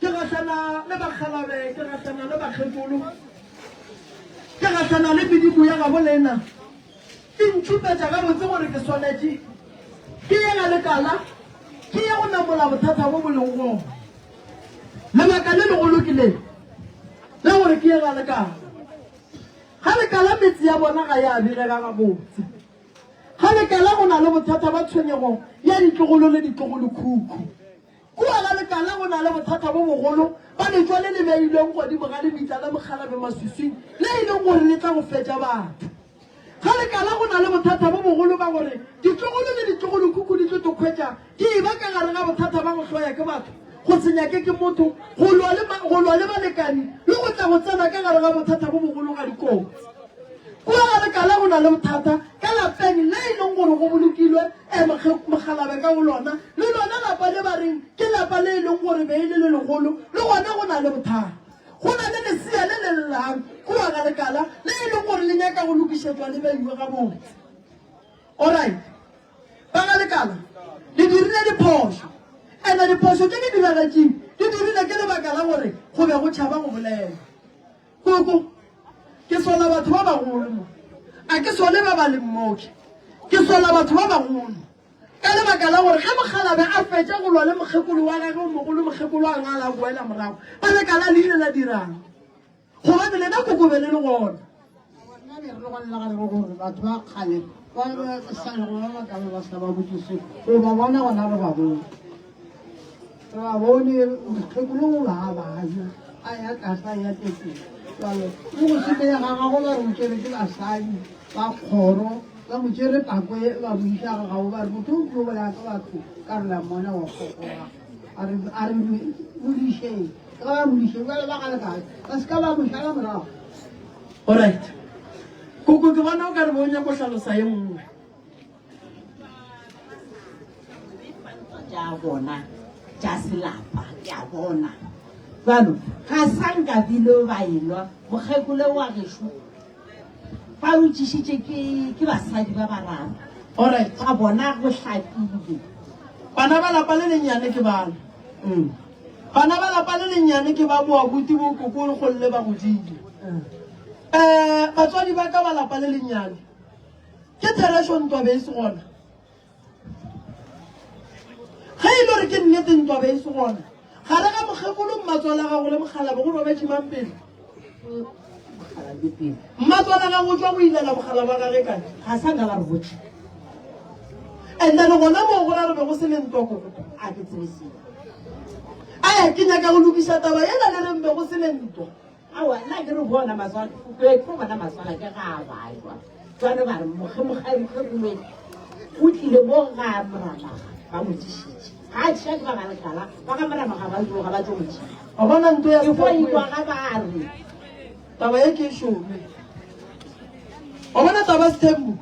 Ke gahlana le bakgalabe, ke gahlana le bakgekolo, ke gahlana le medimo ya gabo lena. E ntšhupetša gabotse gore ke swanetše ke ye ga lekala, ke ye go namola bothata bo bo lego gona. Lebaka le legolo ke le la gore ke ye ga lekala. Ga lekala metse ya bona ga ya begega gabotse. Ga lekala go na le bothata ba tshwenyego ya ditlogolo le ditlogolokhukhu. Kua ga lekala go na le bothata bo bogolo ba letšwa le le beilweng godimo ga lebitla la mokgalabje maswiswing le e leng gore le tla go fetša batho. Ga lekala go na le bothata bo bogolo ba gore ditlogolo le ditlogolokhukhu di tlo to khwetša di eba ka gare ga bothata ba go hloya ke batho, go se nyake ke motho, go lwa le go lwa le balekani le go tla go tsena ka gare ga bothata bo bogolo ga dikotsi. Kua ga lekala go na le bothata ka lapeng le e leng gore go bolokilwe e mokgalabje ka go lona, le lona lapa le ba reng ke lapa le e leng gore be e le le legolo, le gona go na le bothata. Go na le lesea le le llang kua ga lekala le e leng gore le nyaka go lokišetšwa le beiwe gabotse. Alright. Ba ga lekala le dirile diphošo, ene diphošo tše di diragetšeng di dirile ke lebaka la gore go be go tšhaba go bolela. Koko, ke sola batho ba bagolo mo. A ke sole ba ba leng moke. Ke sola batho ba bagolo. Ka lebaka la gore ge mokgalabje a fetša go lwa le mokgekolo wa gagwe o mogolo, mokgekolo a ngala a boela morago. Ba lekala le ile la dirang? Gobane lena koko be le le gona. Nna be re le gona ga re gore batho ba kgale ba ba sa lego ba ba ka be ba sa ba botse se go ba bona gona re ba bone. Re ba bone mokgekolo o ba baja a ya tlase a ya tete. Jalo le go sepela ga gagwe ba re o tšere ke basadi ba kgoro ba mo tšere pakwe ba mo iša ga gabo ba re motho o tlo bolaya ka batho ka re la mmona wa fokoga a re a re modišeng ga ba modišeng jale ba gale kae ba se ka ba mo šala morago. Alright. Koko ke bona o ka re bo nyako hlalosa ye nngwe. Tša bona tša selapa ke a bona. Jalo ga sa nka bile ba elwa mokgekolo wa gešo ba o tšišitše ke ke basadi ba bararo. Alright. Ba bona go hlapile. Bana ba lapa le lennyane ke bana. Bana ba lapa le lennyane ke ba boabuti bo koko le golle ba godile. Eh batswadi ba ka ba lapa le lennyane. Ke therešo ntwa be e se gona. Ge e le gore ke nnete ntwa be e se gona. Gare ga mokgekolo mmatswala gago le mokgalabje go robetše mang pele? Mmatswala gago o tšwa go ilela mogala wa gage kae? Ga sa nka ba re botša. And then gona moo go ra re be go se le ntwa koko. A ke tsebe selo. Aya ke nyaka go lokiša taba yela le reng be go se le ntwa. Aowa nna ke re bona matswala ke tlo bona matswala ke ga a bajwa. Jwale ba re mokge mokge mokgekolo o tlile mo ga Moramaga ba mo tšišitše. Ga a tšiša ke ba ga Lekala ba ga Moramaga ba tlo ga ba tlo mo tšiša. Wa bona nto ya Ke fo ikwa ga ba re. Taba ye ke e šoro. Wa bona taba Sthembu?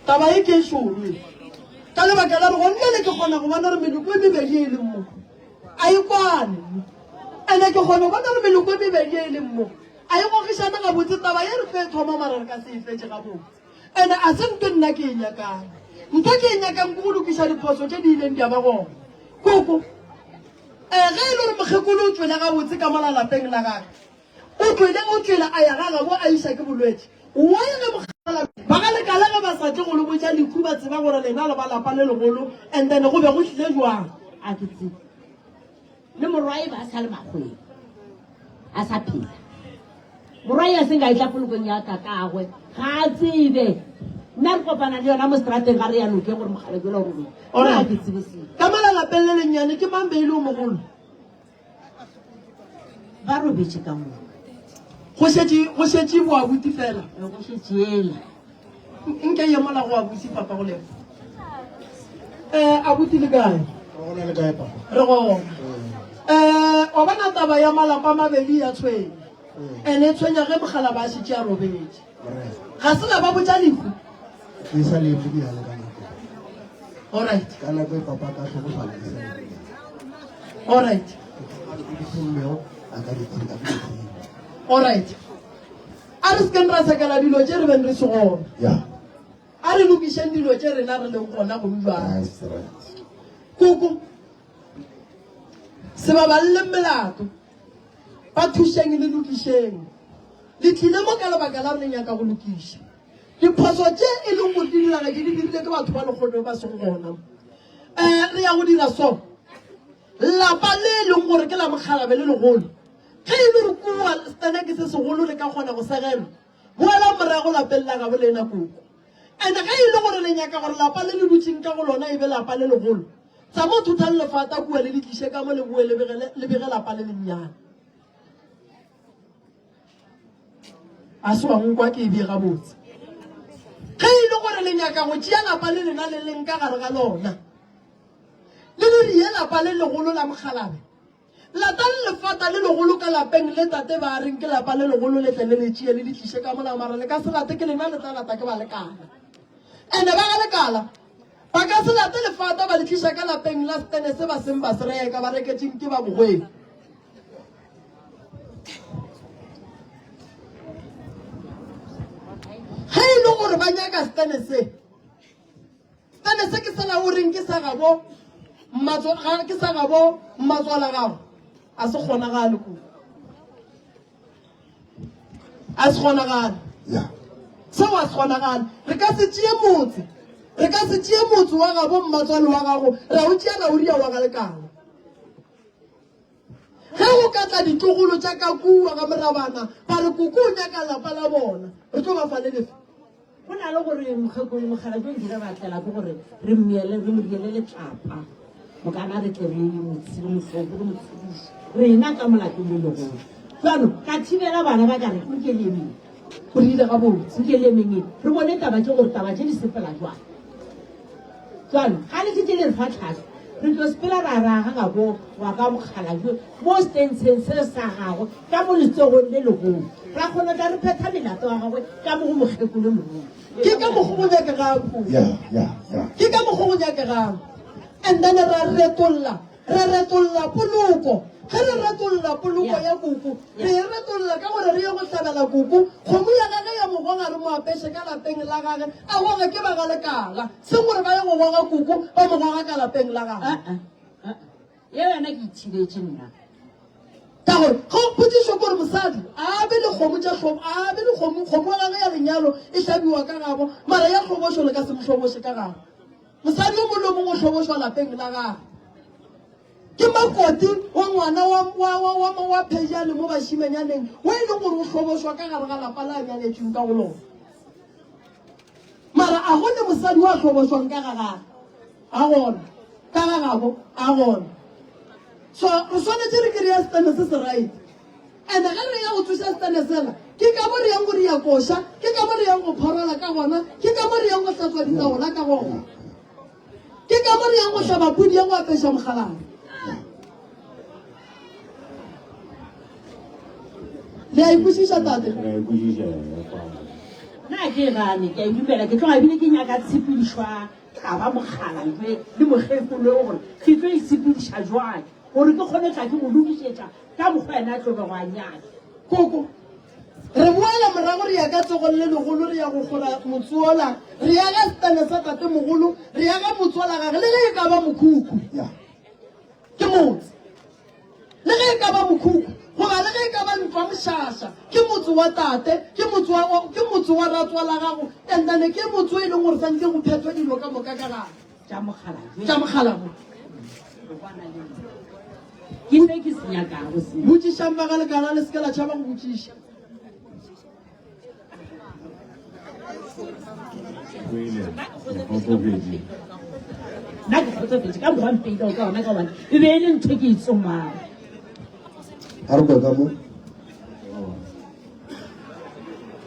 Taba ye ke e šoro ye. Ka lebaka la gore gonne le ke kgona go bona gore meloko e mebedi e leng mo a e kwane. Ene ke kgona go bona gore meloko e mebedi e leng mo a e gogišane gabotse. Taba ye re tlo e thoma mara re ka se e fetše gabotse. Ene a se nto nna ke e nyakang. Nto ke e nyakang ke go lokiša diphoso tše di ileng di a ba gona. Koko, eh, ge e le gore mokgekolo o tšwele gabotse ka mola lapeng la gage, o tšwele o tšwele a ya ga gabo a iša ke bolwetši. Why ge mokgalabje ba ga lekala ge ba sa tle go le botša lekhu ba tseba gore lena le ba lapa le legolo and then go be go tlile jwang? A ke tsebe. Le morwae ba sa le makgweng a sa phela. Morwae a seng a etla polokong ya tatagwe ga a tsebe. Nna re kopana le yona mo strateng ga re ya nokeng gore mokgalabje ola o robedi. Alright. Ga ke tsebe selo. Ka mola lapeng le lennyane ke mang be e le o mogolo? Ba robetše ka moo. Go šetše go šetše boabuti fela. Go šetše ela. Nke ye mola go abuti papa go lego. Eh abuti le kae? Re gona le kae papa? Re gona. Eh wa bona taba ya malapa a mabedi ya tshwenya. Ene e tshwenya ge mogala ba šetše a robetše. Ga se la ba botša lehu. Ke sa le bjale ka nako. Alright. Ka nako e papa ka hlokofala ke sa le. Alright. A ka di tsebe, a ka di tsebe. Alright. A re se keng ra sekela dilo tše re beng re se gona. Ya. A re lokiše. lokišeng dilo tše rena re leng gona go bjale. Koko, se ba baleleng melato, ba thušeng le lokišeng. Le tlile mo ka lebaka la gore le nyaka go lokiša. Diphoso tše e leng gore di diragetše di dirile ke batho ba lekgono ba sego gona. Um re ya go dira so. Lapa le e leng gore ke la mokgalabe le legolo, ge e le gore kua seteneke se segolo le ka kgona go segelwa, boelang morago lapeng la gabo lena koko. And-e ge e le gore le nyaka gore lapa le le dutšeng ka go lona e be lapa le legolo, tsamo thothang lefata kua le le tliše ka mo le boe le bege lapa le lennyane. A se wa nkwa ke e bee gabotse. Ge e le gore le nyaka go tšea lapa le lena le leng ka gare ga lona, le le rie lapa le legolo la mokgalabe, latang lefata le legolo ka lapeng le tate ba reng ke lapa le legolo le tle le le tšee le le tliše ka mola, mara le ka se late ke lena le tla lata ke ba lekala. Ene ba ga lekala ba ka se late lefata ba le tliša ka lapeng la setene se ba seng ba se reka ba reketšeng ke ba bogweng. Ge e le gore ba nyaka setene se, setene se ke sela o reng ke sa gabo ke sa gabo mmatswala gago, a se kgonagale ko, a se kgonagale seo, a se kgonagale. Re ka se tšee motse, re ka se tšee motse wa gabo mmatswale wa gago ra o tšea ra o ria wa ga lekala. Ge go ka tla ditlogolo tša ka kua ga morabana ba re koko o nyaka lapa la bona, re tlo ba fa le lefe? Go na le gore mokgekolo mokgalabje nkile ra tlela ke gore re mmiele re mo diele letlapa mokana re tle re mo re mo hloke re mo tshediše rena ka molapeng le legolo. Jalo ka thibela bana ba ka re nke le emeng. O rile gabotse. Nke le emeng re bone taba tše gore taba tše di sepela jwang. Jalo ga le šetše le re fa tlhahlo, re tlo sepela ra raga gabo wa ka mokgalabje mo setentsheng se sa gagwe ka mo letsogong le legolo, ra kgona tla re phetha melato ya gagwe ka mo go mokgekolo mogolo. Ke ka mokgo go nyakegang ko. Ke ka mokgo go nyakegang. And then ra retolla, ra retolla poloko. Ge re retolla poloko ya koko, re e retolla ka gore re ye go hlabela koko kgomo ya gage ya mo goga, re mo apeše ka lapeng la gage, a goge ke ba ga lekala, seng gore ba ye go goga koko ba mo goga ka lapeng la gage. Ye yona ke ithibetše nna. Ka gore ge o potšišo ke gore mosadi a be le kgomo tša hlobo, a be le kgomo, kgomo ya gage ya lenyalo e hlabiwa ka gabo, mara ya hlobošo le ka se mo hloboše ka gabo. Mosadi yo mongwe le yo mongwe o hlobošwa lapeng la gagwe. Ke makoti wa ngwana wa, wa, wa, wa, wa phejane mo bašimanyaneng wo e leng gore o hlobošwa ka gare ga lapa la a nyaletšweng ka go lona. Mara a go ne mosadi wa hlobošwang ka ga gagwe, a gona, ka ga gabo, a gona. So re swanetše re kry-e setene se se right. And-e ge re ya go tsoša setene sela, ke ka mo re yang go ria koša, ke ka mo re yang go phorola ka gona, ke ka mo re yang go hlatswa ditaola ka gona, ke ka mo re yang go hlaba pudi ya go apeša mokgalabje. Le a e kwešiša, tate? Re a e kwešiša, ya kwala. Nna ke e gane, ke a e dumela, ke tloga ebile ke nyaka tshepedišwa taba mokgalabje le mokgekolo gore ke tlo e sepediša jwang gore ke kgone tla ke mo lokišetša ka mokgwa yena a tlo bego a nyaka. Koko, re boela morago re ya ka tsogong le legolo re ya go kgora motsola, re ya ga setane sa tatemogolo, re ya ga motsola gage le ge e ka ba mokhukhu. Ke motse. Le ge e ka ba mokhukhu goba le ge e ka ba ntlwa mošaša, ke motse wa tate, ke motse wa, ke motse wa ratswala gago, and then ke motse o e leng gore santse go phethwe dilo ka moka ka gare. Tša mokgalabje. Tša mokgalabje. Ke se ke se nyakago se. Botšišang ba ga lekala, le se ke la tšhaba go botšiša. Nna ke kgotsofetše ka mokgwa mpeilego ka gona, ka gobane e be e le ntho e ke e tsomago. A re kwe ka mo.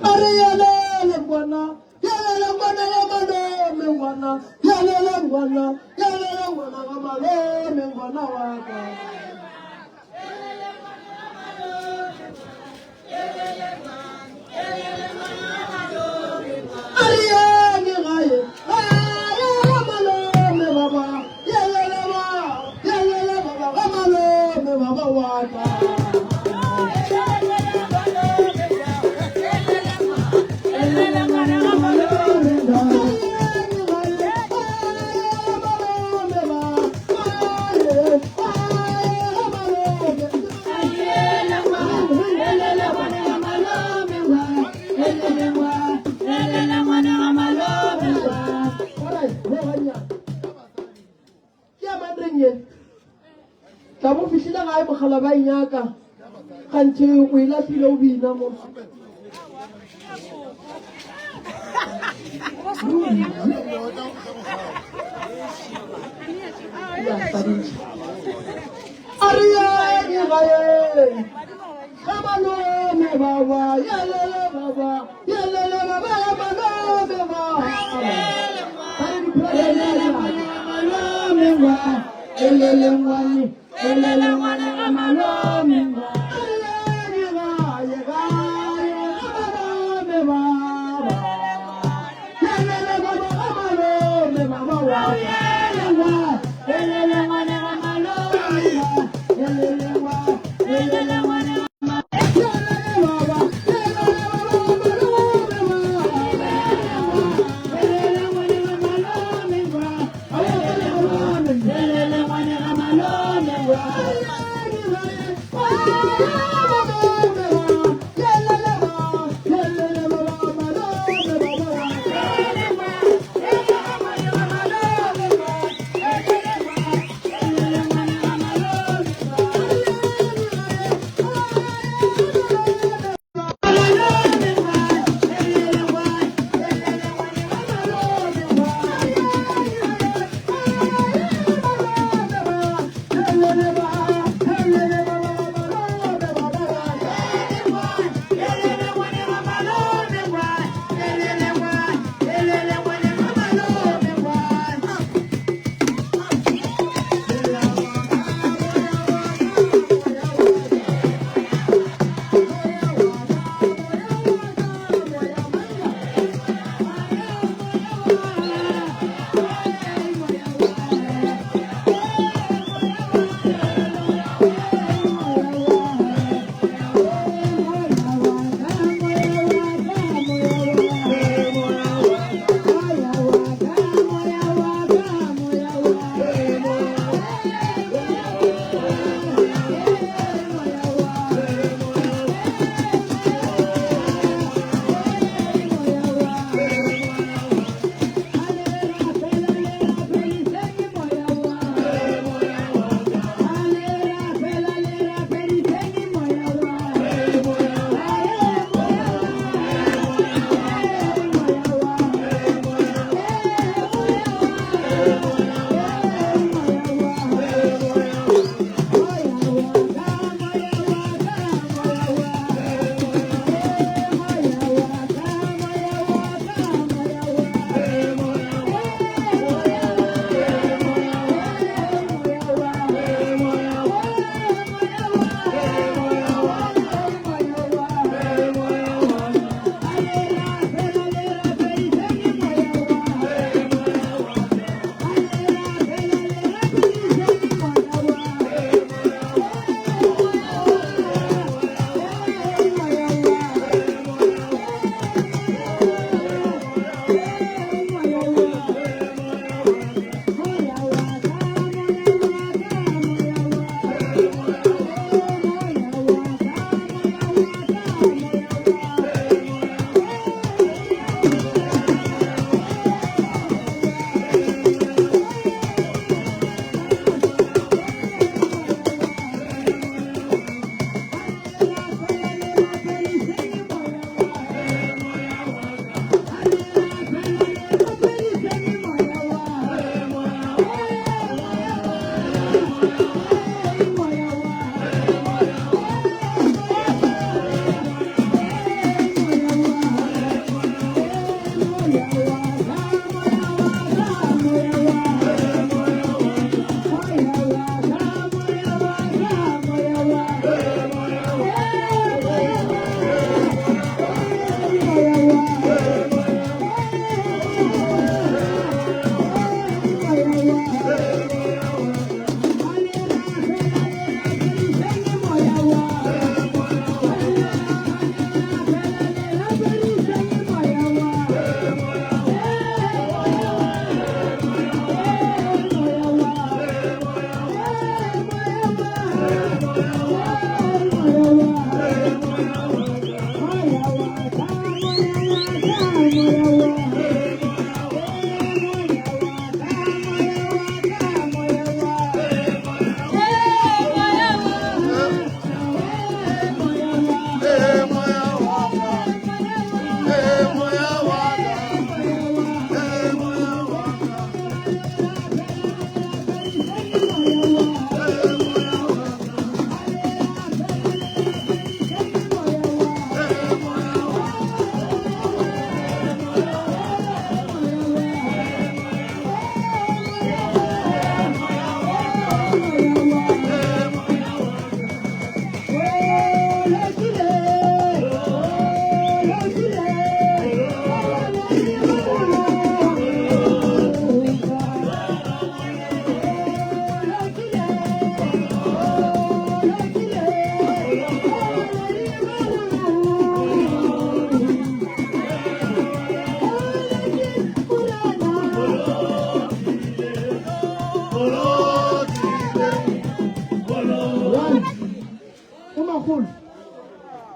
A re yelele ngwana, yelele ngwana wa malome ngwana, yelele ngwana, yelele ngwana wa malome ngwana wa ka. A re yeng gae, gae ga malome baba, yelele ba, yelele baba ga malome baba wa ka. Tla bo fihlile gae mogala ba e nyaka. Kganthe o e lahlile o bina mo. A re yeng gae ga malome baba yelele baba yelele baba ya malome ba. Elele malome ba elele ngwane elele ngwane ga malome ba. A re yeng gae gae ga malome baba yelele baba ga malome baba wa. Elele ngwane ga malome ba elele ngwane elele ngwane yelele baba yelele baba ga malome ba. Elele ngwane ga malome ba elele ngwane ga malome ba.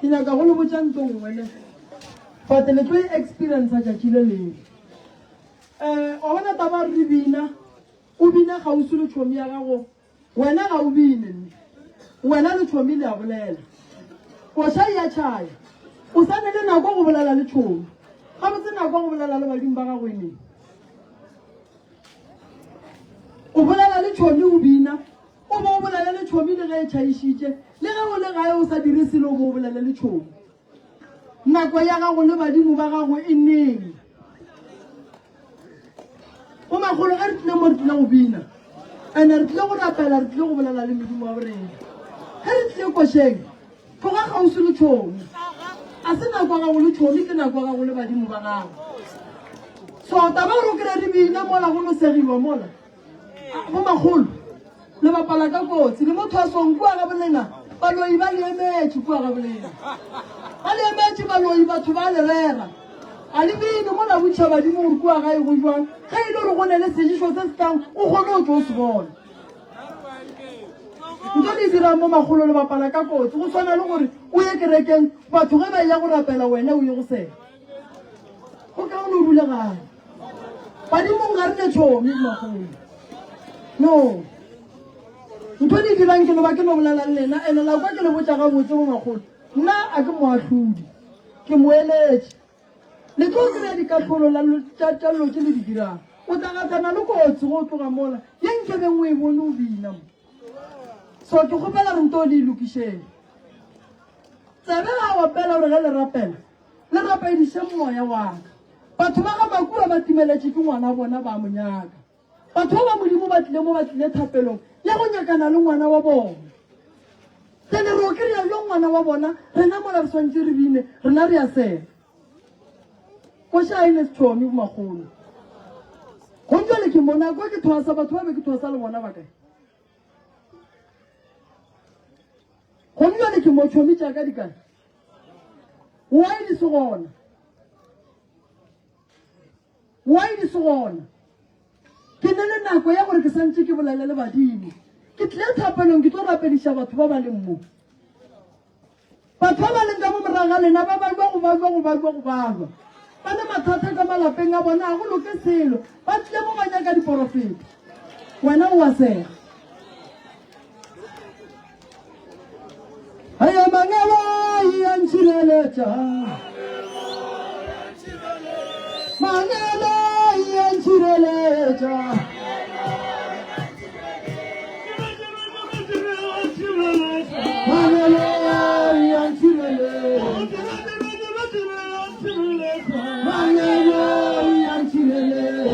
Ke nyaka go le botša nto nngwe ne. But le tlo e experience tšatši le lengwe. Eh, wa bona taba re bina, o bina kgauswi le tšhomi ya gago, wena ga o bine mme. Wena le tšhomi le a bolela. Koša e a tšhaya. O sa ne le nako go bolela le tšhomi. Gabotse nako go bolela le badimo ba gago e neng? O bolela le tšhomi o bina, o bo o bolele le tšhomi le ge e tšhaišitše, le ge o le gae o sa dire selo o bo o bolele le tšhomi. Nako ya gago le badimo ba gago e neng? Bo makgolo ge re tlile mo re tlile go bina, ene re tlile go rapela, re tlile go bolela le medimo wa borena. Ge re tlile košeng, tloga kgauswi le tšhomi. A se nako ya gago le tšhomi, ke nako ya gago le badimo ba gago. So taba gore o kry re bina mola go no segiwa mola, Bo makgolo, le bapala ka kotsi. Le mo thwasong kua ga bolena, baloi ba le emetše kua ga bolena. Ba le emetše baloi, batho ba le rera. A le bine mo la botšha badimo gore kua gae go jwang. Ge e le gore go ne le sejišo se se tlang, o kgone go tlo se bona. Nto le dirang mo makgolo, le bapala ka kotsi. Go swana le gore o ye kerekeng, batho ge ba eya go rapela wena o ye go sela. Go kaone o dule gae. Badimong ga re ne tšhomi magolo. No. Ntho di dirang ke no ba ke no bolela le lena ene la kwa ke le botša gabotse bo magolo. Nna a ke moahlodi. Ke moeletši. Le tlo kry-a dikahlolo tša tša dilo tše le di dirang. O tla gahlana le kotsi go tloga mola ye nkebeng o e bone o bina mo. So ke kgopela re nto le e lokišeng. Tsebe ga opela gore ge le rapela Le rapediše moya wa ka. Batho ba ga Makua ba timeletše ke ngwana bona ba mo nyaka. Batho ba ba Modimo ba tlile mo ba tlile thapelong ya go nyakana le ngwana wa bona. Jale re o kry-a bjang ngwana wa bona? Rena mola re swantše re bine, rena re a sela. Koša a e ne sethomi bomakgolo. Gong jwale ke mo nako ke thwasa batho ba be ke thwasa le bona ba kae? Gong jwale ke mo tšhomi tša ka di kae? Why di se gona? Why di se gona? Ke ne le nako ya gore ke santše ke bolele le badimo. Ke tlile thapelong ke tlo rapediša batho ba ba leng mo. Batho ba ba leng ka mo morago ga lena ba balwa go balwa go balwa go balwa. Ba ne mathata ka malapeng a bona ga go loke selo. Ba tlile mo ba nyaka diporofeta. Wena o a sega. Aya mangelo a ntšhireletša. Mangelo a ntšhireletša. Mangelo a ntšhireletša. Mangelo a ntšhireletša.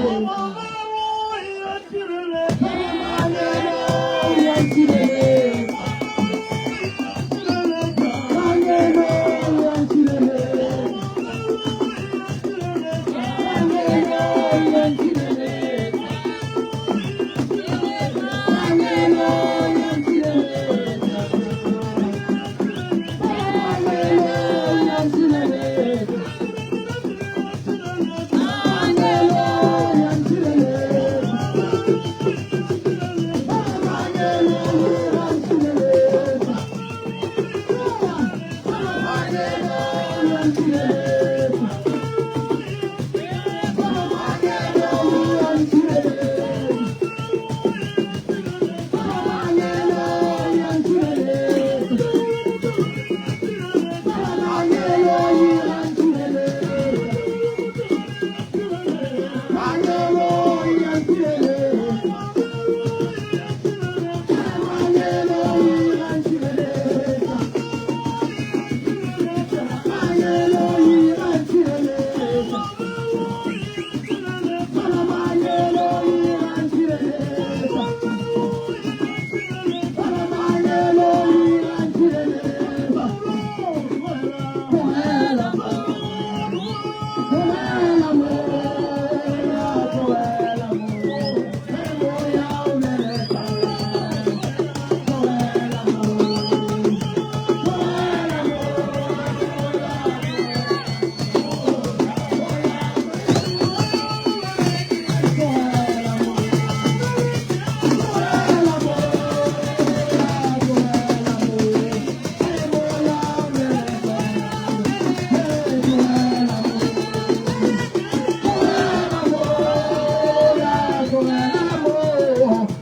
Yeah.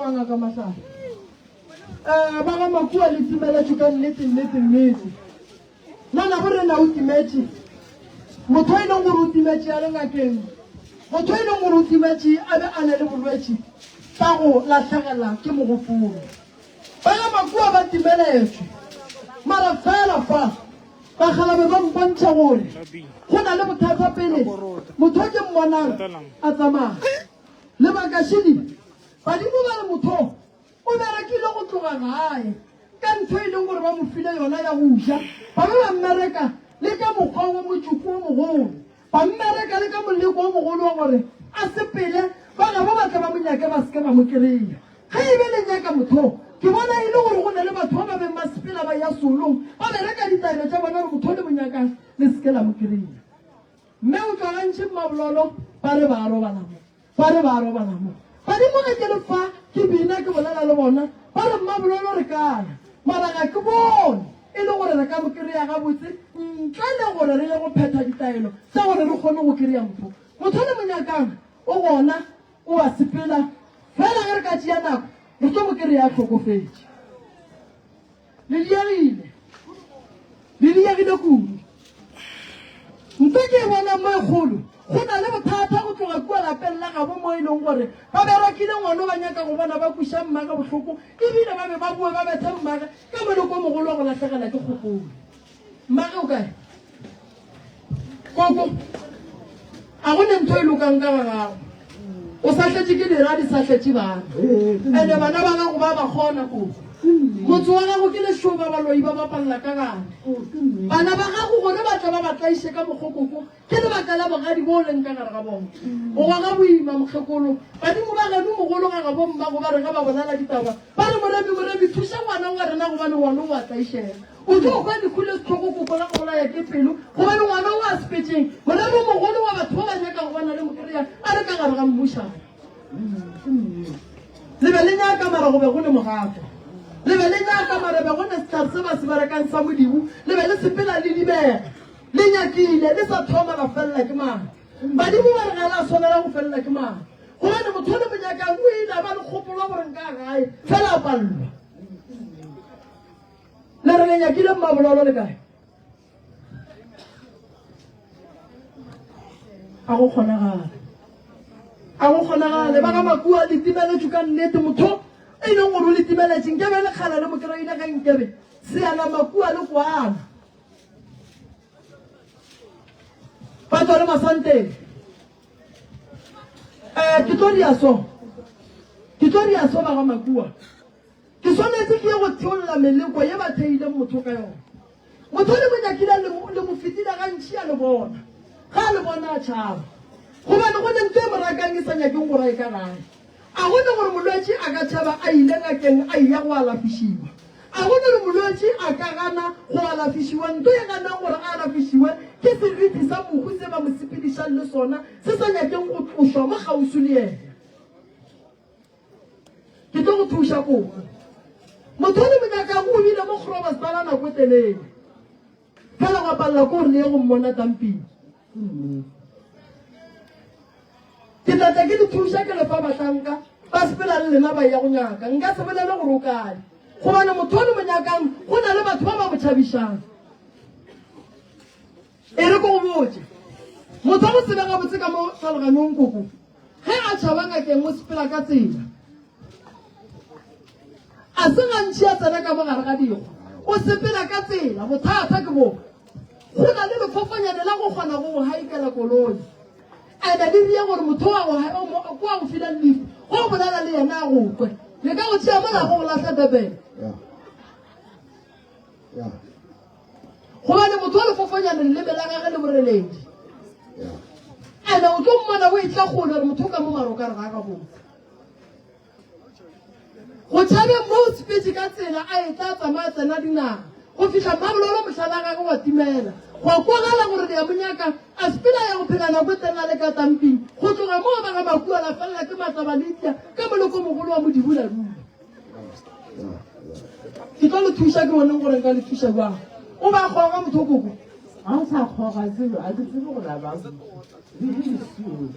Aowa Ngaka Mahlare. Eh, ba ga Makua le timeletšwe ka nnete, nnete, nnete. Ngwanabo rena o timetše. Motho e leng gore o timetše a le ngakeng, motho e leng gore o timetše a be a na le bolwetši ba go lahlegela ke mogopolo. Ba ga Makua ba timeletšwe. Mara fela fa bakgalabe ba mpontšha gore go na le bothata pele motho o ke mmonang a tsamaya. Lebaka šedi, badimo ba re motho O berekile go tloga gae ka ntho e leng gore ba mo file yona ya go ja. Ba be ba mmereka le ka mokgwa wo motšoko wo mogolo. Ba mmereka le ka moleko wo mogolo wa gore a sepele, ba gabo ba tle ba mo nyake ba se ke ba mo kry-a. Ge e be le nyaka motho, ke bona e le gore go na le batho ba ba beng ba sepela ba ya seolong ba bereka ditaelo tša bona gore motho o le mo nyakang le se ke la mo kry-a. Mme o tšwa gantši Mmabololo ba re ba a robala mo. Ba re ba a robala mo. Badimo ge ke le fa ke bina ke bolela le bona ba re Mmabololo re ka ya mara ga ke bone e le gore re ka mo kry-a gabotse ntle le gore re ye go phetha ditaelo tša gore re kgone go kry-a motho. Motho le mo nyakang o gona o a sepela fela ge re ka tšea nako re tlo mo kry-a a hlokofetše. Le diegile. Le diegile kudu. Nto ke e bonang mo e kgolo, go na le bothata go tloga kua lapeng la gabo mo e leng gore ba berekile ngwano ba nyaka go bona ba kweša mmage bohloko ebile ba be ba boe ba bethe mmage ka moleko o mogolo wa go lahlegela ke kgopolo. Mmage o kae? Koko, a go ne ntho e lokang ka ga gago. O sa tletše ke dira di sa tletše bana. Ene bana ba gago ba ba kgona koko. Motse wa gago ke lešoba baloi ba bapalla ka gare. Bana ba gago gore ba tle ba ba tlaiše ka mokgo koko ke lebaka la bogadi bo leng ka gare ga bona. O goga boima mokgekolo. Badimo ba geno mogolo ga gabo mmago ba re ge ba bolela ditaba ba re Moremi Moremi thuša ngwana wa rena gobane ngwana o a tlaišega. O tlo hwa lehu le sehlogo koko la go bolaya ke pelo gobane ngwana o a sepetšeng. Morero mogolo wa batho ba ba nyaka go bona le mo kry-a a le ka gare ga mmušana. Le be le nyaka mara go be go ne mogato. Le be le nyaka mara be go ne sehlare se ba se berekang sa Modimo. Le be le sepela le dibega. Le nyakile le sa thoma la felela ke maatla. Badimo ba re ga la swanela go felela ke maatla gobane motho o le mo nyakang o ile a ba le kgopolo gore nka gae fela a palelwa. Le re le nyakile mmabololo le kae? A go kgonagale. A go kgonagale. Ba ga Makua le timeletšwe ka nnete motho e leng gore o le timeletše nkebe le kgala le mo kry-ile ge nkebe seana Makua le kwana. Ba tswa le masanteng. Eh, ke tlo dia so. Ke tlo dia so ba ga Makua. Ke swanetše ke ye go theolla meleko ye ba theileng motho ka yona. Motho le mo nyakile le mo, le mo fetile gantši a le bona. Ge a le bona a tšhaba. Gobane go ne ntho e mo rakang e sa nyakeng go ra e ka gae. A go ne gore molwetši a ka tšhaba a ile ngakeng a eya go alafišiwa. A go ne gore molwetši a ka gana go alafišiwa. Ntho e ganang gore a alafišiwe ke seriti sa mohu se ba mo sepedišang le sona se sa nyakeng go tlošwa mo kgauswi le yena. Ke tlo go thuša koko. Motho o le mo nyakago o bile mo Groblersdal nako e telele. Fela gwa palela ke gore le ye go mmona tamping. Ke tla tla ke le thuša ke le fa bahlanka ba sepela le lena ba ya go nyaka. Nka se bolele gore o kae. Gobane motho o le mo nyakang go na le batho ba ba mo tšhabišang. E re ke go botše, motho wa go tsebe gabotse ka mo tlhaloganyong koko, ge a tšhaba ngakeng o sepela ka tsela. A se gantši a tsena ka mo gare ga dikgwa, o sepela ka tsela. Bothata ke bo, go na le lefofanyane la go kgona go go haikela koloi. Ene le rie gore motho wa go ko a go file lift, go bolela le yena a go kwe. Le ka go tšea mola go go lahla Durban. Gobane motho wa lefofanyane leleme la gage le boreledi. Ene o tlo mmona o etla kgole gore motho o ka mo maro ka re ga gabotse. Go tšhabeng mo o sepetše ka tsela a etla a tsamaya tsena dinaga go fihla Mmabololo mohlala gage wa timela. Gwa kwagala gore le ya mo nyaka a sepela ya go phela nako e telele le ka tamping. Go tloga moo ba ga Makua la felela ke matsaba le itia ka moloko mogolo wa Modibuladula. Ke tlo le thuša ke boneng gore nka le thuša jwang. O ba kgoga motho koko. Ga o sa kgoga tsebo, a ke tsebe gore a ba le lesio.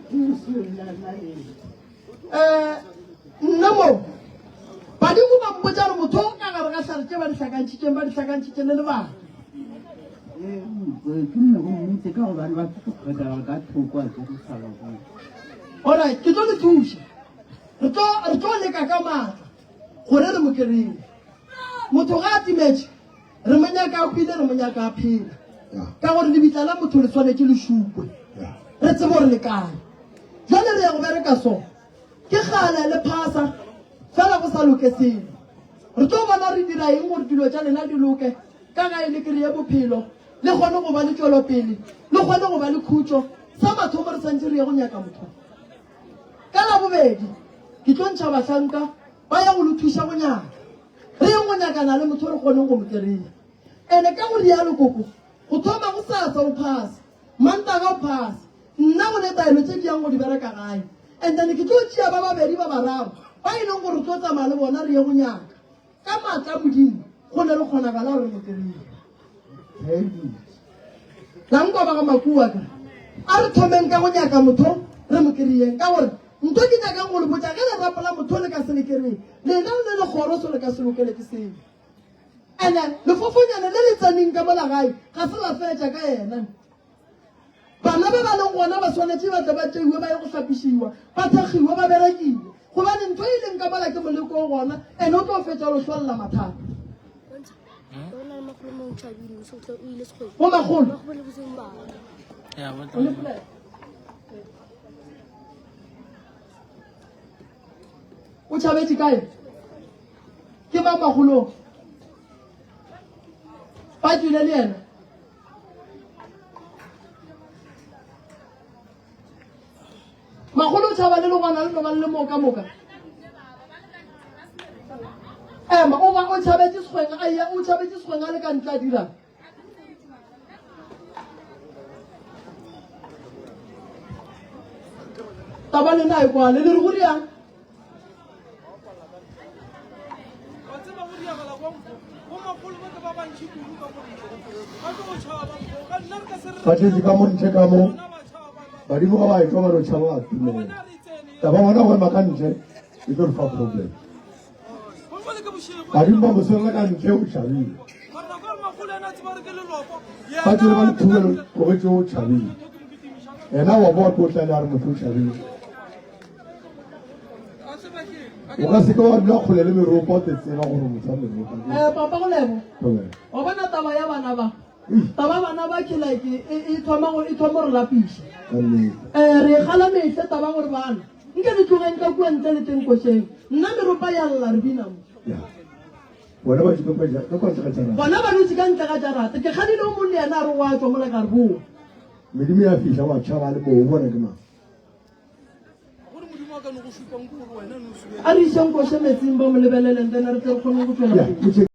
Le lesio la nna le. Eh, Nna mo, badimo ba mpotša gore motho o ka gare ga hlare tše ba di hlakantšhitšeng, ba di hlakantšhitše le lebaka. Ke nne go mmitse ka gobane ba kgwetela ka thoko a tlo go sala go. Alright, ke tlo le thuša. Re tlo re tlo leka ka maatla gore re mo kry-e. Motho ga a timetše, re mo nyaka a hwile, re mo nyaka a phela. Ka gore lebitla la motho le swanetše le šupwe. Re tsebe gore le kae. Jwale re ya go bereka so. Ke kgale le phasa, fela go sa loke selo. Re tlo bona re dira eng gore dilo tša lena di loke, ka gae le kry-e bophelo, le kgone go ba le tšwelopele, le kgone go ba le khutšo. Sa mathomo re santše re ye go nyaka motho. Ka Labobedi ke tlo ntšha bahlanka ba ya go le thuša go nyaka. Re yeng go nyakana le motho re kgoneng go mo kry-a. Ene ka go rialo koko, go thoma gosasa o phasa. Mantaga o phasa. Nna go ne taelo tše ke yang go di bereka gae. And then ke tlo tšea ba babedi ba bararo ba e leng gore re tlo tsamaya le bona re ye go nyaka. Ka maatla a Modimo go ne le kgonagala gore re mo kry-e. La nkwa ba ga Makuwa ka a re thomeng ka go nyaka motho re mo kry-eng ka gore ntho ke nyakang go le botša ge lerapo la motho le ka se le kry-e lena le le kgoro so le ka se lokele ke selo. Ene lefofonyane le le tseneng ka mola gae ga se la fetša ka yena. Bana ba ba leng gona ba swanetše ba tle ba tšeiwe ba ye go hlapišiwa, ba thekgiwe, ba berekiwe. Gobane ntho e leng ka mola ke moleko o gona, ene o tlo fetša o lo hlolla mathata. Bo makgolo. O tšhabetše kae? Ke mang magolong? Ba tšwile le yena. Magolo o tšhaba le legwana le no ba le le moo ka moka. Ema, o ba o tšhabetše sekgweng a ya o tšhabetše sekgweng a le ka ntle a dirang. Taba lena e kwale le re go riang? Ba tletse ka mo ntle ka mo badimo ga ba etwa ba no tšhaba ba tumela taba bona go ema ka ntle e tlo re fa problem badimo ba mo swerela ka ntle o tšhabile ba tsere ba le thubelo tlogetše o tšhabile yena wa boa tlo tla le a re motho o tšhabile O ka se ke wa dula kgole le meropa o te tseba gore motho wa meropa. Eh, papa go lebo. Wa bona taba ya bana ba. Taba bana ba ke like e, e thoma go e thoma re lapiša. Eh, re gala mehle taba gore bana. Nke le tlogeng ka kua ntle le teng košeng. Nna meropa ya lla re bina mo. Bona ba dutse ka kwa ntle ga jarata. Bona ba dutse ka ntle ga jarata. Ke kgadile o mong le yena a re wa tswa mola ka re boa. Medimo ya fihla wa tšhaba le moo bona ke mang. A re išeng koše metsing ba mo lebeleleng then re tle re kgone go tšwela pele.